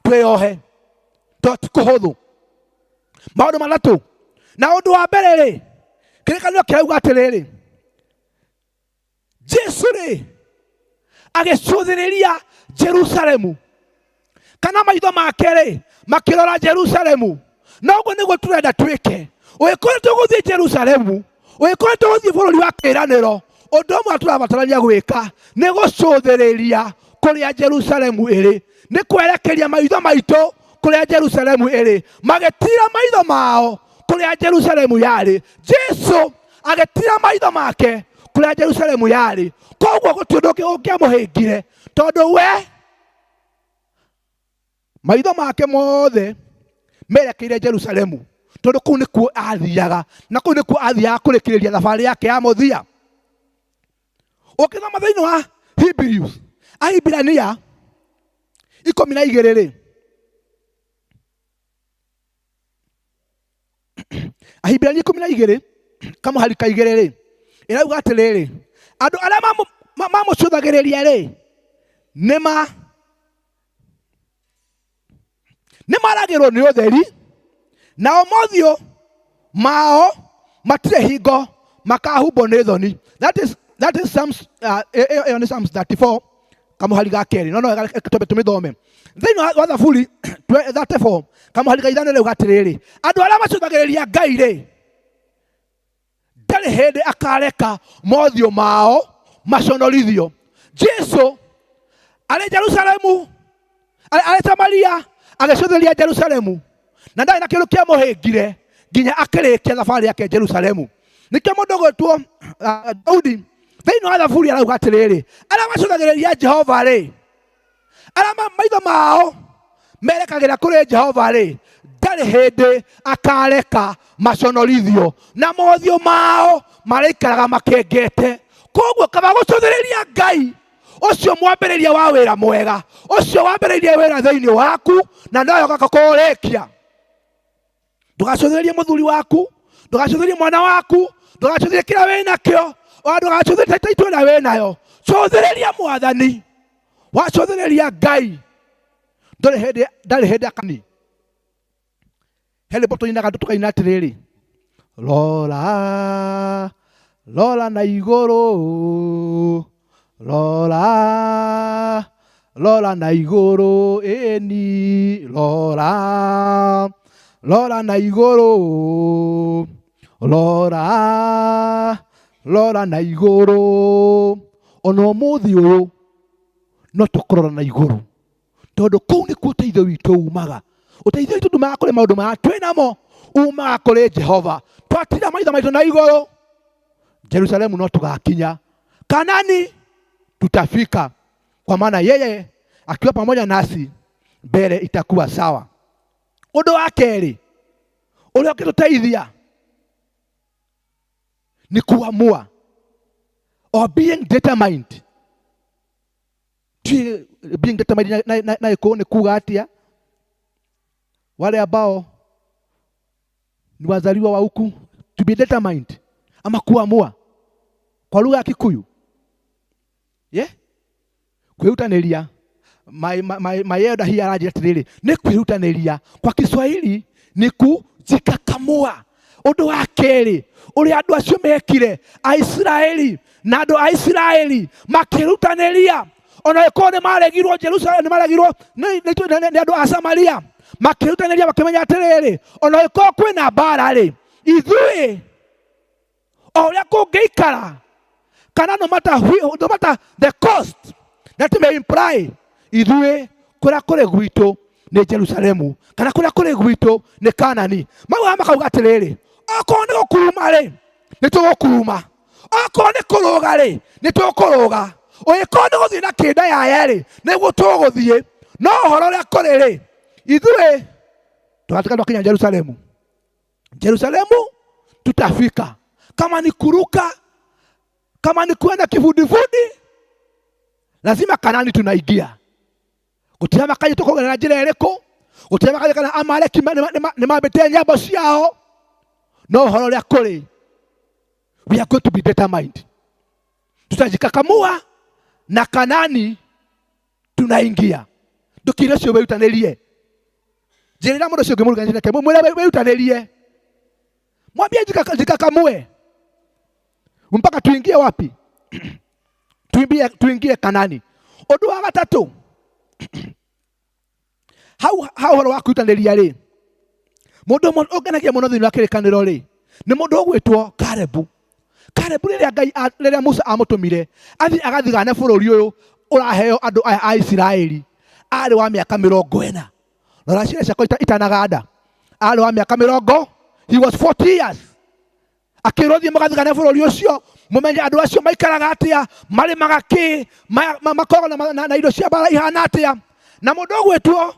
Speaker 11: twĩyohe, tondũ ti kũhũthũ. Maũndũ matatũ. Na ũndũ wa mbere rĩ, kĩrĩkanĩro kĩrauga atĩrĩrĩ, Jesu rĩ agĩcũthĩrĩria Jerusalemu, kana maitho make rĩ makĩrora Jerusalemu. Na ũguo nĩguo tũrenda twĩke. Ũngĩkorwo tũgũthiĩ Jerusalemu, ũngĩkorwo tũgũthiĩ bũrũri wa kĩĩranĩro, ũndũ ũmwe tũrabatarania gwĩka nĩ gũcũthĩrĩria kũrĩa Jerusalemu ĩrĩ, nĩ kwerekeria maitho maitũ kũrĩa Jerusalemu ĩrĩ. Magĩtira maitho mao kũrĩa Jerusalemu yarĩ. Jesu agĩtira maitho make kũrĩa Jerusalemu yarĩ. Koguo gũtirĩ ũndũ ũngĩamũhĩngire, tondũ we maitho make mothe merekeire Jerusalemu. Tondũ kũu nĩkuo athiaga, na kũu nĩkuo athiaga kũrĩkĩrĩria thabarĩ yake ya mũthia. Ũkĩthoma thĩinĩ wa Hebrews, Ahibirania 12 rĩ, Ahibirania 12 kamũhari ka 2 rĩ, ĩrauga atĩrĩrĩ, andũ arĩa mamũcũthagĩrĩria rĩ, nĩ maragĩrwo nĩ ũtheri, nao mothiũ mao matirĩ hingo makahumbwo nĩ thoni. That is Psalms, ĩyo nĩ Psalms 34 kamũhari ga kerĩ. No, no, reke twambe tũmĩthome. Thĩinĩ wa Thaburi 34 kamũhari ga 5 rĩu atĩrĩrĩ, andũ arĩa macũthagĩrĩria Ngai rĩ, ndarĩ hĩndĩ akareka mothiũ mao maconorithio. Jesu arĩ Jerusalemu, arĩ Samaria, agĩcũthĩrĩria Jerusalemu, na ndarĩ na kĩndũ kĩamũhĩngire nginya akĩrĩkia thabarĩ yake Jerusalemu. Nĩkĩo mũndũ ũgwĩtwo Daudi thĩinĩ wa Thaburi arauga atĩrĩrĩ, arĩa macũthagĩrĩria Jehova rĩ, arĩa maitho mao merekagĩra kũrĩ Jehova rĩ, ndarĩ hĩndĩ akareka maconorithio, na mothiũ mao marĩikaraga makengete. Koguo kaba gũcũthĩrĩria Ngai ũcio mwambĩrĩria wa wĩra mwega, ũcio wambĩrĩirie wĩra thĩinĩ waku, na nowe ũgakũrĩkia. Ndũgacũthĩrĩrie mũthuri waku, ndũgacũthĩrĩrie mwana waku, ndũgacũthĩrĩrie kĩrĩa wĩ nakĩo, ona ndũgacũthĩrĩrie taitũ ĩrĩa wĩ nayo. Cũthĩrĩria Mwathani. Wacũthĩrĩria Ngai, ndũrĩ hĩndĩ, ndarĩ hĩndĩ akani. He rwĩmbo tũinaga tũkaina atĩrĩrĩ, rora, rora na igũrũ, rora, rora na igũrũ, ĩni, rora, rora na igũrũ, rora, rora na igũrũ. Ona ũmũthĩ ũyũ no tũkũrora na igũrũ, tondũ kũu nĩkuo ũteithio witũ umaga. Ũteithio witũ ndumaga kũrĩ maũndũ marĩa twĩ namo, umaga kũrĩ Jehova. Twatira maitho maitũ na igũrũ, Jerusalemu no tũgakinya, Kanani tutafika, kwa maana yeye akiwa pamoja nasi mbele itakuwa sawa. Ũndũ wa kerĩ ũrĩa ũngĩtũteithia ni kuamua or being determined. Ti being determined na ĩkũ nĩ kuga atĩa? Wale ambao ni wazaliwa wa huku, to be determined ama kuamua kwa lugha ya Kikuyu, yeah? Kwĩrutanĩria. My elder here aranjĩra atĩrĩrĩ, nĩ kwĩrutanĩria. Kwa Kiswahili ni kujikakamua. Ũndũ wa kerĩ ũrĩa andũ acio mekire, Aisiraeli na andũ a Isiraeli makĩrutanĩria, ona ĩkorwo nĩ maregirwo Jerusalem, nĩ maregirwo nĩ andũ a Samaria, makĩrutanĩria makĩmenya atĩrĩrĩ, ona ĩkorwo kwĩna mbara rĩ, ithuĩ o ũrĩa kũngĩikara, kana no matter the cost that may imply, ithuĩ kũrĩa kũrĩ gwitũ nĩ Jerusalemu, kana kũrĩa kũrĩ gwitũ nĩ Kanani. Maugaga makauga atĩrĩrĩ, okorwo nĩ gũkuruma rĩ, nĩ tũgũkuruma, okorwo nĩ kũrũga rĩ, nĩ tũkũrũga, ũngĩkorwo nĩ gũthiĩ na kĩnda yaya rĩ, nĩguo tũgũthiĩ. No ũhoro ũrĩa kũrĩ rĩ, ithuĩ tũgatuĩka twakinya Jerusalemu. Jerusalemu tutafika, kama ni kuruka, kama ni kuenda kifudifudi, lazima Kanani tunaingia. Gũtirĩ makaĩ tũkũgerera njĩra ĩrĩkũ, gũtirĩ makaĩ kana Amaleki nĩ mambĩte nyambo ciao, no ũhoro ũrĩa kũrĩ, we are going to be determined. Tutajikakamua na Kanani tunaingia. Ndũkire ũcio wĩrutanĩrie. Njĩrĩra mũndũ ũcio ũngĩ mũruganĩrie nake, mwĩre wĩrutanĩrie, mwambie jikakamue mpaka tuingie wapi? Tuingie Kanani. Ũndũ wa gatatũ hau hau ũhoro wa kwĩrutanĩria rĩ, mũndũ ũmwe ũngenagia mũno thĩinĩ wa kĩrĩkanĩro rĩ, nĩ mũndũ ũgwĩtwo Kalebu. Kalebu rĩrĩa Ngai rĩrĩa Musa amũtũmire athiĩ agathigane bũrũri ũyũ ũraheo andũ aya a Isiraeli, arĩ wa mĩaka 40. Rora ciana ciakwa itanaganda, arĩ wa mĩaka mĩrongo, he was 40 years. Akĩrwo thiĩ mũgathigane bũrũri ũcio, mũmenye andũ acio maikaraga atĩa, marĩmaga kĩ, makoragwo na indo cia mbara ihana atĩa. Na mũndũ ũgwĩtwo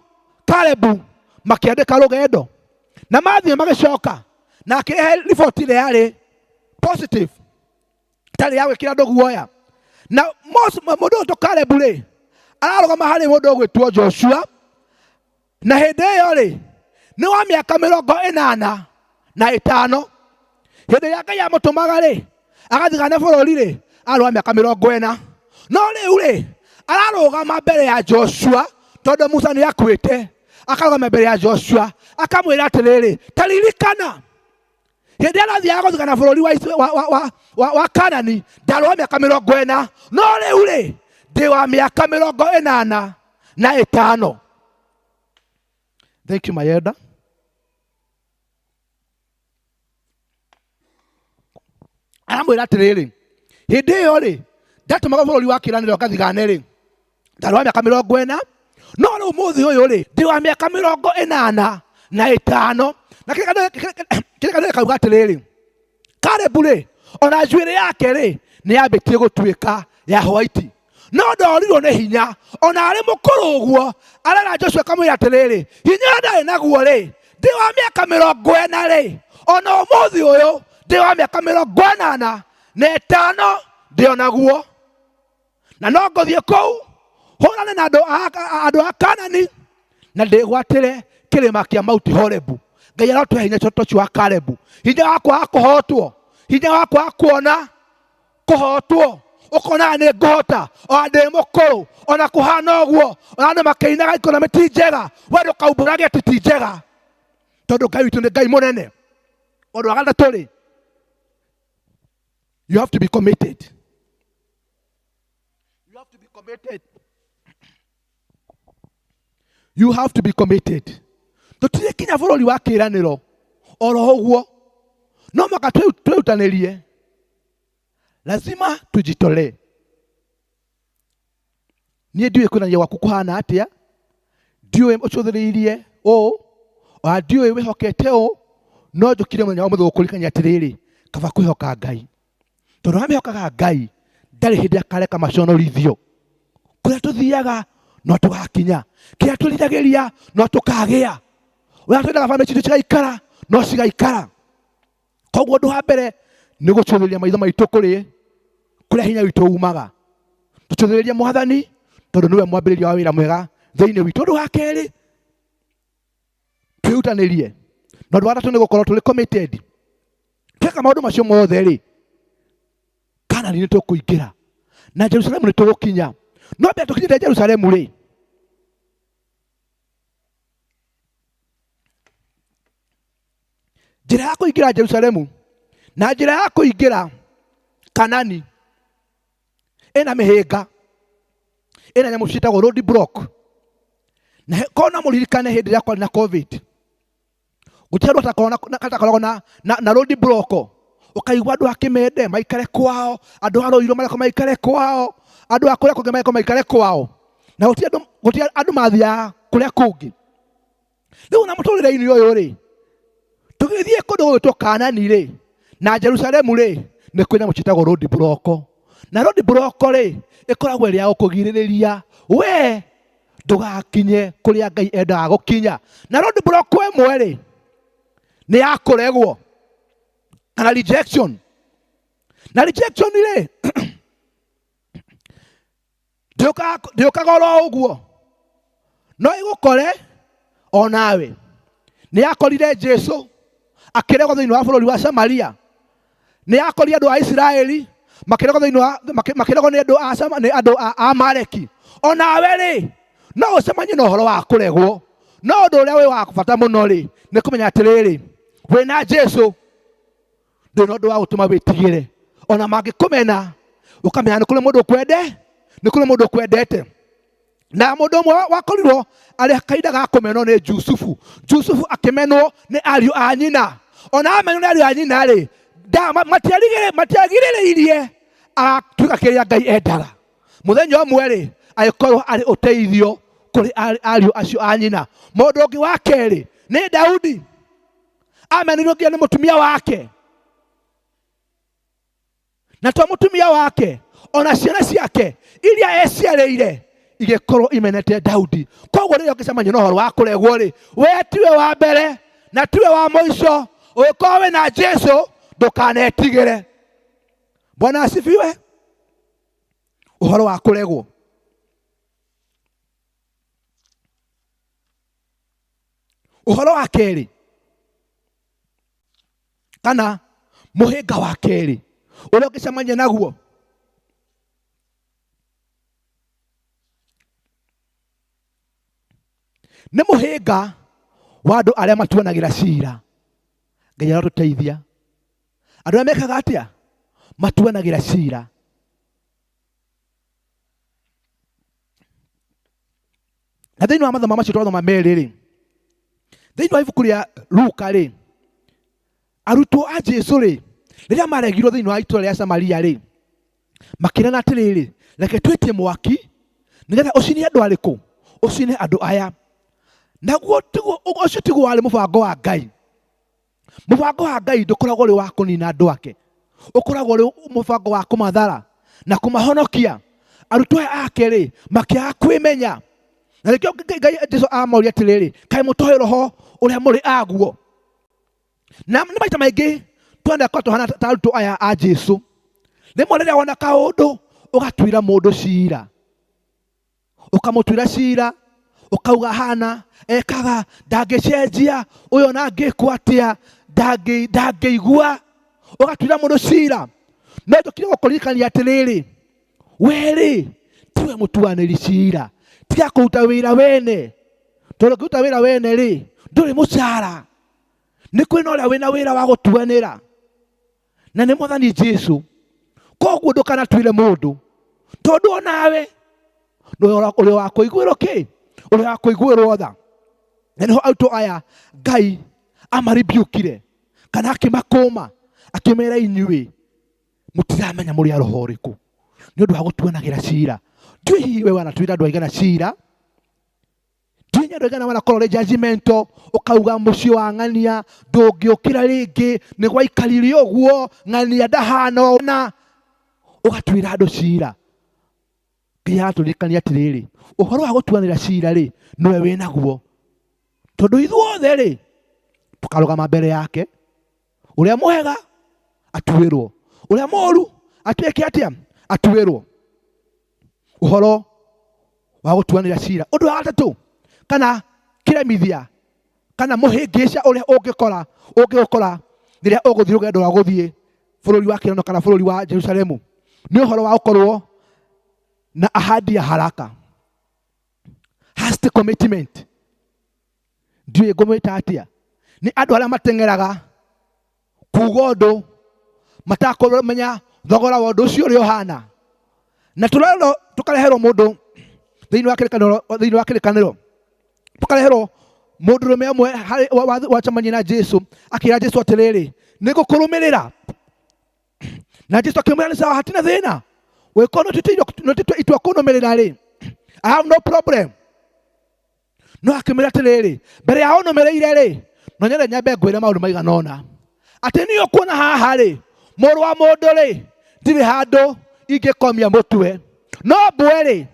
Speaker 11: Kalebu makĩandĩka rũgendo. Na mathiĩ magĩcoka na akĩrehe riboti ĩrĩa yarĩ positive, ĩtarĩ ya gwĩkĩra andũ guoya. Na mũndũ ũyũ Kalebu rĩ, ararũgama harĩ mũndũ ũgwĩtwo Joshua, na hĩndĩ ĩyo rĩ nĩ wa mĩaka 85. Hĩndĩ ĩrĩa Ngai amũtũmaga rĩ agathigane bũrũri rĩ, arĩ wa mĩaka 40. No rĩu rĩ ararũgama mbere ya Joshua, tondũ Musa nĩ akuĩte. Akarũgama mbere ya Joshua akamwĩra atĩrĩrĩ, ta ririkana hĩndĩ ĩrĩa arathiaga gũthigana bũrũri wa Kanani, ndarĩ wa mĩaka 40, no rĩu rĩ ndĩ wa mĩaka 85. Thank you, my elder. Aramwĩra atĩrĩrĩ, hĩndĩ ĩyo rĩ ndatũmaga bũrũri wa kĩĩranĩro ngathigane rĩ, ndarĩ wa mĩaka 40, no rĩu mũthĩ ũyũ rĩ ndĩ wa mĩaka 85. Na kĩrĩkanĩro gĩkauga atĩrĩrĩ, Kalebu rĩ ona njuĩrĩ yake rĩ nĩ yambĩtie gũtuĩka ya white, no ndorirwo nĩ hinya ona arĩ mũkũrũ ũguo. Arera Joshua akamwĩra atĩrĩrĩ, hinya ũrĩa ndarĩ naguo rĩ ndĩ wa mĩaka 40 rĩ, ona ũmũthĩ ũyũ ndĩ wa mĩaka 85 ndĩ o naguo, na no ngũthiĩ kũu hũrane na andũ a Kanani na ndĩgwatĩre kĩrĩma kĩa Mount Horebu. Ngai arotũhe hinya ũcio wa Kalebu, hinya wa kwaga kũhotwo, hinya wa kwaga kuona kũhotwo, ũkonaga nĩ ngũhota ona ndĩ mũkũrũ, ona kũhana ũguo, ona andũ makĩinaga ikonomĩ ti njega, we ndũkaumbũrage atĩ ti njega, tondũ Ngai witũ nĩ Ngai mũnene. Ũndũ wa gatatũ rĩ, you have to be committed. You have to be committed. You have to be committed. Tũtirĩ kinya bũrũri wa kĩĩranĩro oro ũguo, no mũhaka twĩrutanĩrie, lazima tujitolee. Niĩ ndiũĩ kwĩnania gwaku kũhana atĩa, ndiũĩ ũcũthĩrĩirie ũũ, ona ndiũĩ wĩhokete ũũ, no njũkire mũthenya wa ũmũthĩ gũkũririkania atĩrĩrĩ, kaba kwĩhoka Ngai, tondũ arĩa mehokaga Ngai ndarĩ hĩndĩ akareka maconorithio. Kũrĩa tũthiaga no tũgakinya, kĩrĩa tũriragĩria no tũkagĩa, ũrĩa twendaga bamĩrĩ citũ cigaikara no cigaikara. Koguo ũndũ wa mbere nĩ gũcũthĩrĩria maitho maitũ kũrĩ kũrĩa hinya witũ umaga, tũcũthĩrĩrie Mwathani tondũ nĩwe mwambĩrĩria wa wĩra mwega thĩinĩ witũ. Ũndũ wa kerĩ, twĩrutanĩrie. Na ũndũ wa gatatũ nĩ gũkorwo tũrĩ committed. Tweka maũndũ macio mothe rĩ, Kanani nĩ tũkũingĩra na Jerusalemu nĩ tũgũkinya. No mbere tũkinyĩte Jerusalemu rĩ, njĩra ya kũingĩra Jerusalemu na njĩra ya kũingĩra Kanani ĩna mĩhĩnga, ĩna nyamũ ciĩtagwo road block. Na kona mũririkane hĩndĩ ĩrĩa kwarĩ na COVID, gũtirĩ andũ atakoragwo na road block. Ũkaigua andũ a Kĩmende maikare kwao, andũ a Rũirũ marekwo maikare kwao, andũ a kũrĩa kũngĩ marekwo maikare kwao, na gũtirĩ andũ mathiaga kũrĩa kũngĩ. Rĩu na mũtũrĩre-inĩ ũyũ rĩ, tũgĩthiĩ kũndũ gũgwĩtwo Kanani rĩ na Jerusalemu rĩ, nĩ kwĩ nyamũ ciĩtagwo road block. Na road block rĩ ĩkoragwo ĩrĩ ya gũkũgirĩrĩria we ndũgakinye kũrĩa Ngai endaga gũkinya. Na road block ĩmwe rĩ nĩ ya kũregwo kana rejection. Na rejection rĩ ndĩũkaga oro ũguo, no ĩgũkore o nawe. Nĩ yakorire Jesu akĩregwo thĩinĩ wa bũrũri wa Samaria, nĩ yakorire andũ a Isiraeli makĩregwo thĩinĩ wa, makĩregwo nĩ andũ a Sama-, nĩ andũ a Amaleki. O nawe rĩ no ũcemanie na ũhoro wa kũregwo, no ũndũ ũrĩa wĩ wa bata mũno rĩ nĩ kũmenya atĩrĩrĩ, wĩna Jesu ndũrĩ na ũndũ wa gũtũma wĩtigĩre. Ona mangĩkũmena, ũkamenya nĩ kũrĩ mũndũ ũkwende, nĩ kũrĩ mũndũ ũkwendete. Na mũndũ ũmwe wakorirwo arĩ kahinda ga kũmenwo nĩ Jusufu. Jusufu akĩmenwo nĩ ariũ a nyina. Ona amenwo nĩ ariũ a nyina rĩ, matiagirĩrĩirie agatuĩka kĩrĩa Ngai endaga. Mũthenya ũmwe rĩ, agĩkorwo arĩ ũteithio kũrĩ ariũ acio a nyina. Mũndũ ũngĩ wa kerĩ nĩ Daudi. Amenirwo nginya nĩ mũtumia wake. Na to mũtumia wake, ona ciana ciake iria eciarĩire igĩkorwo imenete Daudi. Koguo rĩrĩa ũngĩcemania na ũhoro wa kũregwo rĩ, we tiwe wa mbere Na tiwe wa mũico. Ũngĩkorwo wĩna Jesu ndũkanetigĩre. Bwana asifiwe. Ũhoro wa kũregwo. Ũhoro wa kerĩ kana mũhĩnga wa kerĩ ũrĩa ũngĩcemania naguo nĩ mũhĩnga wa andũ arĩa matuanagĩra cira. Ngai arotũteithia. Andũ arĩa mekaga atĩa? Matuanagĩra cira. Na thĩinĩ wa mathomo macio twathoma merĩ rĩ, thĩinĩ wa ibuku rĩa Luka rĩ, arutwo a Jesu rĩ, rĩrĩa maregirwo thĩinĩ wa itũũra rĩa Samaria rĩ, makĩrana atĩrĩrĩ, reke twĩtie mwaki nĩgetha ũcine andũ arĩkũ? Ũcine andũ aya. Naguo tiguo, ũcio tiguo warĩ mũbango wa Ngai. Mũbango wa Ngai ndũkoragwo ũrĩ wa kũnina andũ ake, ũkoragwo ũrĩ mũbango wa kũmathara na kũmahonokia. Arutwo aya ake rĩ, makĩaga kwĩmenya. Na nĩkĩo Ngai Jesu amoria atĩrĩrĩ, kaĩ mũtoĩ roho ũrĩa mũrĩ aguo? Na nĩ maita maingĩ twenda korwo tũhana ta arutwo aya a Jesu. Rĩmwe rĩrĩa wona kaũndũ ũgatuĩra mũndũ cira, ũkamũtuĩra cira, ũkauga hana ekaga ndangĩcenjia, ũyũ ona angĩkwo atĩa ndangĩigua, ũgatuĩra mũndũ cira. No njũkire gũkũririkania atĩrĩrĩ, we-rĩ tiwe mũtuanĩri cira, tiga kũruta wĩra wene, tondũ ũngĩruta wĩra wene-rĩ ndũrĩ mũcara. Nĩ kwĩ na ũrĩa wĩna wĩra wa gũtuanĩra, na nĩ Mwathani Jesu. Koguo ndũkanatuĩre mũndũ, tondũ onawe ũrĩ wa kũiguĩrwo kĩ? Ũrĩ wa kũiguĩrwo tha. Na nĩho arutwo aya Ngai amaribiũkire kana akĩmakũma, akĩmera inyuĩ mũtiramenya mũrĩ a roho ũrĩkũ nĩ ũndũ wa gũtuanagĩra cira. Ndiũĩ hihi we wanatuĩra andũ aigana cira, ndiũĩ andũ aigana wanakorwo ũrĩ judgmental, ũkauga mũciĩ wa ng'ania ndũngĩũkĩra rĩngĩ, nĩ gwaikarire ũguo, ng'ania ndahana ũna, ũgatuĩra andũ cira. Ngai aratũririkania atĩrĩrĩ, ũhoro wa gũtuanĩra cira rĩ, nĩwe wĩnaguo, tondũ ithuothe rĩ tũkarũgama mbere yake, ũrĩa mwega atuĩrwo, ũrĩa mũru atuĩke atĩa? Atuĩrwo. Ũhoro wa gũtuanĩra cira. Ũndũ wa gatatũ kana kĩremithia kana mũhĩngĩca ũrĩa ũngĩũkora rĩrĩa ũgũthiĩ rũgendo rwa gũthiĩ bũrũri wa Kĩrano kana bũrũri wa Jerusalemu nĩ ũhoro wa gũkorwo na ahadi ya haraka, hasty commitment. Ndiũĩ ngũmwĩta atĩa, nĩ andũ arĩa mateng'eraga kuga ũndũ matakũmenya thogora wa ũndũ ũcio ũrĩa ũhana. Na tũrerwo tũkareherwo mũndũ thĩinĩ wa kĩrĩkanĩro, thĩinĩ wa kĩrĩkanĩro tũkareherwo mũndũrũme ũmwe harĩ wacemania na Jesu, akĩra Jesu atĩrĩrĩ, nĩngũkũrũmĩrĩra. Na Jesu akĩmwĩra, nĩ sawa, hatina thĩna, ũngĩkorwo nĩũtuĩte itua kũnũmĩrĩra rĩ, I have no problem. No akĩmwĩra atĩrĩrĩ, mbere ya ũnũmĩrĩire rĩ, no nyende nyambe ngwĩre maũndũ maigana ũna, atĩ niĩ ũkuona haha rĩ, mũrũ wa mũndũ rĩ, ndirĩ handũ ingĩkomia mũtwe, no mbwe rĩ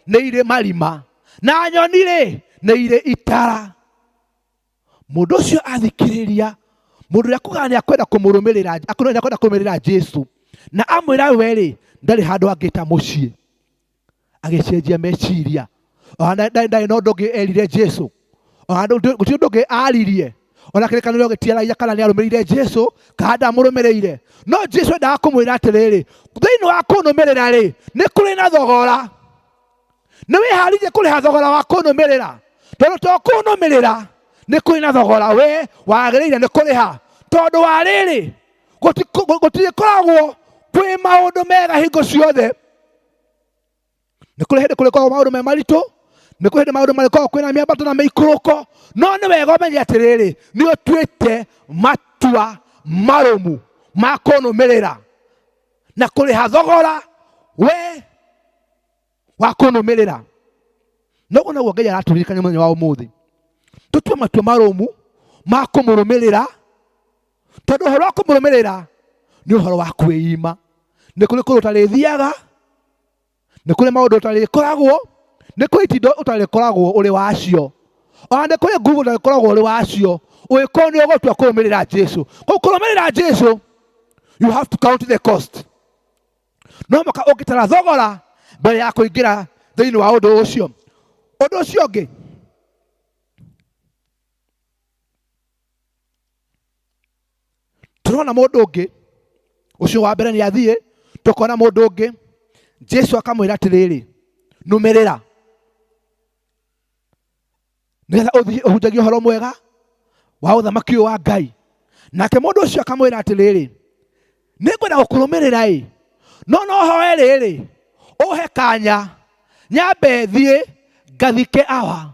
Speaker 11: nĩ irĩ marima, na nyoni rĩ nĩ irĩ itara. Mũndũ ũcio athikĩrĩria, mũndũ ũrĩa kugaga nĩ akwenda kũmũrũmĩrĩra, nĩ akwenda kũrũmĩrĩra Jesu, na amwĩra we rĩ, ndarĩ handũ angĩta mũciĩ, agĩcenjia meciria. Ona ndarĩ na ũndũ ũngĩ erire Jesu, ona gũtirĩ ũndũ ũngĩ aririe, ona kĩrĩkanĩro gĩtiaragia kana nĩ arũmĩrĩire Jesu kana ndamũrũmĩrĩire. No Jesu endaga kũmwĩra atĩrĩrĩ, thĩinĩ wa kũnũmĩrĩra rĩ, nĩ kũrĩ na thogora. Nĩ wĩharĩirie kũrĩha thogora wa kũnũmĩrĩra? Tondũ to kũnũmĩrĩra, nĩ kũrĩ na thogora we wagĩrĩire nĩ kũrĩha. Tondũ wa rĩrĩ, gũtirĩkoragwo kwĩ maũndũ mega hingo ciothe. Nĩ kũrĩ hĩndĩ kũrĩkoragwo maũndũ me maritũ, nĩ kũrĩ hĩndĩ maũndũ marĩkoragwo kwĩna mĩambato na mĩikũrũko, no nĩ wega ũmenye atĩrĩrĩ, nĩ ũtuĩte matua marũmu ma kũnũmĩrĩra na kũrĩha thogora we wa kũnũmĩrĩra. Noguo noguo Ngai aratũririkania mũthenya wa ũmũthĩ, tũtue matua marũmu ma kũmũrũmĩrĩra, tondũ ũhoro wa kũmũrũmĩrĩra nĩ ũhoro wa kwĩima. Nĩ kũrĩ kũndũ ũtarĩthiaga, nĩ kũrĩ maũndũ ũtarĩkoragwo, nĩ kũrĩ itindo ũtarĩkoragwo ũrĩ wacio, ona nĩ kũrĩ nguvu ũtarĩkoragwo ũrĩ wacio. Ũgĩkorwo nĩ ũgũtua kũrũmĩrĩra Jesu. Kũu kũrũmĩrĩra Jesu, you have to count the cost. No mũhaka ũngĩtara thogora mbere ya kũingĩra thĩinĩ wa ũndũ ũcio. Ũndũ ũcio ũngĩ, tũrona mũndũ ũngĩ ũcio wa mbere nĩ athiĩ, tũkona mũndũ ũngĩ Jesu akamwĩra atĩrĩrĩ, nũmĩrĩra nĩgetha ũthiĩ ũhunjagie ũhoro mwega wa ũthamaki ũyũ wa Ngai. Nake mũndũ ũcio akamwĩra atĩrĩrĩ, nĩngwenda gũkũrũmĩrĩra ĩ, no no hoe rĩrĩ, ũhe kanya nyambe thiĩ ngathike awa.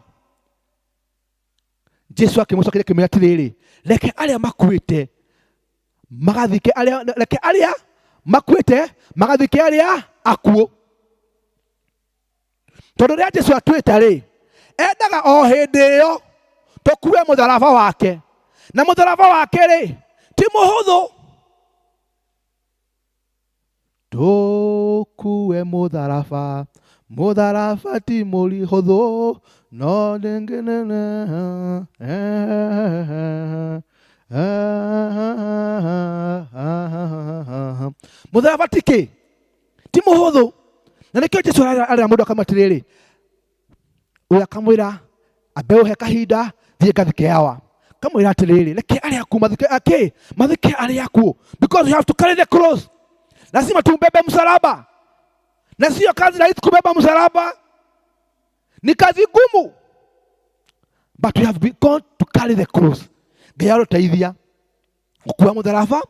Speaker 11: Jesu akĩmũcokeria akĩmwĩra atĩrĩrĩ, reke arĩa makuĩte magathike arĩa, reke arĩa makuĩte magathike arĩa akuũ. Tondũ rĩrĩa Jesu atuĩte rĩ, endaga o hĩndĩ ĩyo tũkue mũtharaba wake, na mũtharaba wake rĩ ti mũhũthũ. Tũkue mũtharaba, mũtharaba ti mũhũthũ, no nĩngĩ mũtharaba ti kĩ, ti mũhũthũ. Na nĩkĩo Jesu arera mũndũ akamwĩra atĩrĩrĩ, ũyũ akamwĩra ambe ũhe kahinda thiĩ ngathike awa. Kamwĩra atĩrĩrĩ, reke arĩa akuũ mathike akĩ, mathike arĩa akuũ, because you have to carry the cross. Lazima tumbebe msalaba, na sio kazi rahisi kubeba msalaba, ni kazi ngumu, but we have been called to carry the cross. Ngai arũteithia gũkua mũtharaba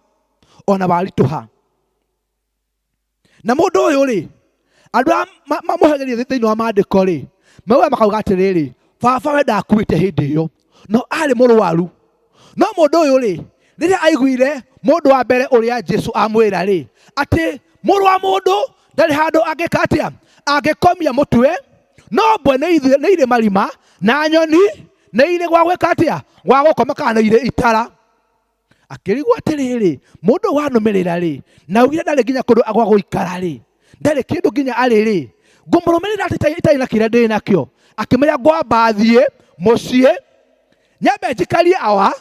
Speaker 11: ona waritũha. Na mũndũ ũyũ rĩ, andũ aya mamũhegeria thĩinĩ wa maandĩko rĩ, mauga makauga atĩrĩrĩ, baba we ndakuĩte hĩndĩ ĩyo, no arĩ mũrwaru. No mũndũ ũyũ rĩ, rĩrĩa aiguire mũndũ wa mbere ũrĩa Jesu amwĩra rĩ, atĩ mũrũ wa mũndũ ndarĩ handũ angĩka atĩa, angĩkomia mũtwe, no mbwe nĩ irĩ marima na nyoni nĩ irĩ gwa gwĩka atĩa, gwa gũkoma, kana nĩ irĩ itara. Akĩrigwo atĩrĩrĩ, mũndũ wanũmĩrĩra rĩ, na augire ndarĩ nginya kũndũ gwa gũikara rĩ, ndarĩ kĩndũ nginya arĩ rĩ, ngũmũrũmĩrĩra atĩ itarĩ na kĩrĩa ndĩ nakĩo. Akĩmwĩra ngwamba thiĩ mũciĩ nyambe njikarie awa,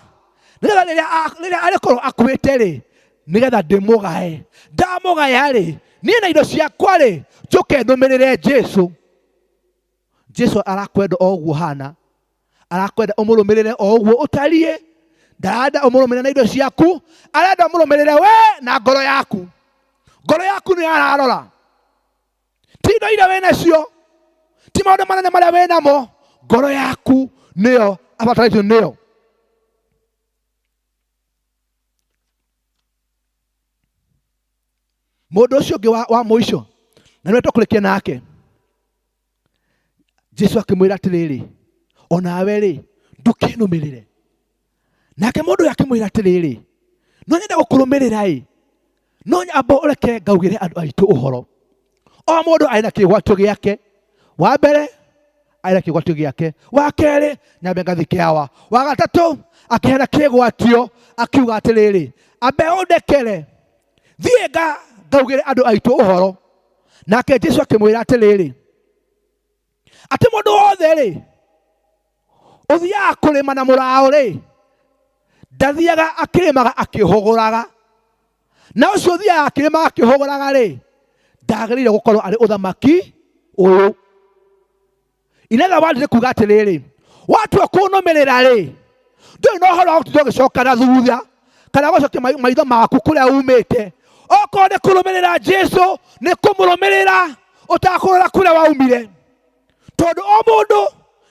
Speaker 11: nĩgetha rĩrĩa arĩkorwo akuĩte rĩ, nĩgetha ndĩmũgae. Ndamũgaya rĩ, niĩ na indo ciakwa rĩ, njũke nũmĩrĩre Jesu. Jesu arakwenda o ũguo hana, arakwenda ũmũrũmĩrĩre o ũguo ũtariĩ, ndarenda ũmũrũmĩrĩre na indo ciaku, arenda ũmũrũmĩrĩre we na ngoro yaku. Ngoro yaku nĩyo ararora, ti indo iria wĩ nacio, ti maũndũ manene marĩa wĩ namo, ngoro yaku nĩyo abatarĩtio nĩyo. Mũndũ ũcio ũngĩ wa mũico, na nĩwe tũkũrĩkia nake, Jesu akĩmwĩra atĩrĩrĩ, onawe rĩ, ndũkĩnũmĩrĩre. Nake mũndũ ũyũ akĩmwĩra atĩrĩrĩ, no nyende gũkũrũmĩrĩra ĩ, no nyambo ũreke ngaugĩre andũ aitũ ũhoro. O mũndũ arĩ na kĩgwatio gĩake. Wa mbere arĩ na kĩgwatio gĩake, wa kerĩ nyambe ngathike awa, wa gatatũ akĩheana kĩgwatio akiuga atĩrĩrĩ, ambe ũndekere thiĩ ngaugĩre andũ aitũ ũhoro. Nake Jesu akĩmwĩra atĩrĩrĩ, atĩ mũndũ wothe rĩ ũthiaga kũrĩma na mũraũ rĩ, ndathiaga akĩrĩmaga akĩhũgũraga, na ũcio ũthiaga akĩrĩmaga akĩhũgũraga rĩ, ndagĩrĩire gũkorwo arĩ ũthamaki ũyũ. In other words, nĩ kuga atĩrĩrĩ, watua kũnũmĩrĩra rĩ, ndũrĩ na ũhoro wa gũtinda ũgĩcoka na thutha kana gũcokia maitho maku kũrĩa umĩte. Okorwo nĩ kũrũmĩrĩra Jesu, nĩ kũmũrũmĩrĩra ũtakũrora kũrĩa waumire, tondũ o mũndũ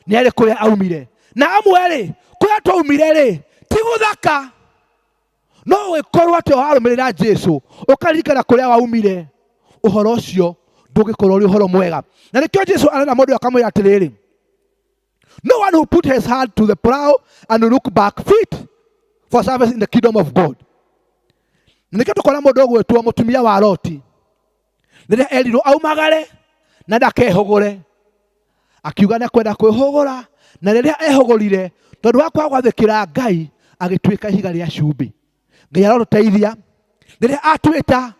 Speaker 11: nĩ arĩ kũrĩa aumire, na amwe rĩ, kũrĩa twaumire rĩ ti gũthaka. No ũgĩkorwo atĩ warũmĩrĩra Jesu ũkaririkana kũrĩa waumire, ũhoro ũcio ndũngĩkorwo ũrĩ ũhoro mwega. Na nĩkĩo Jesu arera mũndũ akamwĩra atĩrĩrĩ, no one who put his hand to the plow and look back fit for service in the kingdom of God. Na nĩkĩo tũkona mũndũ ũgwĩtwo mũtumia wa Loti, rĩrĩa erirwo aumagare na ndakehũgũre, akiuga nĩ kwenda kwĩhũgũra, na rĩrĩa ehũgũrire tondũ wa kwaga gwathĩkĩra Ngai agĩtuĩka ihiga rĩa cumbĩ. Ngai arotũteithia rĩrĩa atuĩta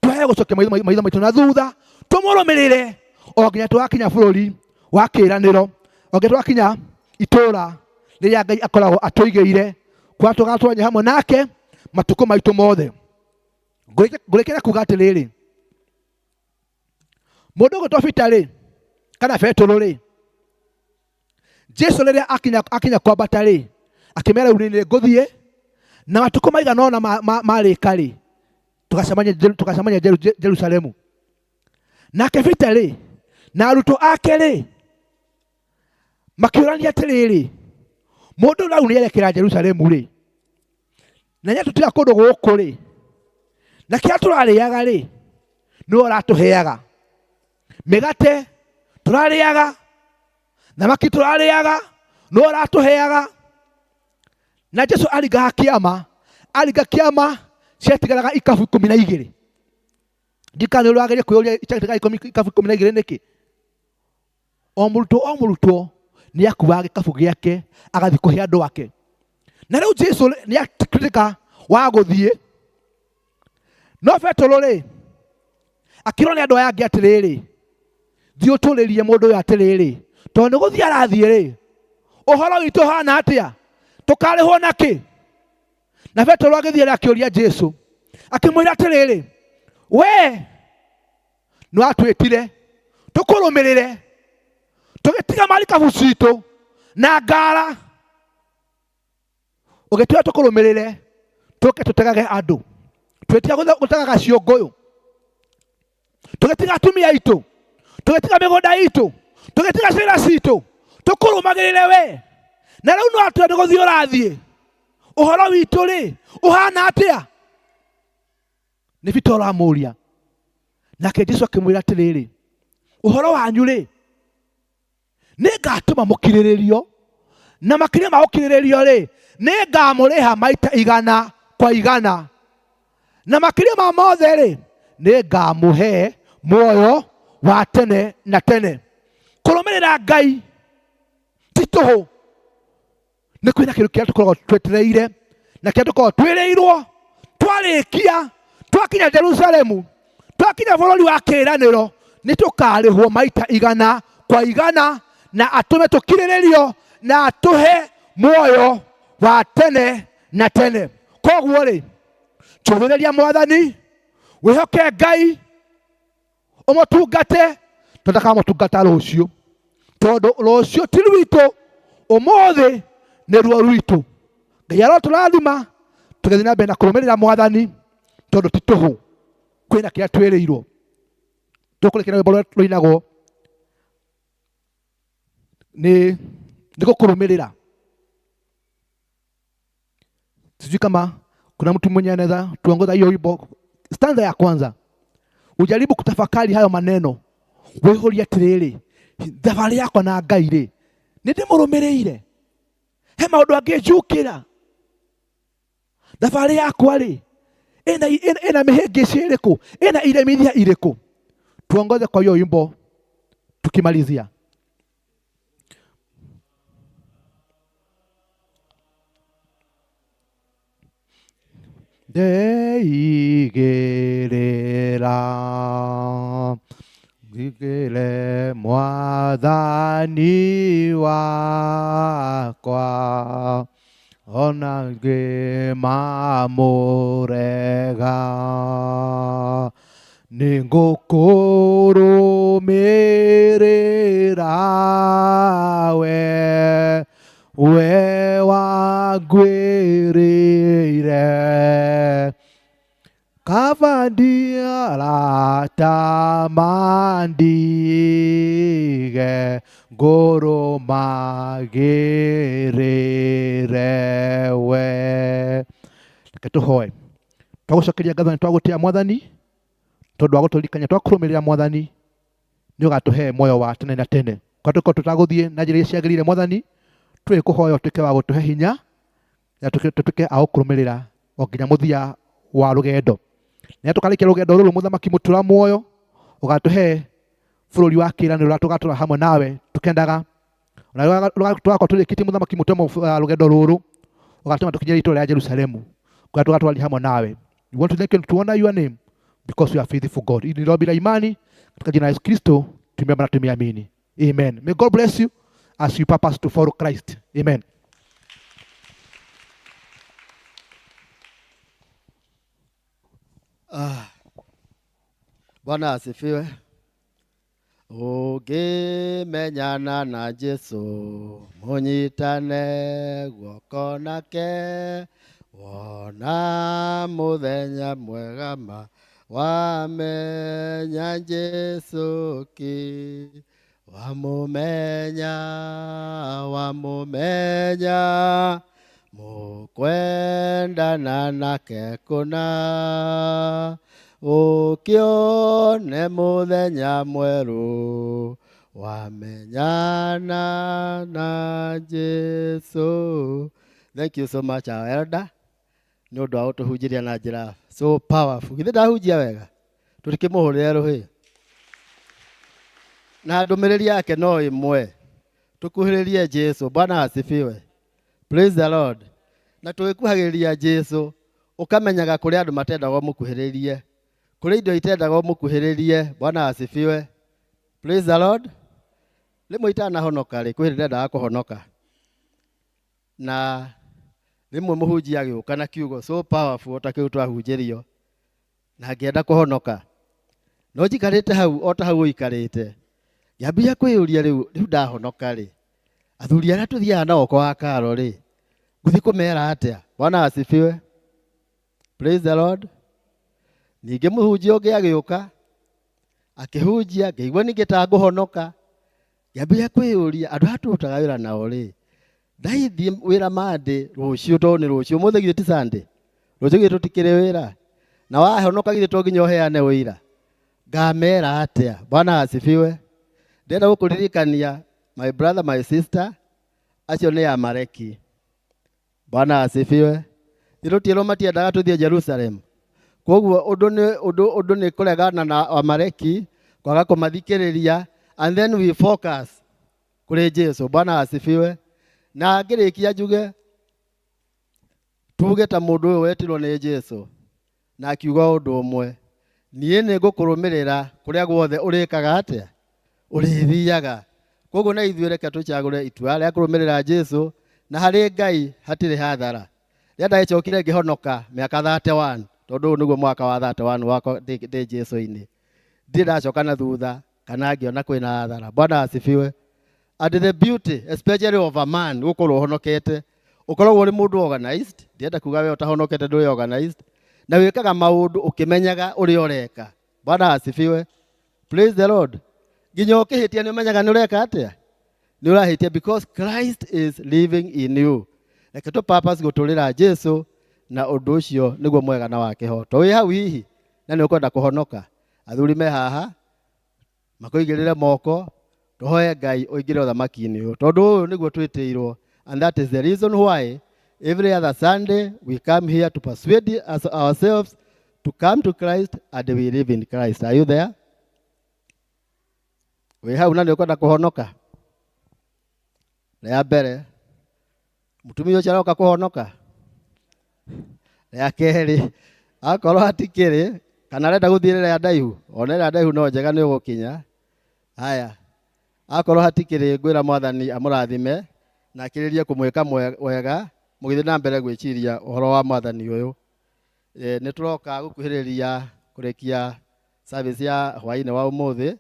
Speaker 11: twae gũcokia maitho maitũ na thutha, tũmũrũmĩrĩre o nginya tũgakinya bũrũri wa kĩĩranĩro, o nginya tũgakinya itũũra Rĩrĩa Ngai akoragwo atũigĩire kwa tũgatũrania hamwe nake matukũ maitũ mothe. Ngũrĩkĩra kuga atĩrĩrĩ, mũndũ ũgwĩtwo Peter rĩ, kana Petũrũ rĩ, Jesu rĩrĩa akinya kwambata rĩ, akĩmera rĩu nĩ ngũthiĩ, na matukũ maigana ũna marĩka rĩ, tũgacemania Jerusalemu. Nake Peter rĩ, na arutwo ake rĩ, makĩũrania atĩrĩrĩ, mũndũ ũyũ rĩu nĩerekera Jerusalemu rĩ, na nĩatũtiga kũndũ gũkũ rĩ, na kĩrĩa tũrarĩaga rĩ, nĩwe ũratũheaga. Mĩgate tũrarĩaga, thamaki tũrarĩaga, nĩwe ũratũheaga. Na Jesu aringaga kĩama, aringa kĩama ciatigaraga ikabu 12. Ndikana nĩ ũrageria kwĩyũria ciatigaraga ikabu 12 nĩkĩ? O mũrutwo o mũrutwo nĩ akuaga gĩkabu gĩake agathiĩ kũhe andũ ake. Na rĩu Jesu nĩ atuĩka wa gũthiĩ. No Petũrũ rĩ, akĩrwo nĩ andũ aya angĩ atĩrĩrĩ, thiĩ ũtũrĩrie mũndũ ũyũ atĩrĩrĩ, tondũ nĩ gũthiĩ arathiĩ rĩ, ũhoro witũ ũhana atĩa? Tũkarĩhwo na kĩ? Na Petũrũ agĩthiĩ na akĩũria Jesu, akĩmwĩra atĩrĩrĩ, we nĩ watwĩtire tũkũrũmĩrĩre, tũgĩtiga marikabu citũ na ngara, ũgĩtwĩra tũkũrũmĩrĩre tũke tũtegage andũ, twĩtiga gũtegaga ciũngũyũ, tũgĩtiga atumia aitũ, tũgĩtiga mĩgũnda itũ, tũgĩtiga ciana citũ, tũkũrũmagĩrĩre we. Na rĩu no atwĩra nĩ gũthiĩ ũrathiĩ, ũhoro witũ rĩ ũhana atĩa? Nĩ Peter ũramũria. Nake Jesu akĩmwĩra atĩrĩrĩ, ũhoro wanyu rĩ, nĩ ngatũma mũkirĩrĩrio, na makĩria ma gũkirĩrĩrio rĩ, nĩ ngamũrĩha maita 100 kwa 100, na makĩria ma mothe rĩ, nĩ ngamũhe muoyo wa tene na tene. Kũrũmĩrĩra Ngai ti tũhũ, nĩ kwĩna kĩndũ kĩrĩa tũkoragwo twetereire na kĩrĩa tũkoragwo twĩrĩirwo. Twarĩkia twakinya Jerusalemu, twakinya bũrũri wa kĩĩranĩro, nĩ tũkarĩhwo maita 100 kwa 100, na atũme tũkirĩrĩrio na atũhe muoyo wa tene na tene. Koguo rĩ, cũthĩrĩria Mwathani, wĩhoke Ngai, ũmũtungate, tondũ ndakamũtungata rũciũ, tondũ rũciũ ti rwitũ, ũmũthĩ nĩruo rwitũ. Ngai arotũrathima tũgĩthiĩ na mbere na kũrũmĩrĩra Mwathani, tondũ ti tũhũ, kwĩna kĩrĩa twĩrĩirwo. Tũkũrĩkia na rwĩmbo rũrĩa rũinagwo nĩ gũkũrũmĩrĩra. Sijui kama kuna mtu mwenye anaweza tuongoza hiyo wimbo. Stanza ya kwanza, ujaribu kutafakari hayo maneno, wĩhũrie atĩrĩrĩ, thabarĩ yakwa na Ngai rĩ, nĩ ndĩmũrũmĩrĩire? He maũndũ angĩnjukĩra? Thabarĩ yakwa rĩ, ĩna mĩhĩngĩcĩ ĩrĩkũ? Ĩna iremithia irĩkũ? Tuongoze kwa hiyo wimbo tukimalizia. Ndeigĩrĩra ngigĩre Mwathani wakwa, ona ngĩmamũrega, nĩngũkũrũmĩrĩra we, we wangwĩrĩire. Kaba ndiarata mandige, ngũrũmagĩrĩre we. Reke tũhoe. Twagũcokeria ngatho nĩ twagũtĩa Mwathani, tondũ wa gũtũririkania twakũrũmĩrĩra Mwathani, nĩ ũgatũhe muoyo wa tene na tene. Kwa tũkorwo tũtagũthiĩ na njĩra iria ciagĩrĩire Mwathani, tũrĩ kũhoya ũtuĩke wa gũtũhe hinya na tũtuĩke a gũkũrũmĩrĩra o nginya mũthia wa rũgendo. Na tũkarĩkia rũgendo rũrũ, Mũthamaki mũtũra muoyo, ũgatũhe bũrũri wa kĩĩranĩro ũrĩa tũgatũra hamwe nawe tũkendaga. Na tũgakorwo tũrĩkĩtie Mũthamaki mũtũra rũgendo rũrũ, ũgatũma tũkinye itũũra rĩa Jerusalemu, kũrĩa tũgatũraria hamwe nawe. We want to thank you to honor your name because you are faithful God. Hili ni ombi la imani katika jina la Yesu Kristo tumeomba na tumeamini. Amen. May God bless you as you purpose to follow Christ. Amen.
Speaker 1: Ah. Bwana asifiwe. Ũngĩmenyana na Jesu mũnyitane guoko nake wona mũthenya mwega ma wamenya Jesu ki wamũmenya wamũmenya mũkwendana nake kũna ũkĩone mũthenya mwerũ wamenyana na Jesu. Thank you so much our elder nĩ ũndũ wa gũtũhunjĩria na njĩra so powerful. Githĩ ndahunjia wega? Tũtikĩmũhũrĩre rũhĩ. Na ndũmĩrĩri yake no ĩmwe, tũkuhĩrĩrie Jesu. Bwana asifiwe. Praise the Lord. Na tũgĩkuhagĩrĩria Jesu ũkamenyaga kũrĩ andũ matendaga ũmũkuhĩrĩrie, kũrĩ indo itendaga ũmũkuhĩrĩrie. Bwana asifiwe. Praise the Lord. Rĩmwe itanahonoka rĩ, kwĩ hĩndĩ ndendaga kũhonoka, na rĩmwe mũhunjia agĩũka na kiugo so powerful ta kĩu twahunjĩrio, na ngĩenda kũhonoka, no njikarĩte hau o ta hau ũikarĩte, ngĩambia kwĩyũria rĩu rĩu ndahonoka rĩ, athuri arĩa tũthiaga nao kwa karo rĩ, ngũthiĩ kũmera atĩa? Bwana asifiwe. Praise the Lord. Ningĩ mũhunjia ũngĩ agĩũka akĩhunjia, ngĩigua ningĩ ta ngũhonoka, ngĩambia kwĩyũria andũ aya tũrutaga wĩra nao rĩ, ndaithiĩ wĩra Monday rũciũ, tondũ nĩ rũciũ, ũmũthĩ githĩ ti Sunday, rũciũ githĩ tũtikĩrĩ wĩra, na wahonoka githĩ to nginya ũheane ũira, ngamera atĩa? Bwana asifiwe. Ndĩrenda gũkũririkania my brother, my sister, acio nĩ Amaleki. Bwana asifiwe. Thĩ matiendaga tũthiĩ Jerusalem. Koguo ũndũ nĩ ũndũ ũndũ nĩ kũregana na Amaleki, kwaga kũmathikĩrĩria, and then we focus kũrĩ Jesu. Bwana asifiwe. Na ngĩrĩkia njuge tuge ta mũndũ ũyũ wetirwo nĩ Jesu na akiuga ũndũ ũmwe, niĩ nĩ ngũkũrũmĩrĩra kũrĩa guothe ũrĩkaga atĩa, ũrĩthiaga. Koguo na ithuĩ reke tũcagũre itua rĩa kũrũmĩrĩra Jesu, na harĩ Ngai hatirĩ hathara. Rĩrĩa ndagĩcokire ngĩhonoka mĩaka 31, tondũ ũyũ nĩguo mwaka wa 31 wakwa ndĩ Jesu-inĩ, ndirĩ ndacoka na thutha kana ngĩona kwĩna hathara. Bwana asifiwe. And the beauty especially of a man gũkorwo ũhonokete, ũkoragwo ũrĩ mũndũ organized. Ndienda kuga we ũtahonokete ndũrĩ organized, na wĩkaga maũndũ ũkĩmenyaga ũrĩa ũreka. Bwana asifiwe. Praise the Lord. Nginya ũkĩhĩtia nĩ ũmenyaga nĩ ũreka atĩa, nĩ ũrahĩtia, because Christ is living in you. Reke tũ purpose gũtũrĩra Jesu, na ũndũ ũcio nĩguo mwega na wa kĩhooto. Wĩ hau hihi na nĩ ũkwenda kũhonoka, athuri me haha makũigĩrĩre moko, tũhoe Ngai ũingĩre ũthamaki-inĩ ũyũ, tondũ ũyũ nĩguo twĩtĩirwo. And that is the reason why every other Sunday we come here to persuade ourselves to come to Christ and we live in Christ. Are you there? Wĩ hau na nĩ ũkwenda kũhonoka? Rĩa mbere, mũtumia ũcio aroka kũhonoka. Rĩa kerĩ, akorwo hatikĩrĩ kana arenda gũthiĩ rĩrĩa ndaihu, ona ĩrĩa ndaihu no njega nĩ ũgũkinya. Haya, akorwo hatikĩrĩ, ngwĩra Mwathani amũrathime na akĩrĩrie kũmwĩka wega mũgĩthiĩ na mbere gwĩciria ũhoro wa Mwathani ũyũ. Nĩ tũroka gũkuhĩrĩria kũrĩkia service ya hwaĩ-inĩ wa ũmũthĩ,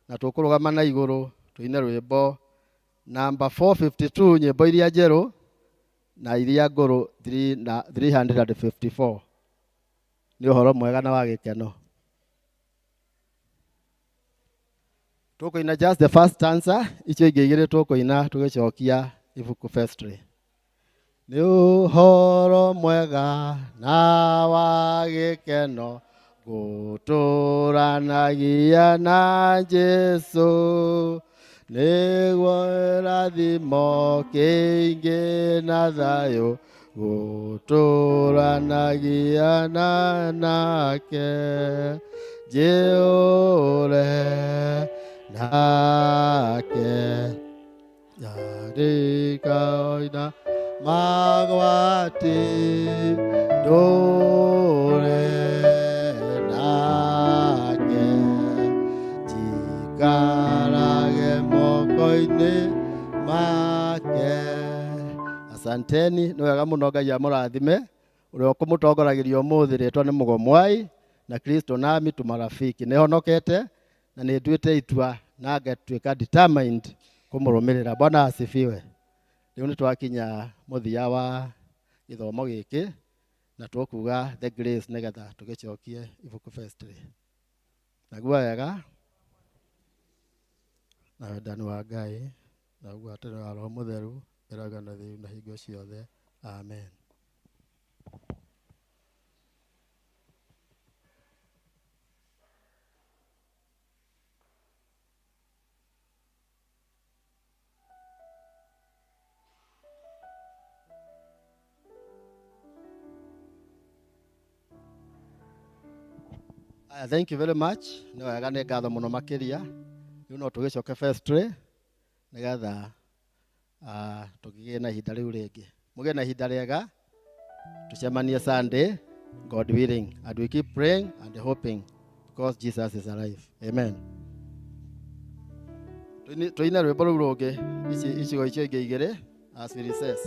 Speaker 1: na tũkũrũgama na igũrũ tũine rwĩmbo namba 452, nyĩmbo iria njerũ na iria ngũrũ 3 na 354. Nĩ ũhoro mwega na wa gĩkeno. Tũkũina just the first stanza, icio ingĩ igĩrĩ tũkũina tũgĩcokia ibuku vestry. Nĩ ũhoro mwega na wa gĩkeno gũtũranagia na Jesu, nĩguo ĩrathimo kĩingĩ na thayũ gũtũranagia na nake. Njĩũre nake yarĩkaoina magwati, ndũre nake njikarage moko-inĩ make. Asanteni, nĩ wega mũno, Ngai amũrathime. Ũrĩa ũkũmũtongoragĩria ũmũthĩ rĩtwa nĩ Mũgomwai. Na Kristo nami tumarafiki. Nĩ honokete na nĩ nduĩte itua na ngatuĩka determined kũmũrũmĩrĩra. Bwana asifiwe. Rĩu nĩ twakinya mũthia wa gĩthomo gĩkĩ na tũkuga the grace nĩgetha tũgĩcokie ibuku vestry. Naguo wega na wendani wa Ngai na ngwatanĩro ya Roho Mũtheru ĩragana rĩu na hingo ciothe. Amen. Aya, thank you very much. Nĩ wega nĩ ngatho mũno makĩria. Rĩu no tũgĩcoke vestry nĩgetha tũkĩgĩe na ihinda rĩu rĩngĩ. Mũgĩe na ihinda rĩega. Tũcemanie Sunday, God willing. And we keep praying and hoping because Jesus is alive. Amen. Tũine rwĩmbo rũu rũngĩ icigo icio ingĩ igĩrĩ as we recess.